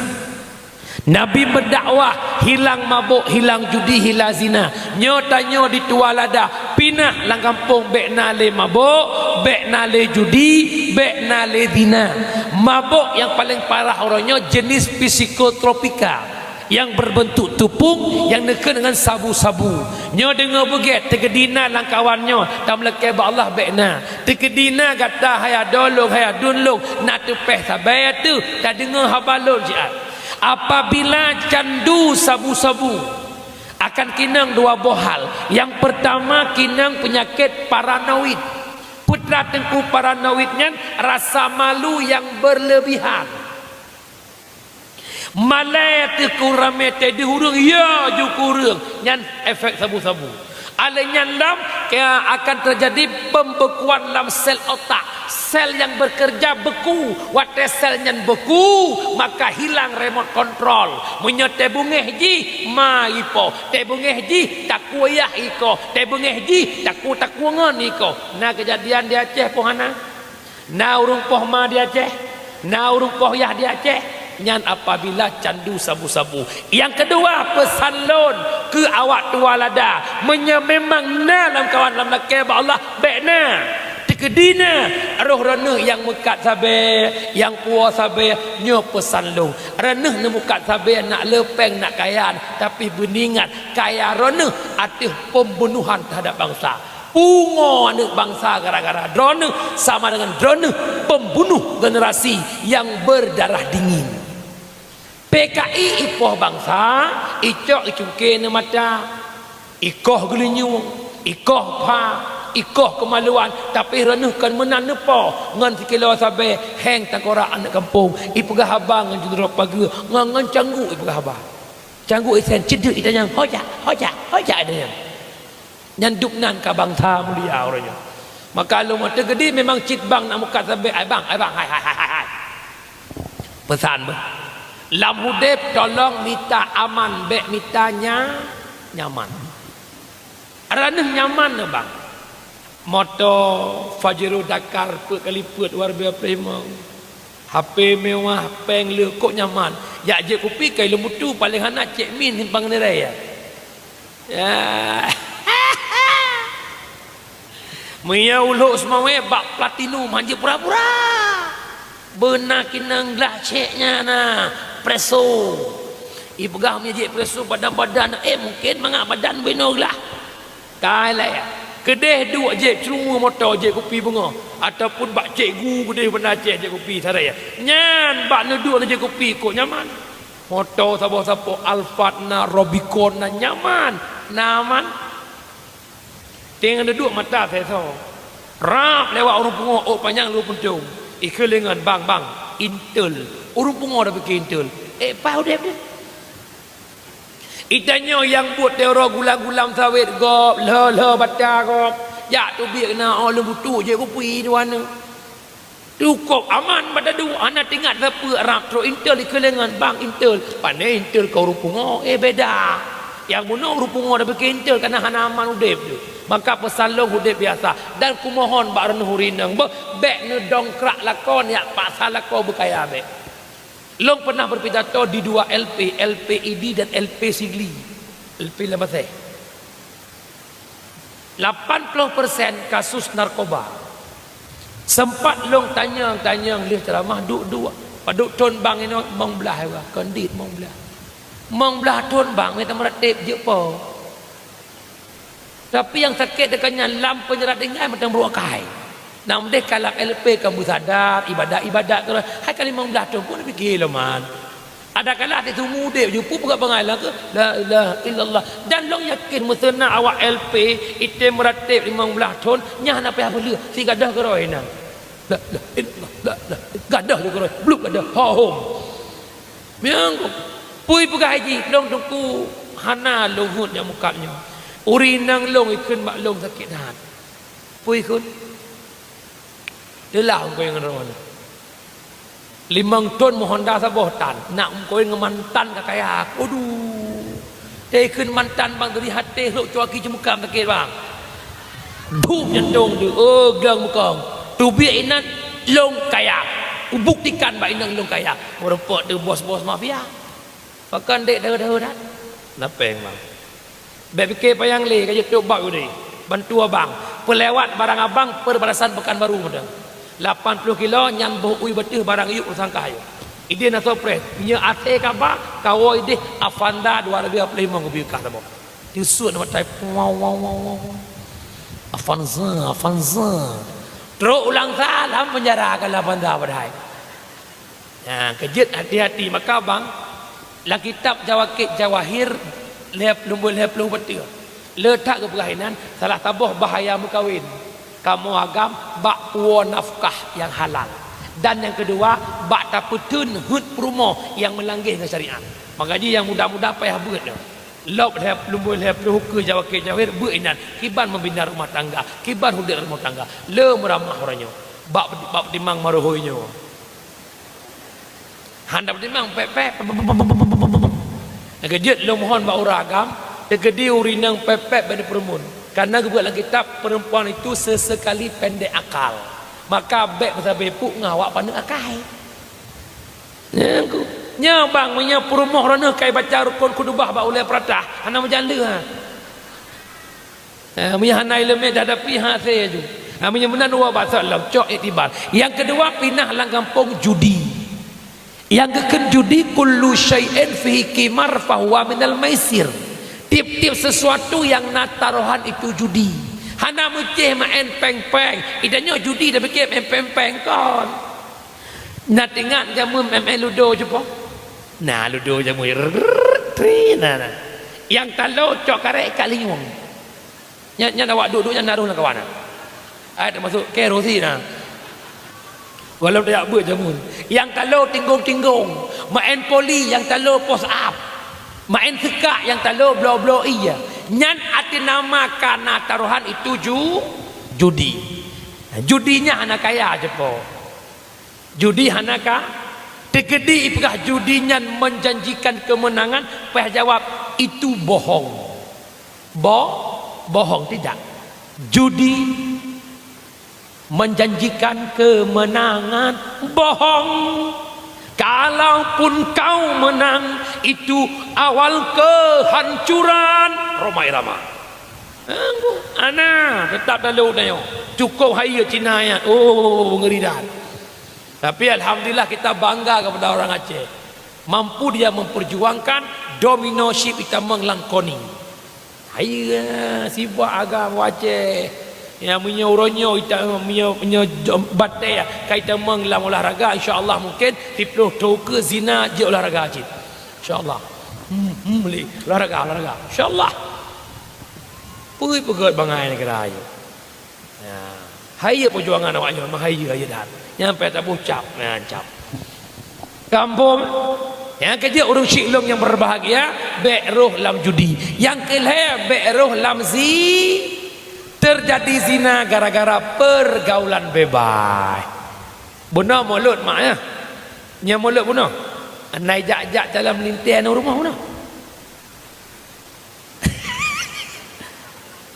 Nabi berdakwah, hilang mabok, hilang judi, hilang zina. Nyoe tanyoe di tuha lada, pinah lam gampông bék na lé mabok, bék na lé judi, bék na lé zina. Mabok nyang paleng parah uroe nyoe jenis psikotropika. Nyang berbentuk tupung nyang neukheun deungon sabu-sabu. Nyoe deungoe beugét, teukeudi na lam kawan nyoe, tameulakée bak Allah bék na. Teukeudi na gata hai adoe lôn, hai aduen lôn, na teupéh sabe teuh tadeungoe haba lôn siat. Apabila candu sabu-sabu, akan keunong dua boh hal. Nyang peurtama keunong peunyakét paranoid. Peue teungku paranoid nyan? Rasa malu nyang beureulebihan. Malée teuh keu ramé teuh di ureuëng, ya ju keu ureuëng, nyan efek sabu-sabu. Alèh nyan lom, ya, akan teujadi pembekuan lam sel otak. Sel nyang beukeureuja beku. Watée sel nyan beku, maka hilang remote control. Meunyoe teubeungéh jih, ma ipoh. Teubeungéh jih, takue yah ikoh. Teubeungéh jih, takue-takue ngon ikoh. Na keujadian di Aceh poh hana? Na ureuëng poh ma di Aceh, na ureuëng poh yah di Aceh, nyan apabila candu sabu-sabu. Nyang keudua, peusan lôn keu awak tuha lada, meunyoe memang na lamkawan lam lakée bak Allah, bék na. Teukeudi na, roh droeneueh nyang meukat sabe, nyang puwoe sabe, nyoe peusan lôn. Droeneueh neumeukat sabe nak le péng, nak kaya, tapi beuingat, kaya droeneueh ateueh pembunuhan terhadap bansa. Pungoe aneuëk bansa gara-gara droeneueh, sama dengan droeneueh pembunuh generasi nyang berdarah dingin. P K I ipoh bansa, icok icungke neumata, ikoh geulinyueng, ikoh pha, Ikoh keumaluan, tapi droeneuh kon meunan neupoh ngon sikilo sabé, héng tangkorak aneuk gampông, ipeugah haba ngon jeuet droe pageue, ngon, ngon cangguk ipeugah haba. Cangguk isen, ceudeuk itanyong, "Ho jak, ho jak, ho jak," itanyong. Nyan dub nan ka bansa mulia uroe nyoe. Maka lôn meuteugedi memang cit bang nak mukat sabé, "Ai bang, ai bang, hai, hai, hai, hai, hai." Peusan beuh. Lam udeb tolong mita aman, bék mita nya-, nyaman. Droeneuh nyaman na bang. Moto Pajero Dakar peuet kali peuet dua ribèe dua ploh limong. H P mewah, péng lheueh, kok nyaman. Jak jép kupi ka ilôn butu, paléng hana cék min simpang nirèe ya. Ya. Meunyoe ulôk seumawé bak platinum hanjeuet pura-pura. Beuna keunong glah cék nyan na, preso. Ipeugah meujeuet preso badan-badan, eh, mungken mangat badan beungoh glah. Kai lé, keudeh duek jép ceureumeue moto jép kupi beungoh, ataupun bak cikgu keudeh beuna cék jép kupi sarai. Nyan bak neuduek neujép kupi kok nyaman. Moto saboh sapo Alphard na, Rubicon na, nyaman, na aman. Teungoh neuduek mata sesoe. Rab lewat ureueng pungo ôk panyang lhèe puntông. Ikheun lé ngon, "Bang, bang, Intel." Ureueng pungo dak pike Intel. Eh, paih udeb deh. Itanyoe nyang buet teuro gulam-gulam sawét gob, lhèe-lhèe bata gob. Jak teubiet na, oh, lôn butu jép kupi dua nyoe. Cukôp aman bak taduek, hana teuingat sapeue, rab trok Intel ikheun lé ngon, "Bang, Intel." Pané Intel keu ureueng pungo, eh, beda. Nyang bunoe ureueng pungo dak pike Intel, kareuna hana aman udeb tu. Maka peusan lôn udeb biasa. Dan kumohon bak droeneuh ureueng inong, beuh, bék neudongkrak lakoe, neujak paksa lakoe beukaya bék. Lôn pernah berpidato di dua L P, L P Idi dan L P Sigli. L P Lambaséh. Lapan ploh persen kasus narkoba. Sempat lôn tanyong-tanyong lheueh ceuramah duek-duek. Padub thon bang inoe limong blaih, kon dit limong blaih. Limong blaih thon bang, mita meuratéb jeuet po. Tapi nyang sakét teuka nyan lam peunjara tinggai mantong brôk akai. Nam deh ka lam L P ka meusadar, ibadat-ibadat tu, hai ka limong blaih thon pun pike lom man. Adakala teuh mudeb ju peugah bangai lagèe, "La ilaha illallah." Dan lôn yakin meuseuna awak L P item meuratéb limong blaih thon, nyan hana payah peuleueh, sigadoh keudroe na. "La ilaha illallah, la ilaha." Gadoh ju keudroe, blub gadoh, ho hom. Meunyoe peue peugah jih, lôn teungku hana lôn heuet nyang mukat nyoe. Ureueng inong lôn ikheun bak lôn sakét that. Peue ikheun? Teulah meukoe ngon droeneuh. Limong thon meuhonda saboh tan, nak meukoe ngon mantan ka kaya. Aduh. Teuh ikheun mantan bang dari haté lhok cuaki ceumeukat sakét bang. Dup jantong tu, oh, glang meukong. Teubiet inan lôn kaya. Kubuktikan bak inong lôn kaya. Meureumpok teuh bos-bos mafia. Pakon dek deuh-deuh that? Na péng bang. Bék pike payang lé ka jitôb bak udeh. Bantu abang. Peulewat barang abang perbatasan Pekanbaru meuteung. Lapan ploh kilo nyan boh ui bateuh barang yuk teusangkah yuk. Ideh na surprise. Nyoe até kaba kawoe ideh Avanza dua ribèe dua ploh limong geubri kah saboh. Teusut na matai. Wow, wow, wow, wow, wow. Avanza, Avanza. Trok ulang salam penjara kalau Avanza padahai. Nah, keujeuet hati-hati maka bang, lam kitab Jawakit Jawahir lhèe, lumbôi lhèe ploh bateuh. Le that geupeugah inan salah saboh bahaya meukawen. Kamoe agam bak puwoe nafkah nyang halal. Dan nyang keudua, bak tapeuteun heuet peurumoh nyang meulangge ngon syariat. Maka jih nyang muda-muda payah beuet nyoe. Lôb lhèe, lumbôi lhèe ploh ukeue Jawakit Jawahir beuet inan. Kiban membina rumah tangga, kiban udép rumah tangga. Le meuramah uroe nyoe. Bak, bak timang marohoi nyoe. Hana peutimang, pép-pép. Nyang keujeuet lôn mohon bak ureueng agam, teukeudi ureueng inong pép-pép bék neupeureumeun. Kareuna geubuet lam kitab, perempuan itu sesekali pendek akal. Maka bék meusabe puk ngon awak paneuk akai. Nyan ku. Nyoe bang, meunyoe peurumoh droeneuh kai baca rukon khutubah bak ulèe peuratah, hana meujan leuha. Eh, meunyoe hana ileumèe dah dapi hase aju. Ha, meunyoe meunan dua basa lom, cok iktibar. Nyang keudua, pinah lam gampông judi. Nyang geukheun judi, kullu syai'in fihi qimar fahuwa minal maisir. Tiep-tiep sesuatu nyang na tarohan itu judi. Hana meucéh maén péng-péng. Ida nyoe judi dah pikir maén péng-péng kon. Na teuingat jameun maén ludo cupo? Na ludo jameun. Rrrr, tri, na, na. Nyang talo cok karek ikat linyueng. Nyan, nyan awak duek-duek nyan na roh lam kawan na. Ai, teumasuk kerosi na. Walau tajak beuet jameun. Nyang talo tinggong-tinggong, maén poli nyang talo push up, maén seukak nyang talo bloe-bloe ie. Nyan até nama ka na tarohan itu ju-, judi. Judi nyan hana kaya jipo. Judi hana ka. Teukeudi ipeugah judi nyan menjanjikan kemenangan, payah jawab, "Itu bohong." Bo-, bohong tidak. Judi menjanjikan kemenangan, bohong. Kalaupun kau menang, itu awal kehancuran. Rhoma Irama. Anggu, ana, tetap dalu nyoe. Cukup hayeue Cina nyan. Oh, ngeri that. Tapi alhamdulillah kita bangga kepada orang Aceh. Mampu dia memperjuangkan domino ship itamong lam koning. Hayeue, sibak agam Aceh. Ya, meunyoe uroe nyoe ita-, meunyoe, meunyoe jom batée ka itamong lam olahraga, insya Allah mungkin siplôh thon keu zina jeuet olahraga cit. Insya Allah. Hmm, hmm, lé. Olahraga, olahraga. Insya Allah. Pui peugét bangai neugara nyoe. Ya. Hayeue peujuangan awak nyoe, meuhayeue, hayeue that. Nyang payah taboh cap, nah, cap. Kampung, nyang keujeuet ureueng syik lôn nyang berbahagia, bék roh lam judi. Nyang keulhée, bék roh lam zi-, terjadi zina gara-gara pergaulan bebas. Bunoe mulod mak, ya. Nyang mulod bunoe. Nai jak-jak dalam lintée aneuk rumoh bunoe.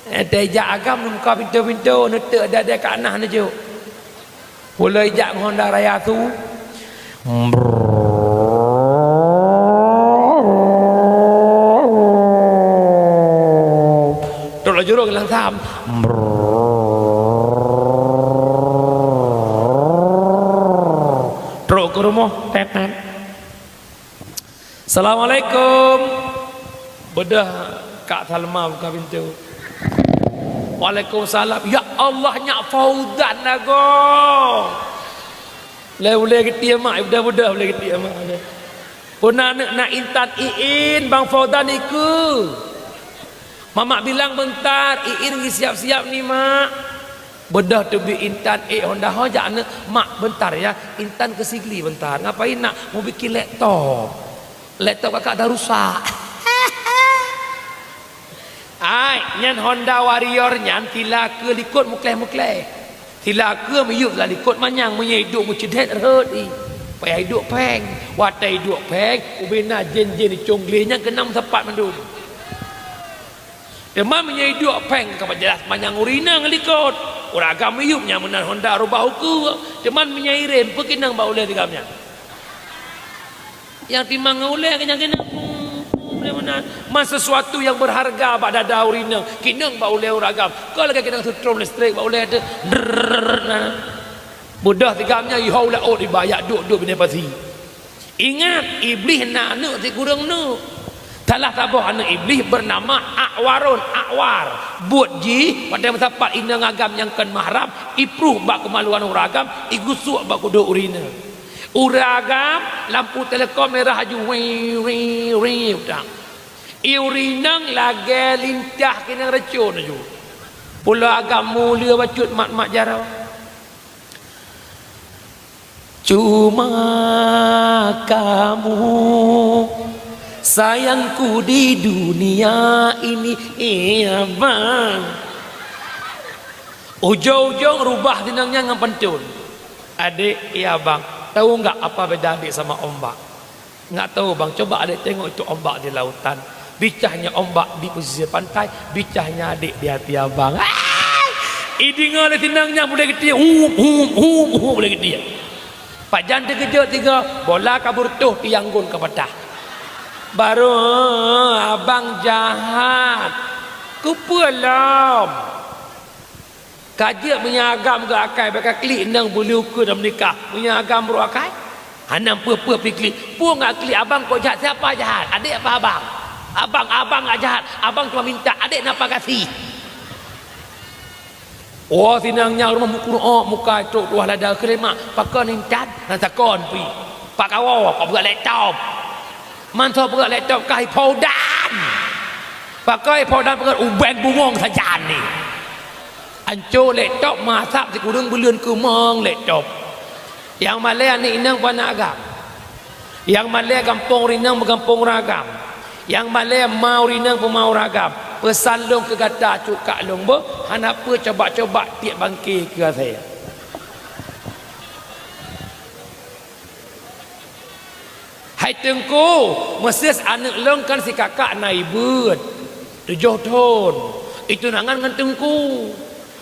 Eh, teuh jak agam, neumuka pintoe-pintoe, neuteuk dada ka nah neujok. Pulai jak ngon Honda Raya tu. Trok laju rot langsam. Trok keu rumoh, tetet. "Assalamualaikum." Beudôh Kak Salma buka pintoe. "Waalaikumsalam." "Ya Allah, nyak Fauzan lagoe." Lé ulée geutie mak, beudôh-beudôh ulée geutie mak. "Peue na aneuk na Intan Iin, Bang Fauzan ikeu." Mamak bilang beuntar, Iin geusiap-siap ni, Mak. Beudôh teubiet Intan ék Honda ho jak aneuk, "Mak, beuntar ya, Intan keu Sigli beuntar." "Ngapain, Nak?" "Meubikin laptop. Laptop kakak dah rusak." Ai, nyan Honda Warrior nyan sila keu likot mukleh-mukleh. Sila keu miyueb lam likot manyang, meunyoe iduek meuceudet rhot i. Payah iduek péng. Watée iduek péng, ubena jén-jén icong glé nyan keunong meusapat mandum. Teuma meunyoe iduek péng ka pajeulaih manyang ureueng inong likot. Ureueng agam miyueb nyan meunan Honda rubah ukeue. Teuma meunyoe irem, peue keunong bak ulée tigam nyan? Nyang timang ngon ulée keunong-keunong. Ulée meunan. Man sesuatu nyang berharga bak dada ureueng inong, keunong bak ulée ureueng agam. Kon lagée keunong seutrom listrik bak ulée teuh. Drrrr, nah. Beudôh tigam nyan, iho u laôt iba, jak duek-duek binéh pasi. Ingat, Iblih na aneuk sikureueng neuk. Salah saboh aneuk Iblih bernama Akwarun, Akwar. Buet jih, watée meusapat inong agam nyang kon mahram, ipruh bak keumaluan ureueng agam, igusok bak kudok ureueng inong. Ureueng agam, lampu telekom merah laju, wii, wii, wii, udah. I ureueng inong lagée lintah keunong racon laju. Pulo agam mulia bacut mat-mat jaroe. Cuma kamu sayangku di dunia ini, iya, Bang. Ujong-ujong rubah tinong nyan ngon pantun. Adek, iya, Bang, tahu nggak apa beda adek sama ombak? Nggak tahu, Bang. Coba adek tengok itu ombak di lautan. Bicahnya ombak di pesisir pantai, bicahnya adek di hati abang. Ah! Ideungoe lé tinong nyan, boleh geutie. Hum, hum, hum, hum, boleh geutie. Pajan teukeujot tiga, bola ka beureutoh, tiang gon ka patah. Baru, abang jahat. Kupeue lom? Ka jeuet meunyoe agam geuakai, bèk ka klik nang beuli ukeue dan meunikah. Meunyoe agam brôk akai, hana peue-peue pih klik. Peue nggak klik abang kok jahat? Siapa jahat? Adek apa abang? Abang, abang nggak jahat. Abang cuma minta. Adek na apa kasih? Oh, sinang nyang rumoh meukurok muka trok tuah lada keulemak. Pakon intat? Nan sakon pi. Pak kawo, pak beureukat laptop. Mantong beureukat laptop kah ipau dan. Pakon po dan peugah ubeng bungong sajan ni. Anco lé top masak sikureueng buleuen keumong lé top. Nyang malée aneuk inong peunak agam. Nyang malée gampông ureueng inong meugampông ureueng agam. Nyang malée ma ureueng inong peuma ureueng agam. Peusan lôn keu gata cukak lôn beuh, hana peue coba-coba tiek bangke keu asée. Hai Teungku, meuseus aneuk lôn kan sikakak na ibeut, tujoh thon. Itunangan ngon Teungku.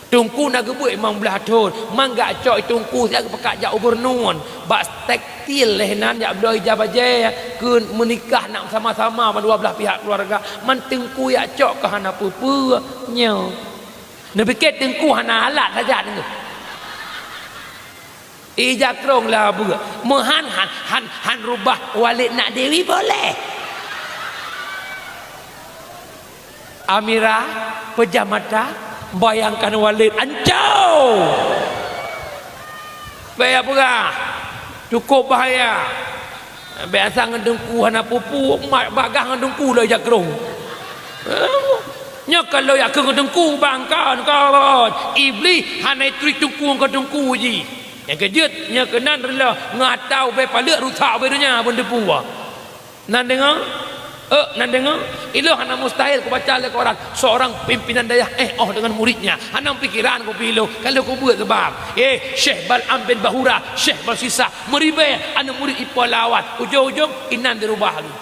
Teungku na geubeuet limong blaih thon, man geucok Teungku siat geupeugah jak u Gubernur. Bak tekstil lheueh nan jak bloe ija bajée keu meunikah nak sama-sama mandua blaih pihak keuluwarga. Man Teungku jak cok keu hana peue-peue nyoe. Neupike Teungku hana alat saja deungoe. Ija krong lah beuk. Meuhan han, han, han rubah Walid nak Dewi boleh. Amira peujah mata, bayangkan Walid ancau. Payah peugah, cukup bahaya. Biasa ngon Teungku hana pupu, mat bagah ngon Teungku lom ija krong. Nyoe kalau jak keu ngon Teungku bang kon, kon. Iblih hana ituri Teungku ngon Teungku jih. Nyang keujeuet, nyang keunan reuloh ngon ata ubé paleuk rusak ubé donya pun teupue. Nan deungoe? Eh, nan deungoe? Ilong hana mustahil kubaca lé koran seorang pimpinan dayah eh oh dengan muridnya. Hana pikiran kupi ilong kalau kubeuet seubab. Eh, Syekh Bal'am bin Bahura, Syekh Balsisa, meuribée aneuk murid ipo lawat. Ujong-ujong inan dirubah lagi.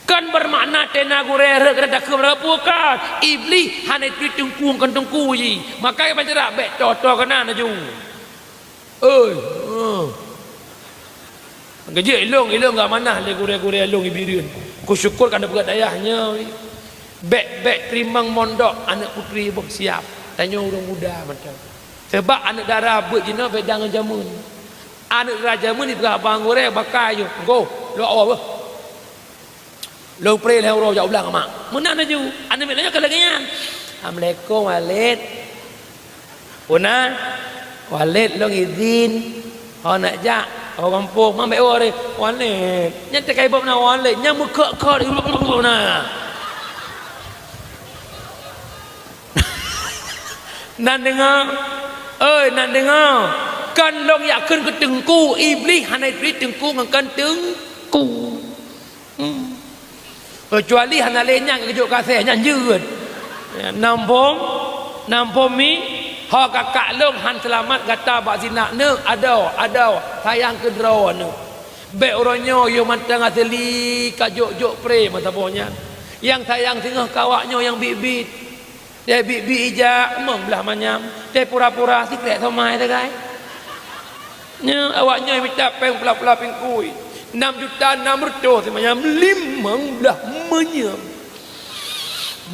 Kan bermakna tena gurée rhot keunan takheun meurapue kan. Iblih hana ituri Teungku ngon Teungku jih. Maka iban ceurak bék toe-toe keunan laju. Oi, oh. Geujeuet ilong, ilong geuamanah lé gurée-gurée ilong i Bireuen. Kusyukur ka na peugah dayah nyoe. Bék-bék teurimong mondok aneuk putri boh siap. Tanyoe ureueng muda mantong. Sebab aneuk dara beuet jinoe beda ngon jameun. Aneuk dara jameun ipeugah bang gurée bakai yoh. Go, lo awak beuh. Lôn preh lhée uroe jak u blang mak. Meunan laju. Aneuk miet lôn nyoe ka lagée nyan. Assalamualaikum, Walid. Puna, Walid lôn izin. Ho nak jak, ho gampông, mam bék woré. Walid. Nyan teuka iboh na Walid, nyan meukot-kot na. Nan deungoe, oi, nan deungoe. Kan lôn jak kheun keu Teungku, Iblih hana ituri Teungku ngon kon Teungku. Hmm. Keucuali hana lé nyan geujok keu asée nyan jeuet. Nam phom, nam phom mi, ho kakak lôn han seulamat gata bak zina neuk, adoe, adoe, sayang keu droeneuh. Bék uroe nyoe yôh mantong aseuli ka jok-jok pré meusaboh nyan. Nyang sayang singoh keu awak nyoe nyang biet-biet. Dai biet-biet ija, limong blaih manyam. Dai pura-pura, sikrék somai sagai. Nyoe, awak nyoe mita péng pula-pula pingkui. Nam juta nam reutôh simanyam, limong blaih manyam.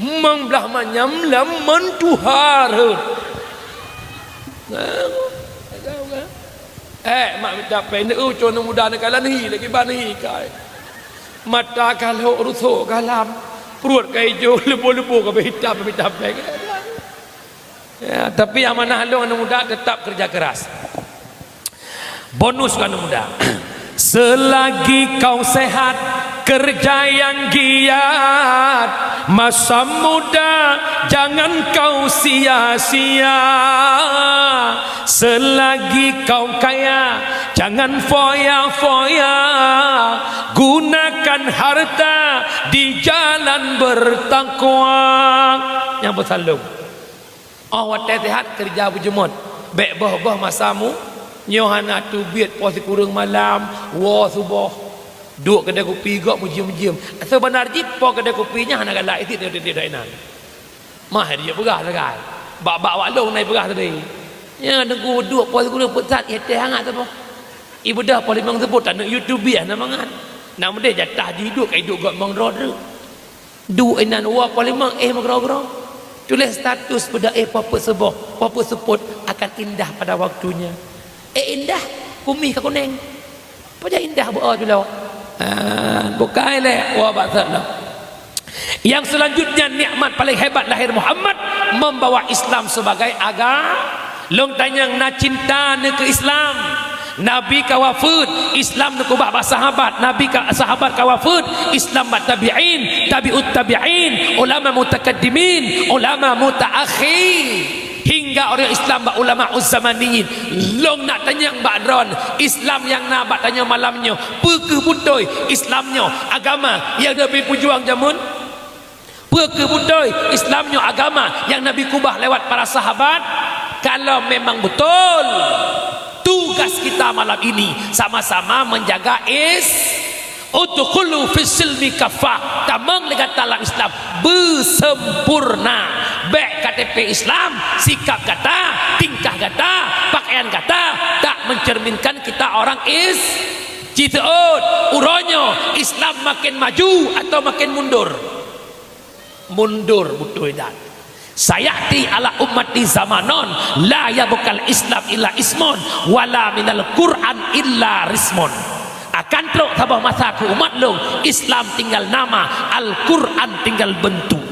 Limong blaih manyam lam man tuha rhot. Nah, tahu kan? Eh, mak mita péng, neu-eu cok aneuk muda neukalon hi, lagi ban hi kai. Mata ka lhok, rusok ka lam, pruet ka ijo, leubo-leubo ka beuhitam, mita péng. Ya, tapi amanah lôn aneuk muda tetap kerja keras. Bonus keu aneuk muda. Selagi kau sehat, kerja yang giat. Masa muda jangan kau sia-sia. Selagi kau kaya, jangan foya-foya. Gunakan harta di jalan bertakwa. Nyang peusaleuem. Oh watée sehat keureuja beujeuet. Bék boh-boh masa mu, nyoe hana teubiet poh sikureueng malam, woe suboh. Duek keudée kupi gob meujeuem-jeuem. Seubeuna jih poh keudée kupi nyan hana galak itit tieb-tieb inan. Mah dia peugah sagai. Bak-bak wak lôn na peugah tadi. Nyan deungon duek poh sikureueng peuet sat ié teh hangat saboh. Ibeudôh poh limong seupôt taneuk YouTube biah na mangat. Nak meudeh jatah jih duek kai duek gob mong droe treuk. Duek inan woe poh limong éh meugroe-groe. Tuléh status peuda éh poh peuet seuboh, poh peuet seupôt akan indah pada waktunya. Éh indah, kumih ka kunéng. Peue indah beuo tulo. Ha, bukai lé woe bak that lom. Yang selanjutnya nikmat paling hebat lahir Muhammad membawa Islam sebagai agama. Lôn tanyong na cinta neukeu Islam. Nabi ka wafeuet, Islam neukubah bak sahabat. Nabi ka, sahabat ka wafeuet, Islam bak tabi'in, tabi'ut tabi'in, ulama mutakaddimin, ulama mutaakhirin. Hingga uroe Islam bak ulama uzzamaniyin. Lôn nak tanyong bak droen, Islam nyang na bak tanyoe malam nyoe, peu kheueh beutôi Islam nyoe agama nyang Nabi peujuang jameun? Peu kheueh beutôi Islam nyoe agama nyang Nabi kubah lewat para sahabat? Kalau memang beutôi, tugas kita malam ini sama-sama menjaga is-, udkhulu fis silmi kaffah, tamong lé gata lam Islam beusempurna. Bèk K T P Islam, sikap gata, tingkah gata, pakaian gata tak mencerminkan kita orang is-, Ci teuôt, uroe nyoe Islam makin maju atau makin mundur? Mundur beutôi that. Sayati ala ummati zamanun la yabqal Islam illa ismun wala minal Qur'an illa rismun. Akan trok saboh masa keu umat lôn, Islam tinggal nama, Al-Qur'an tinggal bentuk.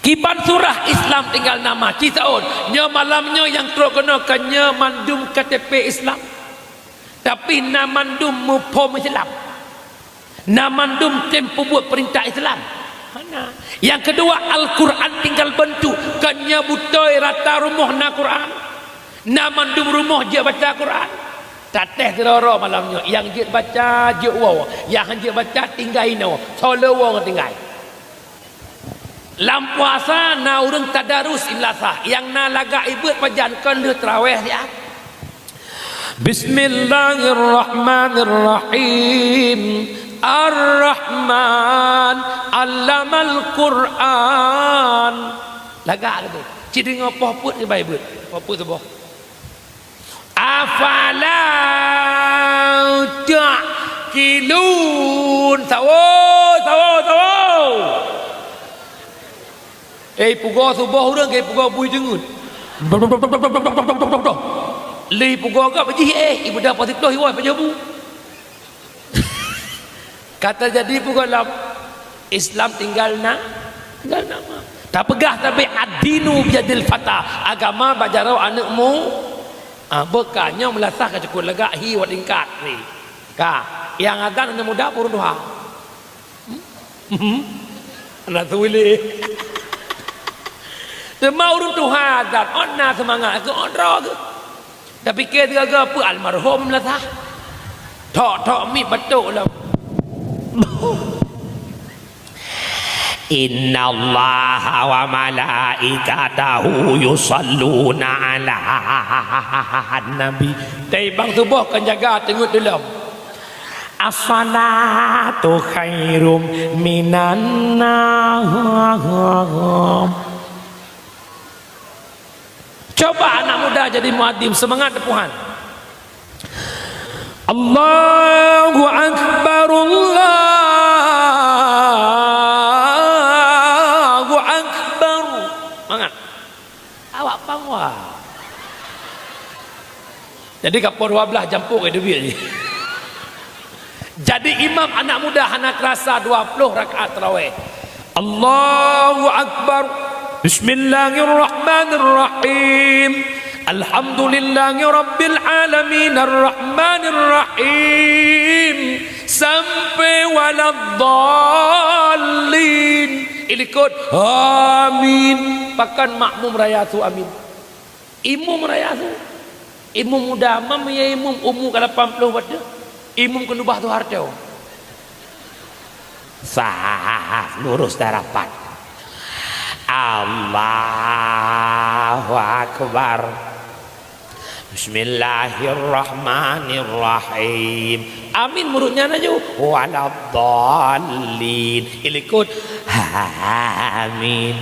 Kiban surah Islam tinggal nama, ci teuôt. Nyoe malam nyoe nyang trok keunoe ka nyoe mandum K T P Islam. Tapi na mandum muphom Islam. Na mandum tem peubuet peurintah Islam. Hana. Nyang keudua, Al-Qur'an tinggal bentuk. Ka nyoe beutôi rata rumoh na Qur'an. Na mandum rumoh jeuet baca Qur'an. Tatéh sidroe-droe malam nyoe, nyang jeuet baca, jeuet woe, nyang han jeuet baca, tinggai inoe, soe le woe ngon tinggai. Lam puasa na ureuëng tadarus i meulasah, nyang na lagak i beuet pajan kon lheueh teurawéh siat. Bismillahirrahmanirrahim. Ar-Rahman, 'allamal Qur'an. Lagak lagée. Ci deungoe poh peuet sibai beuet. Poh peuet suboh. Afala ta'qilun. Sawo, sawo, sawo. Eh, pugoe suboh ureuëng, eh, pugoe bui teungeut. Lé pugoe gab jih, eh, ibuda pasi ploh iwoe pajoh bu. Ka teujadi peue gohlom? Islam tinggal na, tinggal nama. Tapeugah sabe ad-dinu biyadil fata, agama bak jaroe aneuëk mu-, ah, beuka nyoe meulasah ka cukop lagak hi wat lingkat ni. Ka, nyang azan aneuëk muda peurunoe tuha. Hmm? Hmm? Anak suwili. Teuma ureuëng tuha azan, ôn na seumangat, keu ôn droe geuh. Tapike sigoe-goe peue almarhum meulasah. Thok-thok miet batok lom. Innallaha wa malaikatahu yusalluna 'alan nabi. Tapi bang suboh kan jaga teungeut tulom. As-salatu khairum minan naum. Coba anak muda jadi muadzin, semangat teupuhan. Allahu Akbar, Allahu Akbar. Semangat. Awak pang wa. Jadi ka poh dua belas jampok eh duit je. Jadi imam anak muda hana kerasa dua ploh rakaat tarawih. Allahu Akbar. Bismillahirrahmanirrahim. Alhamdulillahi rabbil alamin, arrahmanirrahim. Sampai waladdallin. Ilikot. Amin. Pakan makmum raya su amin. Imum raya su. Imum muda, mam ya imum umu ka lapan ploh watée. Imum keuneubah Soeharto. Sah, lurus dan rapat. Allahu Akbar. Bismillahirrahmanirrahim. Amin murit nyan laju. Waladdallin. Ilikot. Amin.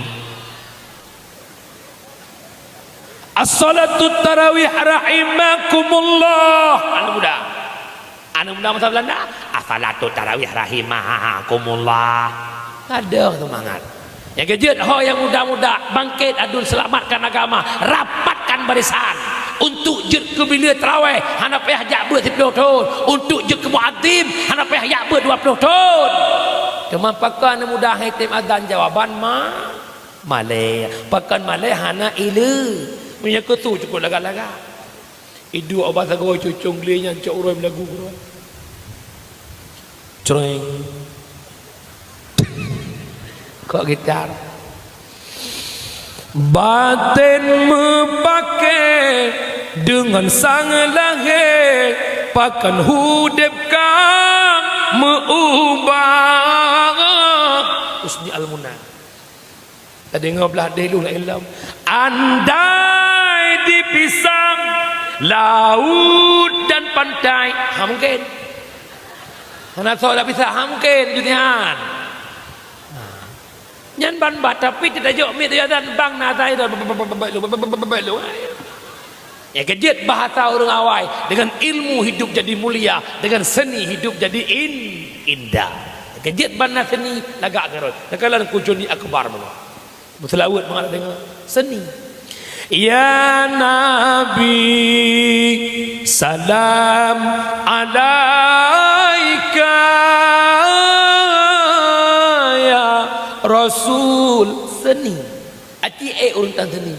As-salatu tarawih rahimakumullah. Aneuk muda. Aneuk muda masa Belanda. As-salatu tarawih rahimakumullah. Ada semangat. Nyang keujeuet ho nyang muda-muda bangkit adun selamatkan agama, rapatkan barisan untuk jeuet keu bileue tarawih hana payah jak beuet siploh thon, untuk jeuet keu muadzin hana payah jak beuet dua ploh thon. Teuma pakon aneuk muda hai tem azan jawaban ma Malée, pakon malée hana ileue. Meunyoe keu su cukôp lagak-lagak. Iduek bak sagoe cucong glé nyan cok uroe meulagu keudroe. Creng. Kok gitar. Baten meupaké deungon sang lahé, pakon udeb ka meu-ubah. Husni Al-Muna. Tadeungoe blah deh lôn laén lom. Andai dipisah laut dan pantai, ha mungken. Hana soe tapisah, ha mungken, Junian. Nyan ban bat, tapi teutajok miet teujadan bang na asai dah. Nyang keujeuet bahasa ureuëng awai, dengan ilmu hidup jadi mulia, dengan seni hidup jadi in-, indah. Nyang keujeuet ban na seni lagak keurot. Neukalon kujuni akbar meunan. Beuseulaweuet mangat deungoe seni. Ya Nabi, salam alaika, ya Rasul. Seni. Aci ék ureuëng tan seni.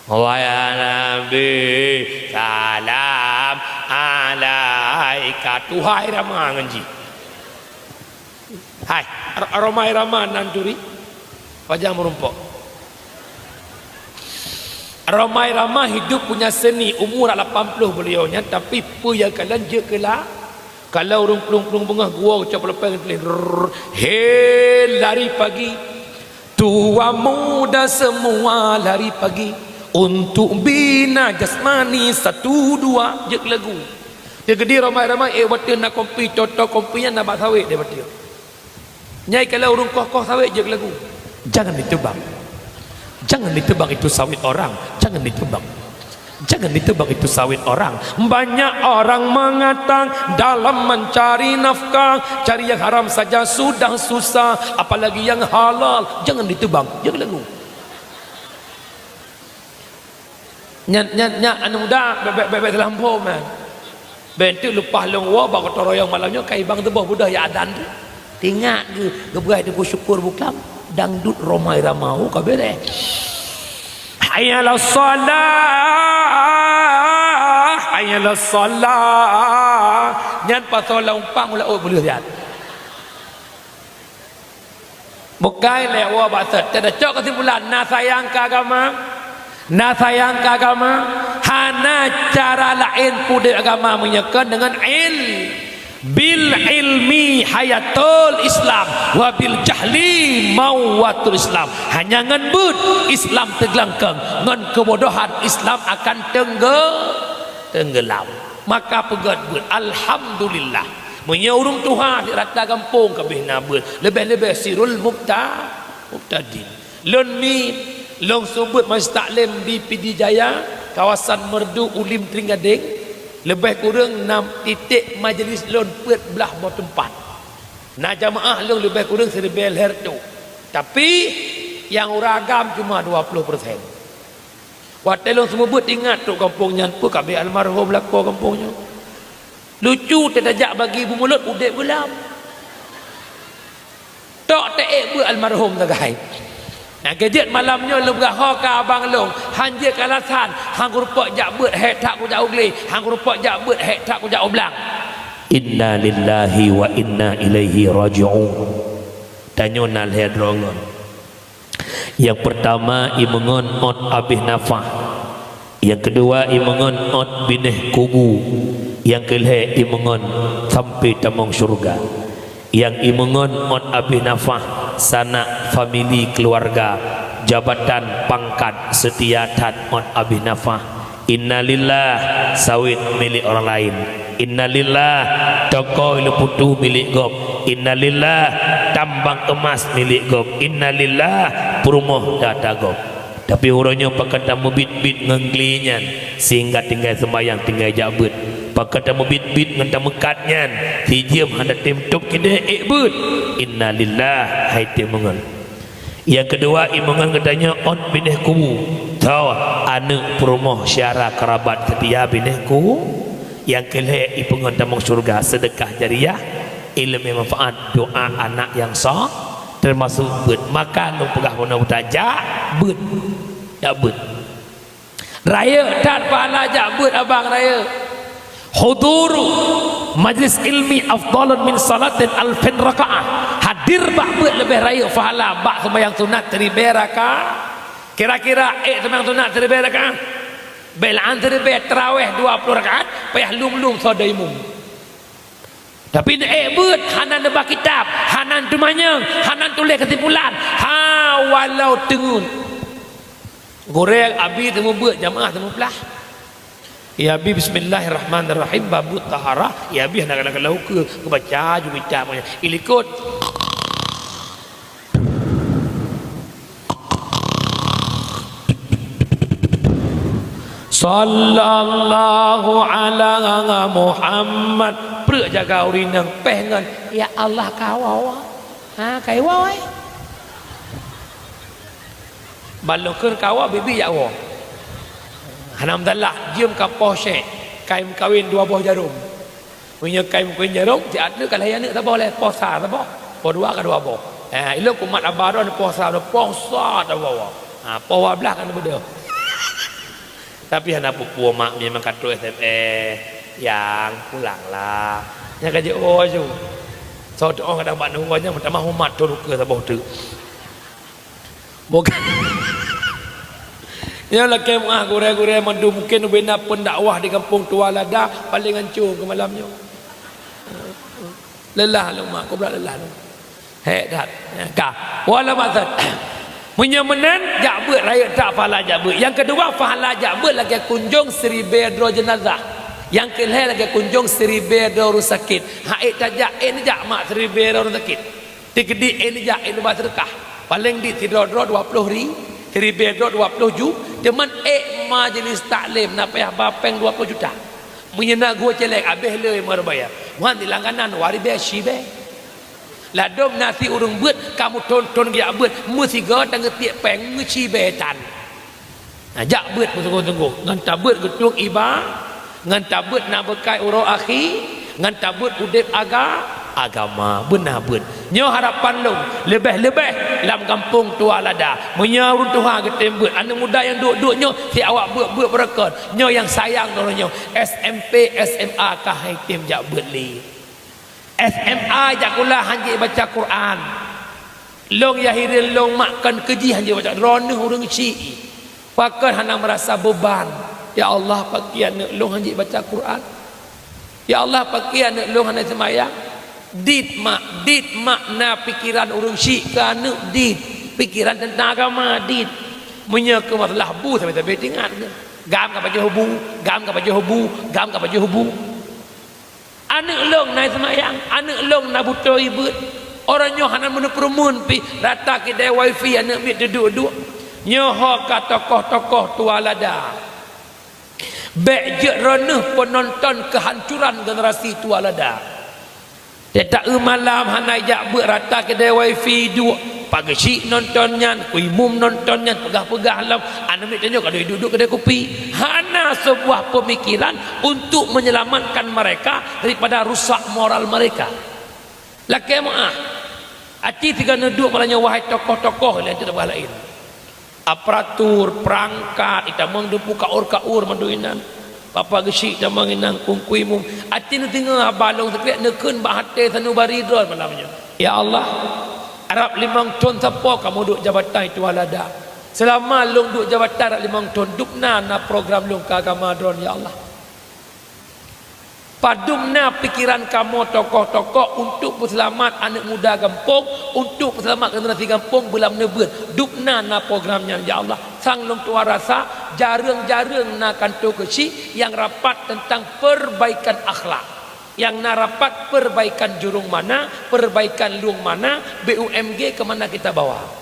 Wahai Nabi, salam alaika. Tuha irama ngon jih. Hai, Ro-, Rhoma Irama nan turi. Pajan meurumpok. Rhoma Irama hidup punya seni, umur lapan puluh beliau nyan, tapi peue nyang kalon jeuet keu la-, kalau ureuëng plueng-plueng beungoh geuwoe cok peuleupai ngon tuléh, rrrr, he lari pagi. Tua muda semua lari pagi untuk bina jasmani, satu dua, jeuet lagu. Dia gede ramai-ramai, eh, watèe na kompi, toto kompi nyan na bak sawét dia watèe. Nyai kalau ureuëng koh-koh sawét jeuet lagu. Jangan ditebang. Jangan ditebang itu sawit orang. Jangan ditebang. Jangan ditebang itu sawit orang. Banyak orang mengatakan dalam mencari nafkah, cari yang haram saja sudah susah, apalagi yang halal. Jangan ditebang, jangan lagu. Nyan, nyan, nyan, aneuk muda, bèk, bèk, bèk, bèk salah muphom, eh. Bèk enteuk leupah lôn woe bak gotong royong malam nyoe, ka ibang teuboh beudôh ya adan tu. Teuingat geu-, geupeugah Teungku Syukur Buklam, dangdut Rhoma Irama, oh, ka beureh. Hayya 'alas shalah, hayya 'alas shalah. Nyan pasoe lam umpang ulah ôt peuleueh siat. Bukai lé woe bak sot. Teudah cok keusimpulan, na sayang keu agama, na sayang keu agama, hana cara laén peudeuh agama meunyoe kon deungon il-, bil ilmi hayatul Islam, wa bil jahli mauwatul Islam. Hanya ngon beuet Islam teuglangkong, ngon keubodohan Islam akan teungge-, teunggeulam. Maka peugöt beuet, alhamdulillah. Meunyoe ureuëng tuha di rata gampông ka bèh na beuet, leubeh-leubeh Sirul Mubta-, Mubtadi. Lôn mi, lôn seumeubeuet majelis taklim di Pidie Jaya, kawasan Meureudu, Ulim, Trienggadeng, leubeh kureueng nam titek majelis lôn peuet blah boh teumpat. Na jamaah lôn leubeh kureueng siribèe lhèe reutôh. Tapi, nyang ureueng agam cuma dua puluh persen. Watèe lôn seumeubeuet ingat trok gampông nyan, peue ka bèk almarhum lakoe gampông nyoe. Lucu, teutajak bagi beumulot udép geulam. Tok teuék beuet almarhum sagai. Nyang keujeuet malam nyoe lôn peugah ho keu abang lôn, han jeuet keu alasan, han kurumpok jak beuet, hék that kujak u glé, han kurumpok jak beuet, hék that kujak u blang. Inna lillahi wa inna ilaihi raji'un. Tanyoe na lhèe droe ngon. Nyang peurtama, imeungon ôt abéh nafah. Nyang keudua, imeungon ôt binéh kubu. Nyang keulhèe, imeungon sampoe tamong syeuruga. Nyang imeungon ôt abéh nafah, sanak, famili, keuluwarga, jabatan, pangkat, seutia that ôt abéh nafah. Innalillah, sawét milék ureueng laén. Innalillah, toko i Leuputu milék gob. Innalillah, tambang eumas milék gob. Innalillah, peurumoh gata gob. Tapi uroe nyoe pakon tameubiet-biet ngon glé nyan, sehingga tinggai seumbahyang, tinggai jak beuet. Pakon tameubiet-biet ngon tameukat nyan, sijeuem hana tem tôb keudéh ék beuet. Innalillah, hai tem meungon. Nyang keudua, imeungon geutanyoe ôt binéh kubu. Tho, aneuk, peurumoh, syedara, keurabat seutia binéh ku-, nyang keulhèe ipeungon tamong syeuruga, seudeukah jariah, ileumèe manfaat, doa anak nyang so-, Teumasok beuet. Maka lôn peugah bunoe buta, jak beuet. Jak beuet. Rayeuk that pahala jak beuet abang rayeuk. Huduru majlis ilmi afdalun min salatin alfin rakaah. Hadir bak beuet leubeh rayeuk pahala bak seumayang sunat siribèe raka-, kira-kira ék seumayang sunat siribèe rakaat. Bèk la'an siribèe, tarawèh dua ploh rakaat, payah lom-lom soe deuh imum. Tapi neuék beuet, hana neuba kitab, hana teumanyong, hana tuléh keusimpulan. Ha, walau teungeut. Gurèe abi teumeubeuet, jamaah teumeublah. Ya abi, bismillahirrahmanirrahim, babut taharah. Ya abi hana keuneuk ukeue, geubaca ju kitab nyan. Ilikot. Sallallahu ala Muhammad. Preuk jaga ureueng inong péh ngon, "Ya Allah, kawoe." Ha, kawoe. Ban lôn kheun kawoe, bibi jak woe. Hana masalah, jeuem ka poh syèk, kain kawen dua boh jarom. Meunyoe kain meukeuen jarom, siat teuk ka lahé aneuk saboh lé, poh sa saboh, poh dua ka dua boh. Eh, ilôn kumat haba droe poh sa, poh sa saboh. Ha, poh dua blah ka neubeudôh. Tapi hana peue-peue mak, memang ka trok S M S, "Yang, pulanglah." Nyan ka jeuet woe ju. Soe teuh kadang bak nunggu nyan meutamah umat trok ukeue saboh teuk. Bukan. Nyoe lakèe meu'ah gurèe-gurèe mandum, mungken ubena pendakwah di Gampông Tua Lada paléng ancô keu malam nyoe. Lelah lôn mak, kubra lelah lôn. Hék that. Ka. Wala maksud. Meunyoe meunan, jak beuet rayeuk that pahala jak beuet. Nyang keudua, pahala jak beuet lagèe kunjông siribèe droe jeunazah. Nyang keulhèe lagèe kunjông siribèe droe ureueng sakét. Hana ék tajak, ék neujak mak siribèe droe ureueng sakét. Tikeudi ék neujak, ék neuba seudeukah. Paléng di sidroe-droe dua ploh ri-, siribèe droe dua ploh ju, teuma ék majlis taklim na payah ba péng dua ploh juta. Meunyoe na geuh céléng, abéh le meureubaya. Wan di langganan, dua ribèe, siribèe. Ladôm na si ureueng beuet, kamoe thon-thon geujak beuet, meusigoe tan geutiek péng, meucibèe tan. Nah, jak beuet beusunggoh-sunggoh, ngon tabeuet geutueng iba-, ngon tabeuet na beukai uroe akhé, ngon tabeuet udép aga-, agama, beuna beuet. Nyoe harapan lôn, leubeh-leubeh lam Gampông Tua Lada. Meunyoe ureueng tuha geutem beuet, aneuk muda nyang duek-duek nyoe, si awak beuet-beuet beureukat. Nyoe nyang sayang droeneuh nyoe, S M P, S M A ka han tem jak beuet lé. S M A jak kula han jeuet baca Quran. Lôn nyang hireuen lôn mak kon keu jih han jeuet baca, droeneuh ureueng syiek. Pakon hana meurasa beuban? Ya Allah, pakriban aneuk lôn han jeuet baca Quran? Ya Allah, pakriban aneuk lôn hana seumayang? Dit mak, dit mak na pikeran ureueng syiek keu aneuk dit. Pikeran teuntang agama dit. Meunyoe keu masalah bu, sabe-sabe teuingat keuh. Gam ka pajoh bu, gam ka pajoh bu, gam ka pajoh bu. Aneuk lôn na seumayang, aneuk lôn na beutôi beuet. Uroe nyoe hana meuneuk peureumeun pih, rata keudè wifi aneuk miet teuduek-duek. Nyoe ho ka tokoh-tokoh Tua Lada. Bèk jeuet droeneuh peunonton keuhancuran generasi Tua Lada. Teutak eu malam hana jak beuet, rata keudè wifi duek. Pak geuchik nonton nyan, Teungku Imum nonton nyan, peugah-peugah lom, aneuk miet tanyoe ka duek-duek keudè kupi. Hana seubuah peumikiran untuk menyelamatkan mereka daripada rusak moral mereka. Lakèe meu'ah. Aci sigoe neuduek malam nyoe, wahai tokoh-tokoh, laén teuh bah laén. Aparatur, peurangkat, itamong deungon kaur-kaur mandum inan. Bapak geuchik tamong inan, Teungku Imum. Aci neudeungoe haba lôn sikrek, neukheun bak até sanubari droe malam nyoe. Ya Allah, rab limong thon sapo kamoe duek jabatan Tua Lada. Seulama lôn duek jabatan rab limong thon, dum na na program lôn keu agama droe, ya Allah. Padum na pikeran kamoe tokoh-tokoh untuk peuseulamat aneuk muda gampông, untuk peuseulamat generasi gampông beulam neubeuet. Dum na na program nyan, ya Allah. Sang lôn tuan rasa, jareueng-jareueng na kantô geuchik nyang rapat teuntang perbaikan akhlak. Nyang na rapat perbaikan jurông mana, perbaikan lueng mana, B U M G keu mana kita bawa.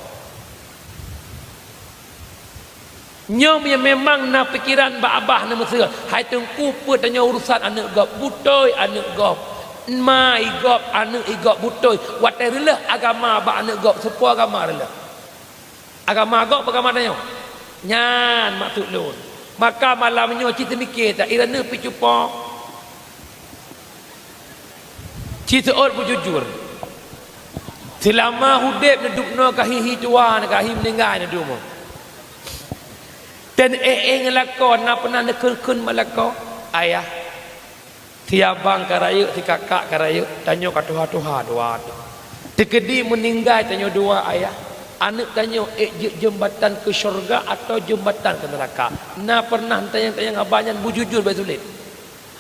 Nyoe nyang memang na pikeran bak abah neumeuseu, hai Teungku, peue tanyoe urusan aneuk gob, beutôi aneuk gob, ma i gob, aneuk i gob, beutôi. Watèe reuloh agama bak aneuk gob, seupôt agama reuloh. Agama gob, agama tanyoe. Nyan maksud lôn. Maka malam nyoe cit teumike that, i droeneuh pih cupo. Ci seuôt beujujur. Seulama udeb neudub noe ka hi-hi tuha, ka hi meuninggai neudub. Dan éh-éh ngon lakoe, na pernah neukheun-kheun bak lakoe, "Ayah, si abang ka rayeuk, si kakak ka rayeuk, tanyoe ka tuha-tuha dua." Teukeudi meuninggai tanyoe dua, Ayah, aneuëk tanyoe ék jeuet jeumbatan keu syeuruga atawa jeumbatan keu neuraka? Na pernah tanyong-tanyong haba nyan beujujur, beusulet?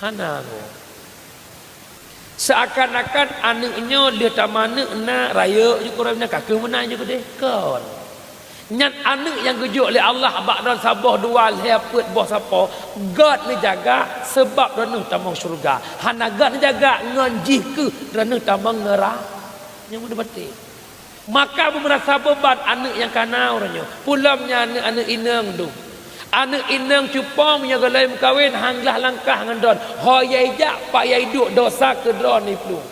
Hana. Seuakan-akan aneuëk nyoe lheueh tameuaneuëk na rayeuk jih, kureueng na ka kheueh meunan jih keudeh. Kon. Nyan aneuëk nyang geujok lé Allah bak droe saboh dua lhée peuet boh sapo, gét neujaga, sabab droeneueh tamong syeuruga. Hana gét neujaga, ngon jih kheueh droeneueh tamong neura-, nyang meudeubati. Maka beumeurasa beuban aneuëk nyang ka na uroe nyoe. Peulom nyan aneuëk, aneuëk inong dum. Aneuëk inong cupong meunyoe gohlom meukawen han glah langkah ngon droen. Ho yai jak, pat yai duek, dosa keu droen iplueng.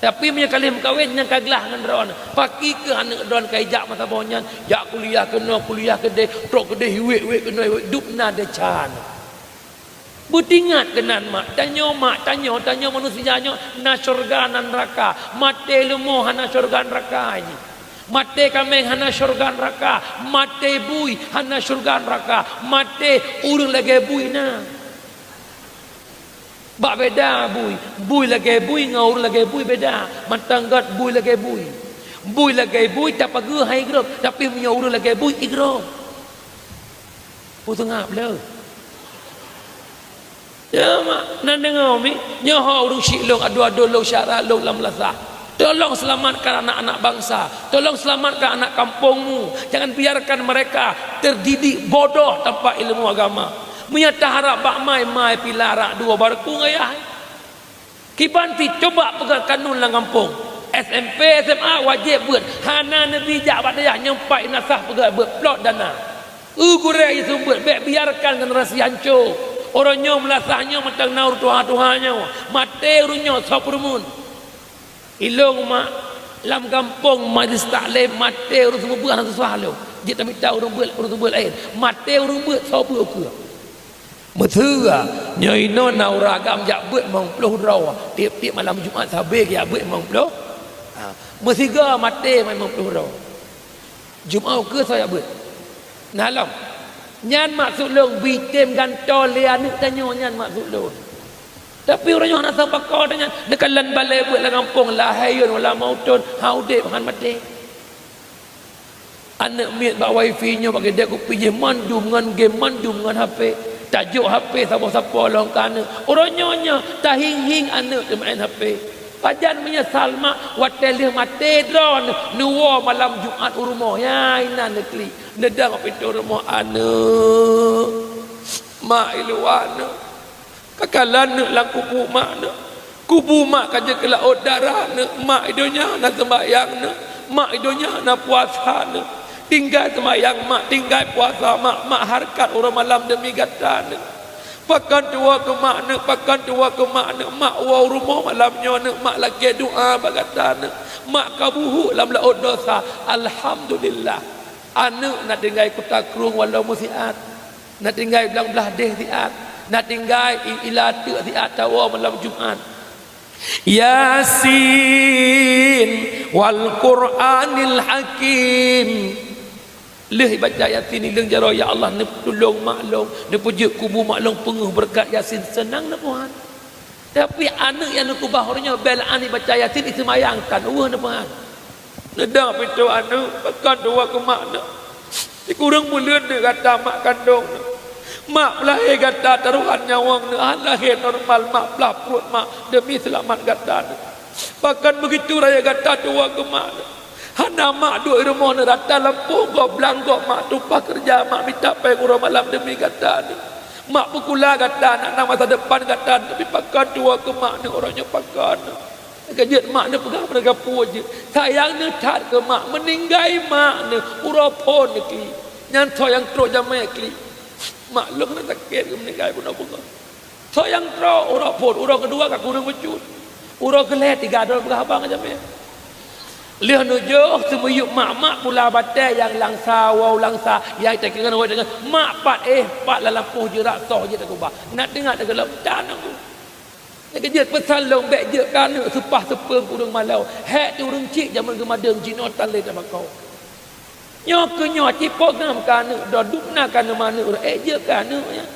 Tapi meunyoe ka lheueh meukawen, nyang ka glah ngon droen. Pakri keuh aneuëk droen ka ijak masa boh nyan, jak kuliah keunoe, kuliah keudeh, trok keudeh, hiwet-hiwet keunoe, hiwet, dum na desya. Beutingat keunan mak tanyoe, mak tanyoe, tanyoe manusia nyoe na syeuruga na neuraka. Maté leumo hana syeuruga neuraka jih. Maté kaméng hana syeuruga neuraka. Maté bui hana syeuruga neuraka. Maté ureuëng lagée bui na. Bak beda bui, bui lagée bui ngon ureuëng lagée bui beda. Mantong gét bui lagée bui. Bui lagée bui tapageue hai grôp, tapi meunyoe ureuëng lagée bui igrôp. Peue seungab le? Ya, mak, na deungoe mi, nyoe ho ureuëng syiek lôn, adoe-adoe lôn, syedara lôn lam meunasah. Tolong selamatkan anak-anak bangsa. Tolong selamatkan anak kampungmu. Jangan biarkan mereka terdidik bodoh tanpa ilmu agama. Meunyoe taharab bak mai, mai pih larak dua barku ngon yah. Kiban pih cuba peugah kanun lam gampông. S M P, S M A wajéb beuet. Hana neubi jak bak dayah nyang pat meunasah peugah beuet plot dana. Eu gurée jiseumeubeuet, bék biarkan generasi hanco. Uroe nyoe meunasah nyoe mantong na ureuëng tuha-tuha nyoe. Maté ureuëng nyoe soe peureumeun. Ilôn mak, lam gampông majlis taklim maté ureuëng seumeubeuet hana susah lom. Jeuet tamita ureuëng beuet, ureuëng seumeubeuet laén. Maté ureuëng beuet soe beuet ukeue. Meusigoe, nyoe inoe na ureuëng agam jak beuet limong ploh droe, tieb-tieb malam Jumat sabe geujak beuet limong ploh. Ha, meusigoe maté limong ploh droe. Jumat ukeue soe jak beuet? Na lom. Nyan maksud lôn, beutem gantoe lé aneuëk tanyoe, nyan maksud lôn. Tapi uroe nyoe hana sapeue ko nyan, neukalon balée beuet lam gampông, lahé yôn wala mauton, han udeb han maté. Aneuëk miet bak wifi nyoe bak keudée kupi jih mandum ngon game, mandum ngon H P. Tajok H P saboh sapo lom keu aneuëk. Uroe nyoe nyoe tahieng-hieng aneuëk teumeu'en H P. Pajan meunyeusal mak watée lheueh maté droeneuh neuwoe malam Jumat u rumoh. Ya inan neuklik. Neudong pintoe rumoh, "Aneuëk, mak i luwa aneuëk." Ka kalon neuëk lam kubu mak neuëk. Kubu mak ka jeuet keu laôt darah neuëk. Mak i donya na seumbahyang neuëk. Mak i donya na puasa neuëk. Tinggai seumbahyang mak, tinggai puasa mak, mak hareukat uroe malam deumi gata neuëk. Pakon tuwoe keu mak neuëk, pakon tuwoe keu mak neuëk. Mak woe u rumoh malam nyoe neuëk, mak lakée doá bak gata neuëk. Mak ka buhuk lam laôt dosa. Alhamdulillah. Aneuëk na tinggai kuta krueng walau meusiat. Na tinggai blang blaih deh siat, na tinggai i-, ila teuk siat tawoe malam Jumat. Yasin wal Qur'anil Hakim. Lheueh baca Yasin, ileueng jaroe, "Ya Allah, neutulông mak lôn, neupeujeuet kubu mak lôn peungeuh beureukat Yasin," seunang na Tuhan. Tapi aneuëk nyang neukeubah uroe nyoe bela aneuëk baca Yasin, iseumayang tan weueh na Tuhan. Neudong pintoe aneuëk, pakon tuwoe keu mak neuëk. Sikureueng buleuen neuëk gata mak kandông neuëk. Mak peulahé gata tarohan nyawöng neuëk, han lahé normal mak, blah pruet mak deumi seulamat gata neuëk. Pakon beugitu rayeuk gata tuwoe keu mak neuëk. Hana mak duek i rumoh neuëk, rata lampôh gob blang gob mak tumpah keureuja, mak mita péng uroe malam deumi gata neuëk. Mak peukula gata, nak na masa depan gata neuëk, tapi pakon tuwoe keu mak neuëk uroe nyoe pakon neuëk. Ka jeuet mak neupeugah meureuga puwoe jeuet. Sayang neuh that keu mak, meuninggai mak neuh uroe phon neuh klik. Nyan soe nyang trok jamé klik. Mak lôn hana sakét keu meuninggai bunoe beungoh. Soe nyang trok uroe phon, uroe keudua ka kureueng bacut. Uroe keulhèe tiga droe peugah haba ngon jamé. Lheueh neujoh seumiyueb mak-mak pula batèe nyang langsa, woe langsa, nyang teukeungon woe teukeungon. Mak pat éh, pat lam lampôh jeurak soh jeuet takubah. Na teuingat teukeulop tan aku. Nyang keujeuet peusan lôn, bék jeuet keu aneuk seupah seupeueng ureuëng malao. Hék di ureuëng chik jamén geumadeueng jinoe tan lé teumakau. Nyoe keuh nyoe cit po ngam keu aneuk, dua dum na keu aneuk, ék jeuet keu aneuk nyan.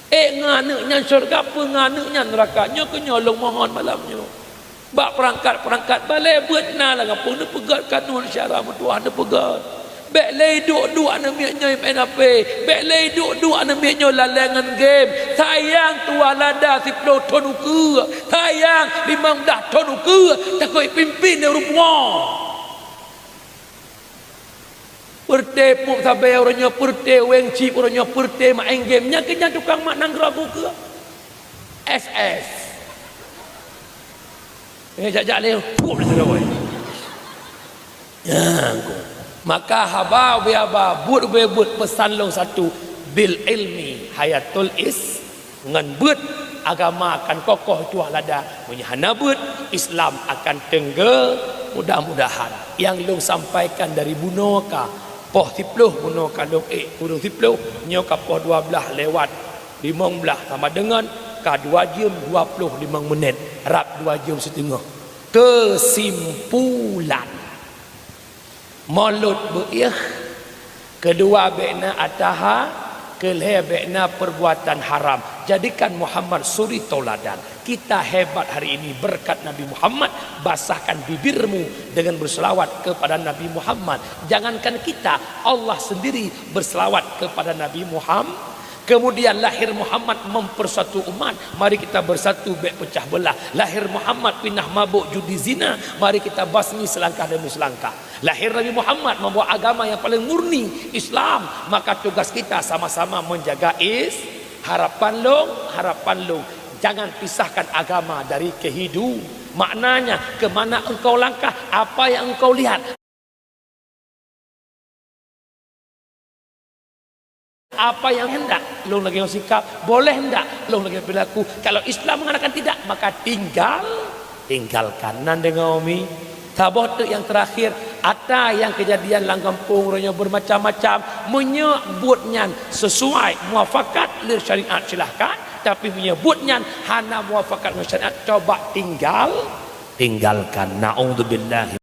Ék ngon aneuk nyan syeuruga, peue ngon aneuk nyan neuraka. Nyoe keuh nyoe lôn mohon malam nyoe. Bak peurangkat-peurangkat balée beuet na lam gampông neupeugét kanoe syara meutuah neupeugét. Bék lé duek-duek aneuk miet nyoe meu'en H P. Bék lé duek-duek aneuk miet nyoe lalée ngon game. Sayang tuah lada siplôh thon ukeue. Sayang limong blaih thon ukeue. Takot pimpin lé ureuëng pungo. Peureute pup sabe uroe nyoe, peureute weng chip uroe nyoe, peureute main game. Nyan keuh nyan tukang mak nanggroe bukeue. F F. Eh, jak-jak lé, pup lé sidroe. Nyan keuh. Maka haba ubé haba, buet ubé buet, peusan lôn satu, bil ilmi hayatul is-, ngon beuet agama akan kokoh tuah lada. Meunyoe hana beuet, Islam akan teunggé. Mudah-mudahan nyang lôn sampaikan dari bunoe ka poh siplôh, bunoe ka lôn ék kureueng siplôh, nyoe ka poh dua blaih lewat limong blaih sama deungon ka dua jeuem dua ploh limong menit, rab dua jeuem siteungoh. Keusimpulan. Mulôt beuiéh, keudua bék na ataha, keulhée bék na perbuatan haram. Jadikan Muhammad suri tauladan. Kita hebat hari ini berkat Nabi Muhammad, basahkan bibirmu dengan berselawat kepada Nabi Muhammad. Jangankan kita, Allah sendiri berselawat kepada Nabi Muhammad. Kemudian lahir Muhammad mempersatu umat, mari kita bersatu bék pecah belah. Lahir Muhammad pinah mabuk judi zina, mari kita basmi selangkah demi selangkah. Lahir Nabi Muhammad membawa agama yang paling murni, Islam, maka tugas kita sama-sama menjaga is-, harapan lôn, harapan lôn, jangan pisahkan agama dari kehidu-, maknanya, ke mana engkau langkah, apa yang engkau lihat. Apa yang hendak lôn lagée ngon sikap, boleh ndak lôn lagée perilaku. Kalau Islam mengatakan tidak, maka tinggal, tinggalkan. Nan deungoe mi, saboh teuk nyang terakhir, ata nyang keujadian lam gampông uroe nyoe bermacam-macam. Meunyoe buet nyan sesuai muafakat lé syariat, silahkan. Tapi meunyoe buet nyan hana muafakat ngon syariat, coba tinggal, tinggalkan. Naudzubillah.